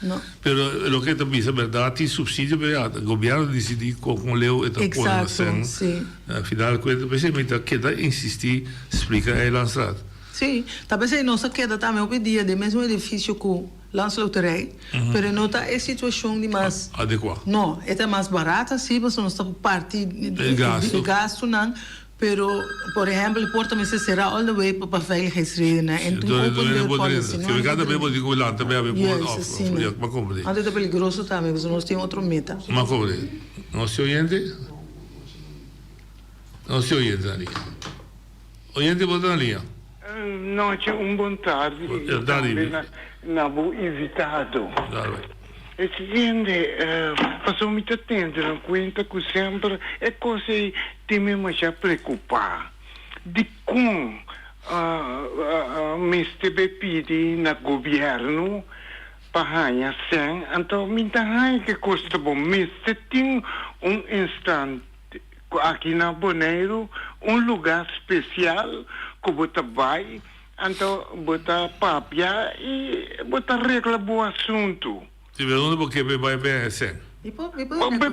Pero loke ta bisa berdad tin subsidio pero ya gobierno ta dicidi con leu e ta pone na cen. Na final di cuenta p'esei mi ta keda insisti splica Eilandstraat.
Sí, ta p'esei nos a keda tambe hopi dia den mesmo edificio cu Landsloterij, pero no ta e situacion di mas.
Adecua.
No, e ta mas barata si pasobra nos ta parti e gastonan. Pero, por ehempel, e porta mester será all the way pa veiligheidsredenen en tin open deur policy. No
Cada bes bo tin cu lanta bay abi por
of
of ma comprende.
Anto ta peligroso tambe pasobra nos tin otro meta.
Ma comprende. Nos tin oyente? Nos tin oyente na liña. Oyente bo ta na liña?
Nochi un bon tardi y tambe na bo invitado. E siguiente, pasobra mi ta tende na cuenta cu semper e cos ey tin mi masha preocupa. Dicon mester bay pidi na gobierno pa haña cen? Anto mi ta haña cu e cos ta bon. Mester tin un instant. Ku aki na Boneiru un lugá spesial ku bo ta bai, anto bo ta papia i bo ta regla bo asuntu.
Si pero unda bo ke pe bai pe esei?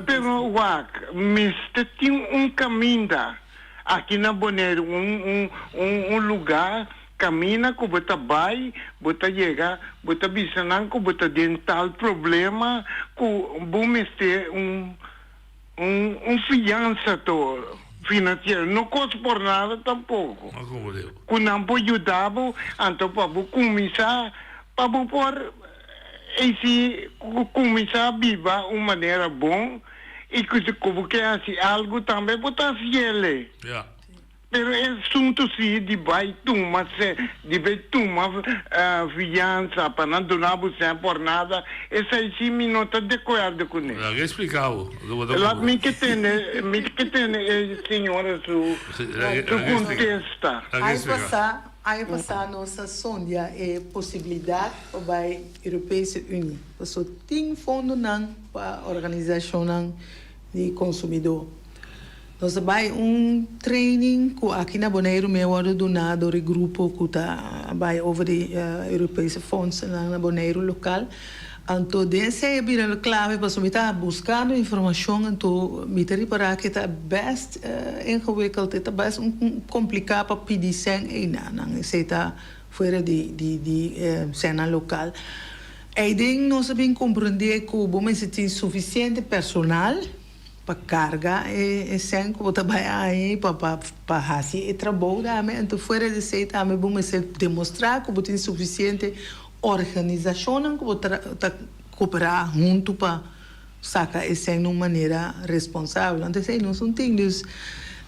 Pero wak, mester tin un kaminda aki na Boneiru, un un lugá kaminda ku bo ta bai, bo ta yega, bo ta bisa nan ku bo ta den tal problema ku bo mester un Un un fiansa to financiero no cos por nada tampoco. Cu nan por yuda bo anto pa bo cuminsa pa bo por ey si cuminsa biba un manera bon y cu cu bo ke haci algo tambe bo ta haciele. Pero e asuntu si di bai tuma se, di bai tuma fiansa pa nan duna bo sen por nada, esei si mi no ta de acuerdo cu ne.
Laga e splica bo.
Laat mi ke tende, mi ke tende e señora su su contesta.
Aña pasá, aña pasá nos a sondia e posibilidad pa bai Europese Unie, paso tin fondonan pa organisacionnan di consumidor. Nos a bai un training ku aki na Boneiru mi a wòrdu duná dor e grupo ku ta bai over di Europese fondsennan na Boneiru lokal. Anto den esei a bira klave pasobra mi ta buskando informashon anto mi ta ripará ku e ta bèst ingewikkeld, e ta bèst kompliká pa pidi sèn einan. Esei ta fuera di di sènnan lokal. Eiden nos a bin komprendé ku bo mester tin sufisiente personal. Pa carga e cen cu bo ta bay haña pa pa haci e trabou tambe. Anto fuera di esey tambe bo mester demostra cu bo tin suficiente organisacionnan cu bo ta coopera hunto pa saca e cen na un manera responsabel. Anto esey nos no tin. Dus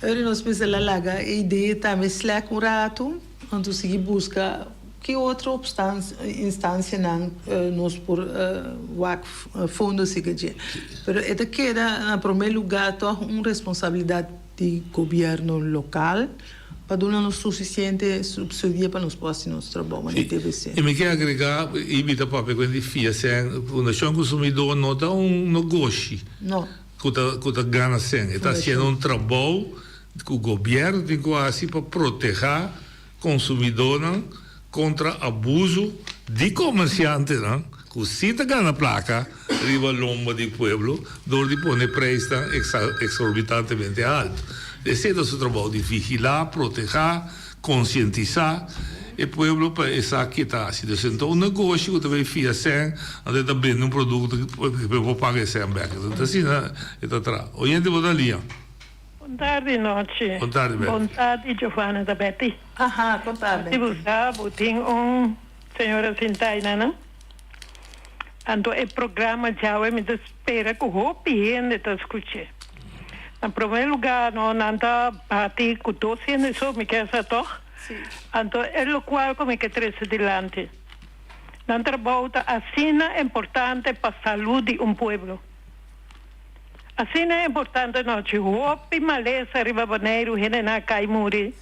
ora nos mester la laga e idea tambe slek un rato. Anto sigui buska ki otro instancianan nos por wak fondo sigui dje. Pero e ta keda na prome luga tog un responsabilidad di gobierno local pa duna nos suficiente subsidio pa nos por haci nos trabou manera debe ser.
I mi ke agrega, i mi ta papia ku hende di fia sèn, Fundashon Konsumidó no ta un nogoshi ku ta gana sèn, e ta hasiendo un trabou Ku gobièrnu tin ku hasi pa protehá konsumidónan kontra abusu di komersiantenan ku sí ta gana plaka riba lomba di pueblo dor di pone preisnan eksorbitantemente altu. Esei ta su trabou di vigilá, protehá, konsientisá e pueblo pa e sa ke ta hasi. Dus enton un negoshi ku ta bay fia sèn anto e ta bende un produkto ku e por paga e sèn bèk. Enton asina e ta traha. Oyente bo ta lia.
Bon tardi Nochi.
Bon tardi Betty.
Bon tardi Giovanna ta Betty.
Aha, kon ta
Betty? Bo sa bo tin un señora sinta ayna nan. Anto e programa djawe mi ta spera ku hopi hende ta skuch'é. Na prome luga no nan ta bati ku dos hende so mi kier sa tog?
Si.
Anto e lokual ku mi ke trese dilanti. Nan trabou ta asina importante pa salud di un pueblo. Asina e importante nochi. Hopi malesa riba Boneiru hendenan a kai muri.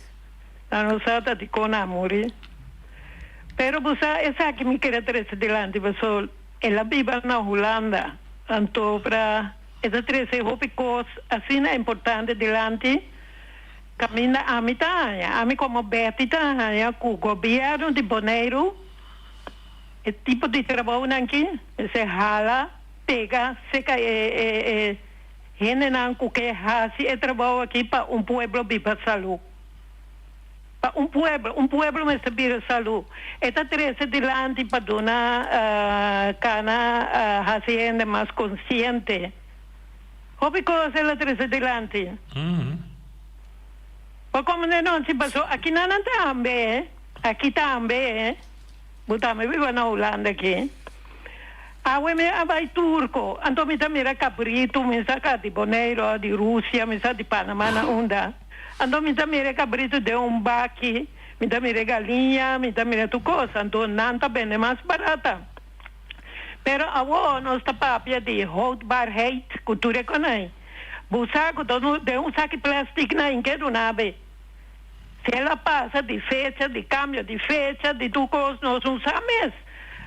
Nan no sa ta dikon nan a muri. Pero bo sa esaki mi kere trese dilanti paso el a biba na Hulanda anto pra e ta trese hopi kos asina importante dilanti kaminda ami ta haña. Ami komo Betty ta haña ku gobièrnu di Boneiru e tipo di trabounan aki mester hala. Pega seka e e hendenan ku ke hasi e trabou aki pa un pueblo biba salú. Pa un pueblo, un pueblo mester bira salú. E ta trese dilanti pa duna kana hasi hende mas konsiente. Hopi kos el a trese dilanti. Pa komo den nochi paso aki nan tambe, aki tambe. Bo tambe biba na Hulanda aki. Awe mi a bai Turko, anto mi ta mira kabritu, mi sa ka di Boneiru, di Rusia, mi sa di Panama na unda. Anto mi ta mira e kabritu den un baki. Mi ta mira e galiña, mi ta mira tur kos, anto nan ta bende mas barata. Pero awor nos ta papia di houdbaarheid ku tur e konai. Bo sa ku ta den un saki plastic nan in ke duna be. Si el a pasa di fecha, di cambio di fecha, di tur kos nos no sa mes.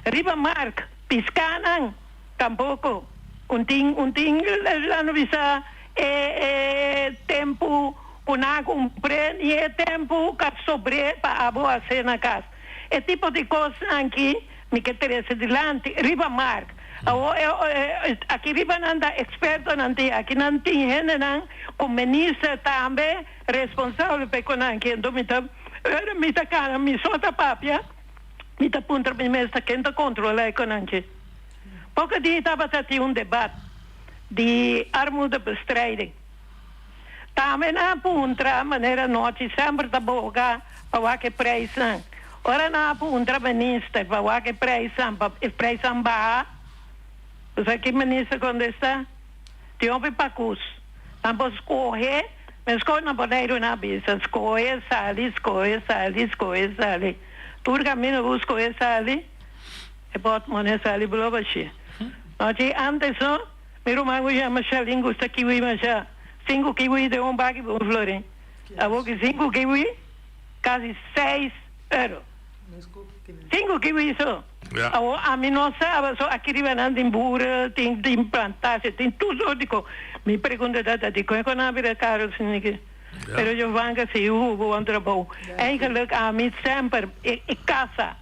Riba mark, piscanan tampoco. Un tin un tin la no bisa e e tempu ku nan a kumpr'é ni e tempu ku a sobr'é pa abo hase na kas. E tipo di kosnan aki mi ke trese dilanti riba mark. Awor e aki riba nan ta ekspertonan tin, aki nan tin hendenan ku minister tambe responsabel pa e konan aki. Anto mi ta ora mi ta kana mi so ta papia mi ta puntra mi mes ta ken ta kontrola e konan aki. Poko dia tabata tin un debat di armoedebestrijding. Tambe nan a puntra manera nochi semper ta boga pa wak e prijsnan. Ora nan a puntra minister pa wak e prijsnan pa e prijsnan baha, bo sa ki minister kontesta? Tin hopi pakus. Nan por skohe, meskos na Boneiru nan a bisa, skohe sali, skohe sali, skohe sali. Tur kaminda bo skohe sali, e pòtmone sali blo bashí. Nochi antes no. Mi ruman ku yama Shalin gusta kiwi masha. Sinku kiwi den un baki pa un florin. Awor ki sinku kiwi kasi seis euro. Sinku kiwi so. Awor ami no sa paso aki riba nan tin boeren, tin tin plantatie, tin tur soort di kos. Mi pregunta tata dikon e kon a bira karo asina aki? Pero Jovanka si hubo un trabou. Eigenlijk ami semper e kasa.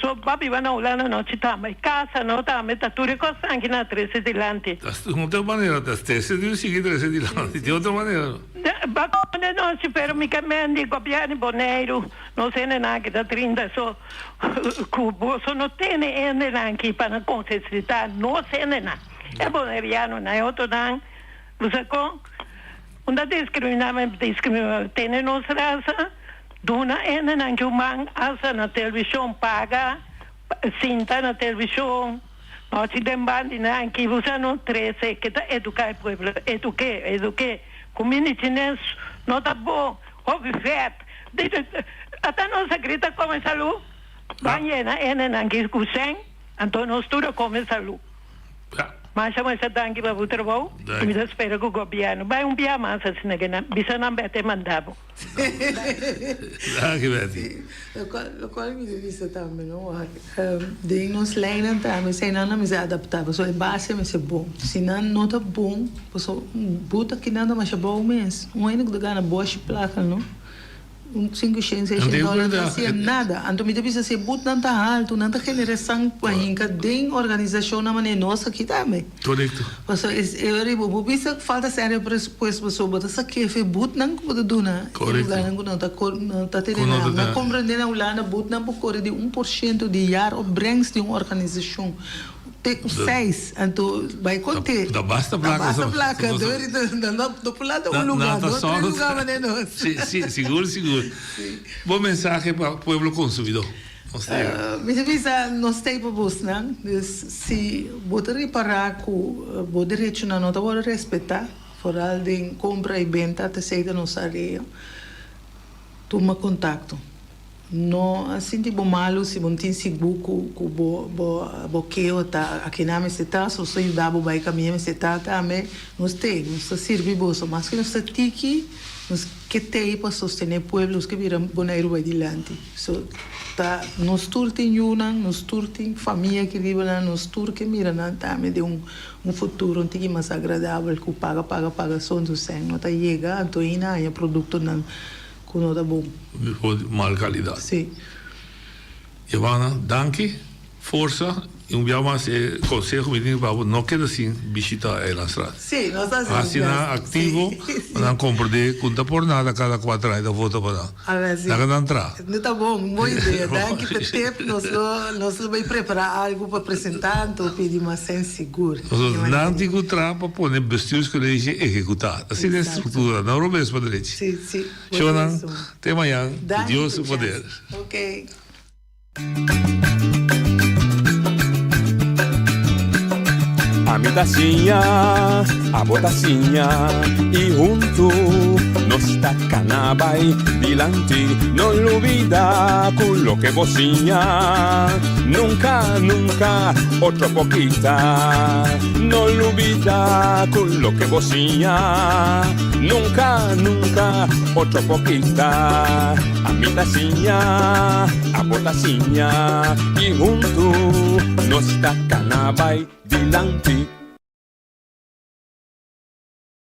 So pa biba na Hulanda no ci tambe. E casa no tambe ta tur e cosnan ki na trece dilanti.
Ta un otro manera ta trece di un sigui trece dilanti di otro manera.
Ba conde no ci pero mi ke men di gobierno di Boneiru nos hendenan ki ta 30 so cu boso no tene hendenan ki pa nan consensita nos hendenan e bonerianonan e otronan bo sa con unda discrimina men discrimina tene nos rasa. Duna hendenan ki un man alsa na televishon, paga sinta na televishon, nochi den bandi nan ki usa no trese ke ta eduka e pueblo, eduke, eduke, kuminda chines no ta bon, hopi vet, ata nos a grita kome salu, ban yena hendenan ki ku sèn, anto nos tur a kome salu. Masha masha danki pa bo trabou, mi ta spera ku gobièrnu bai un bia mas asina ke nan bisa nan bete manda bo.
Danki Betty.
Locual mi ta bisa tambe no wak den nos leynan tambe esey nan a mester adapta pasobra e base mester bon si nan no ta bon pasobra bo ta kinan ta masha bou mes un hende ku ta gana boshi plaka no un sinku shen seis shen dòler no ta hasié nada anto mi ta bisa si e butnan ta haltu nan ta genera san pa hinka den organisashonnan manera nos aki tambe.
Korekto.
Pasobra e ora ei bo por bisa ku falta serio presupuesto pasobra bo ta sa kefe e butnan ku bo ta duna e lugarnan ku no ta no ta tene nada. Mi a komprende na Hulanda butnan por kore di 1% di jaar opbrengst di un organisashon te ku seis anto bai konte.
Ta basta plaka.
Ta basta plaka. No por lanta un lugar dos tres lugar manera nos.
Si si sigur sigur. Bo mensahe pa pueblo konsumidó. Nos ta yega.
Mi ta bisa nos ta ei pa bosnan. Dus si bo ta ripará ku bo derechonan no ta wòrdu respetá, foral den kompra i benta, ta esei ta nos area, tuma kontakto. No a sinti bo malu si bo no tin sigur ku ku bo bo bo keho ta akinan mester ta, so nos ta yuda bo bai kaminda mester ta tambe. Nos ta ei, nos ta sirbi boso. Maske nos ta tiki, nos ke ta ei pa sostené pueblo, nos ke bira Boneiru bai dilanti. So ta nos tur tin yunan, nos tur tin famia ki riba nan, nos tur ke mira nan tambe den un un futuro un tiki mas agradabel ku paga paga paga so anto sèn no ta yega anto hina haña produktonan ku no ta bon.
Di mal kalidat.
Si.
Giovanna, danki. Forsa y un bia mas e conseho mi tin pa bo no keda sin bishita Eilandstraat.
Sí, nos ta
haci Haci nan activo pa nan comprende cu no ta por nada cada cuatro aña ta vota pa nan.
Ala si.
Laga nan tra.
No ta bon, un bon idea. Danki pa tip. Nos lo nos lo bay prepara algo pa presenta anto pidi mas sen sigur.
Pasobra nan tin cu traha pa pone bestuurscollege ehecuta. Asina e structura, no robes pa drechi.
Sí, sí.
Shownan, te mañan, cu Dios su poder.
Ok.
Ami ta siña, abo ta siña i huntu nos ta kana bai dilanti. No lubida ku loke bo siña nunka, nunka otro por kita. No lubida ku loke bo siña nunka, nunka otro por kita. Ami ta siña, abo ta siña i huntu nos ta kana bai dilanti.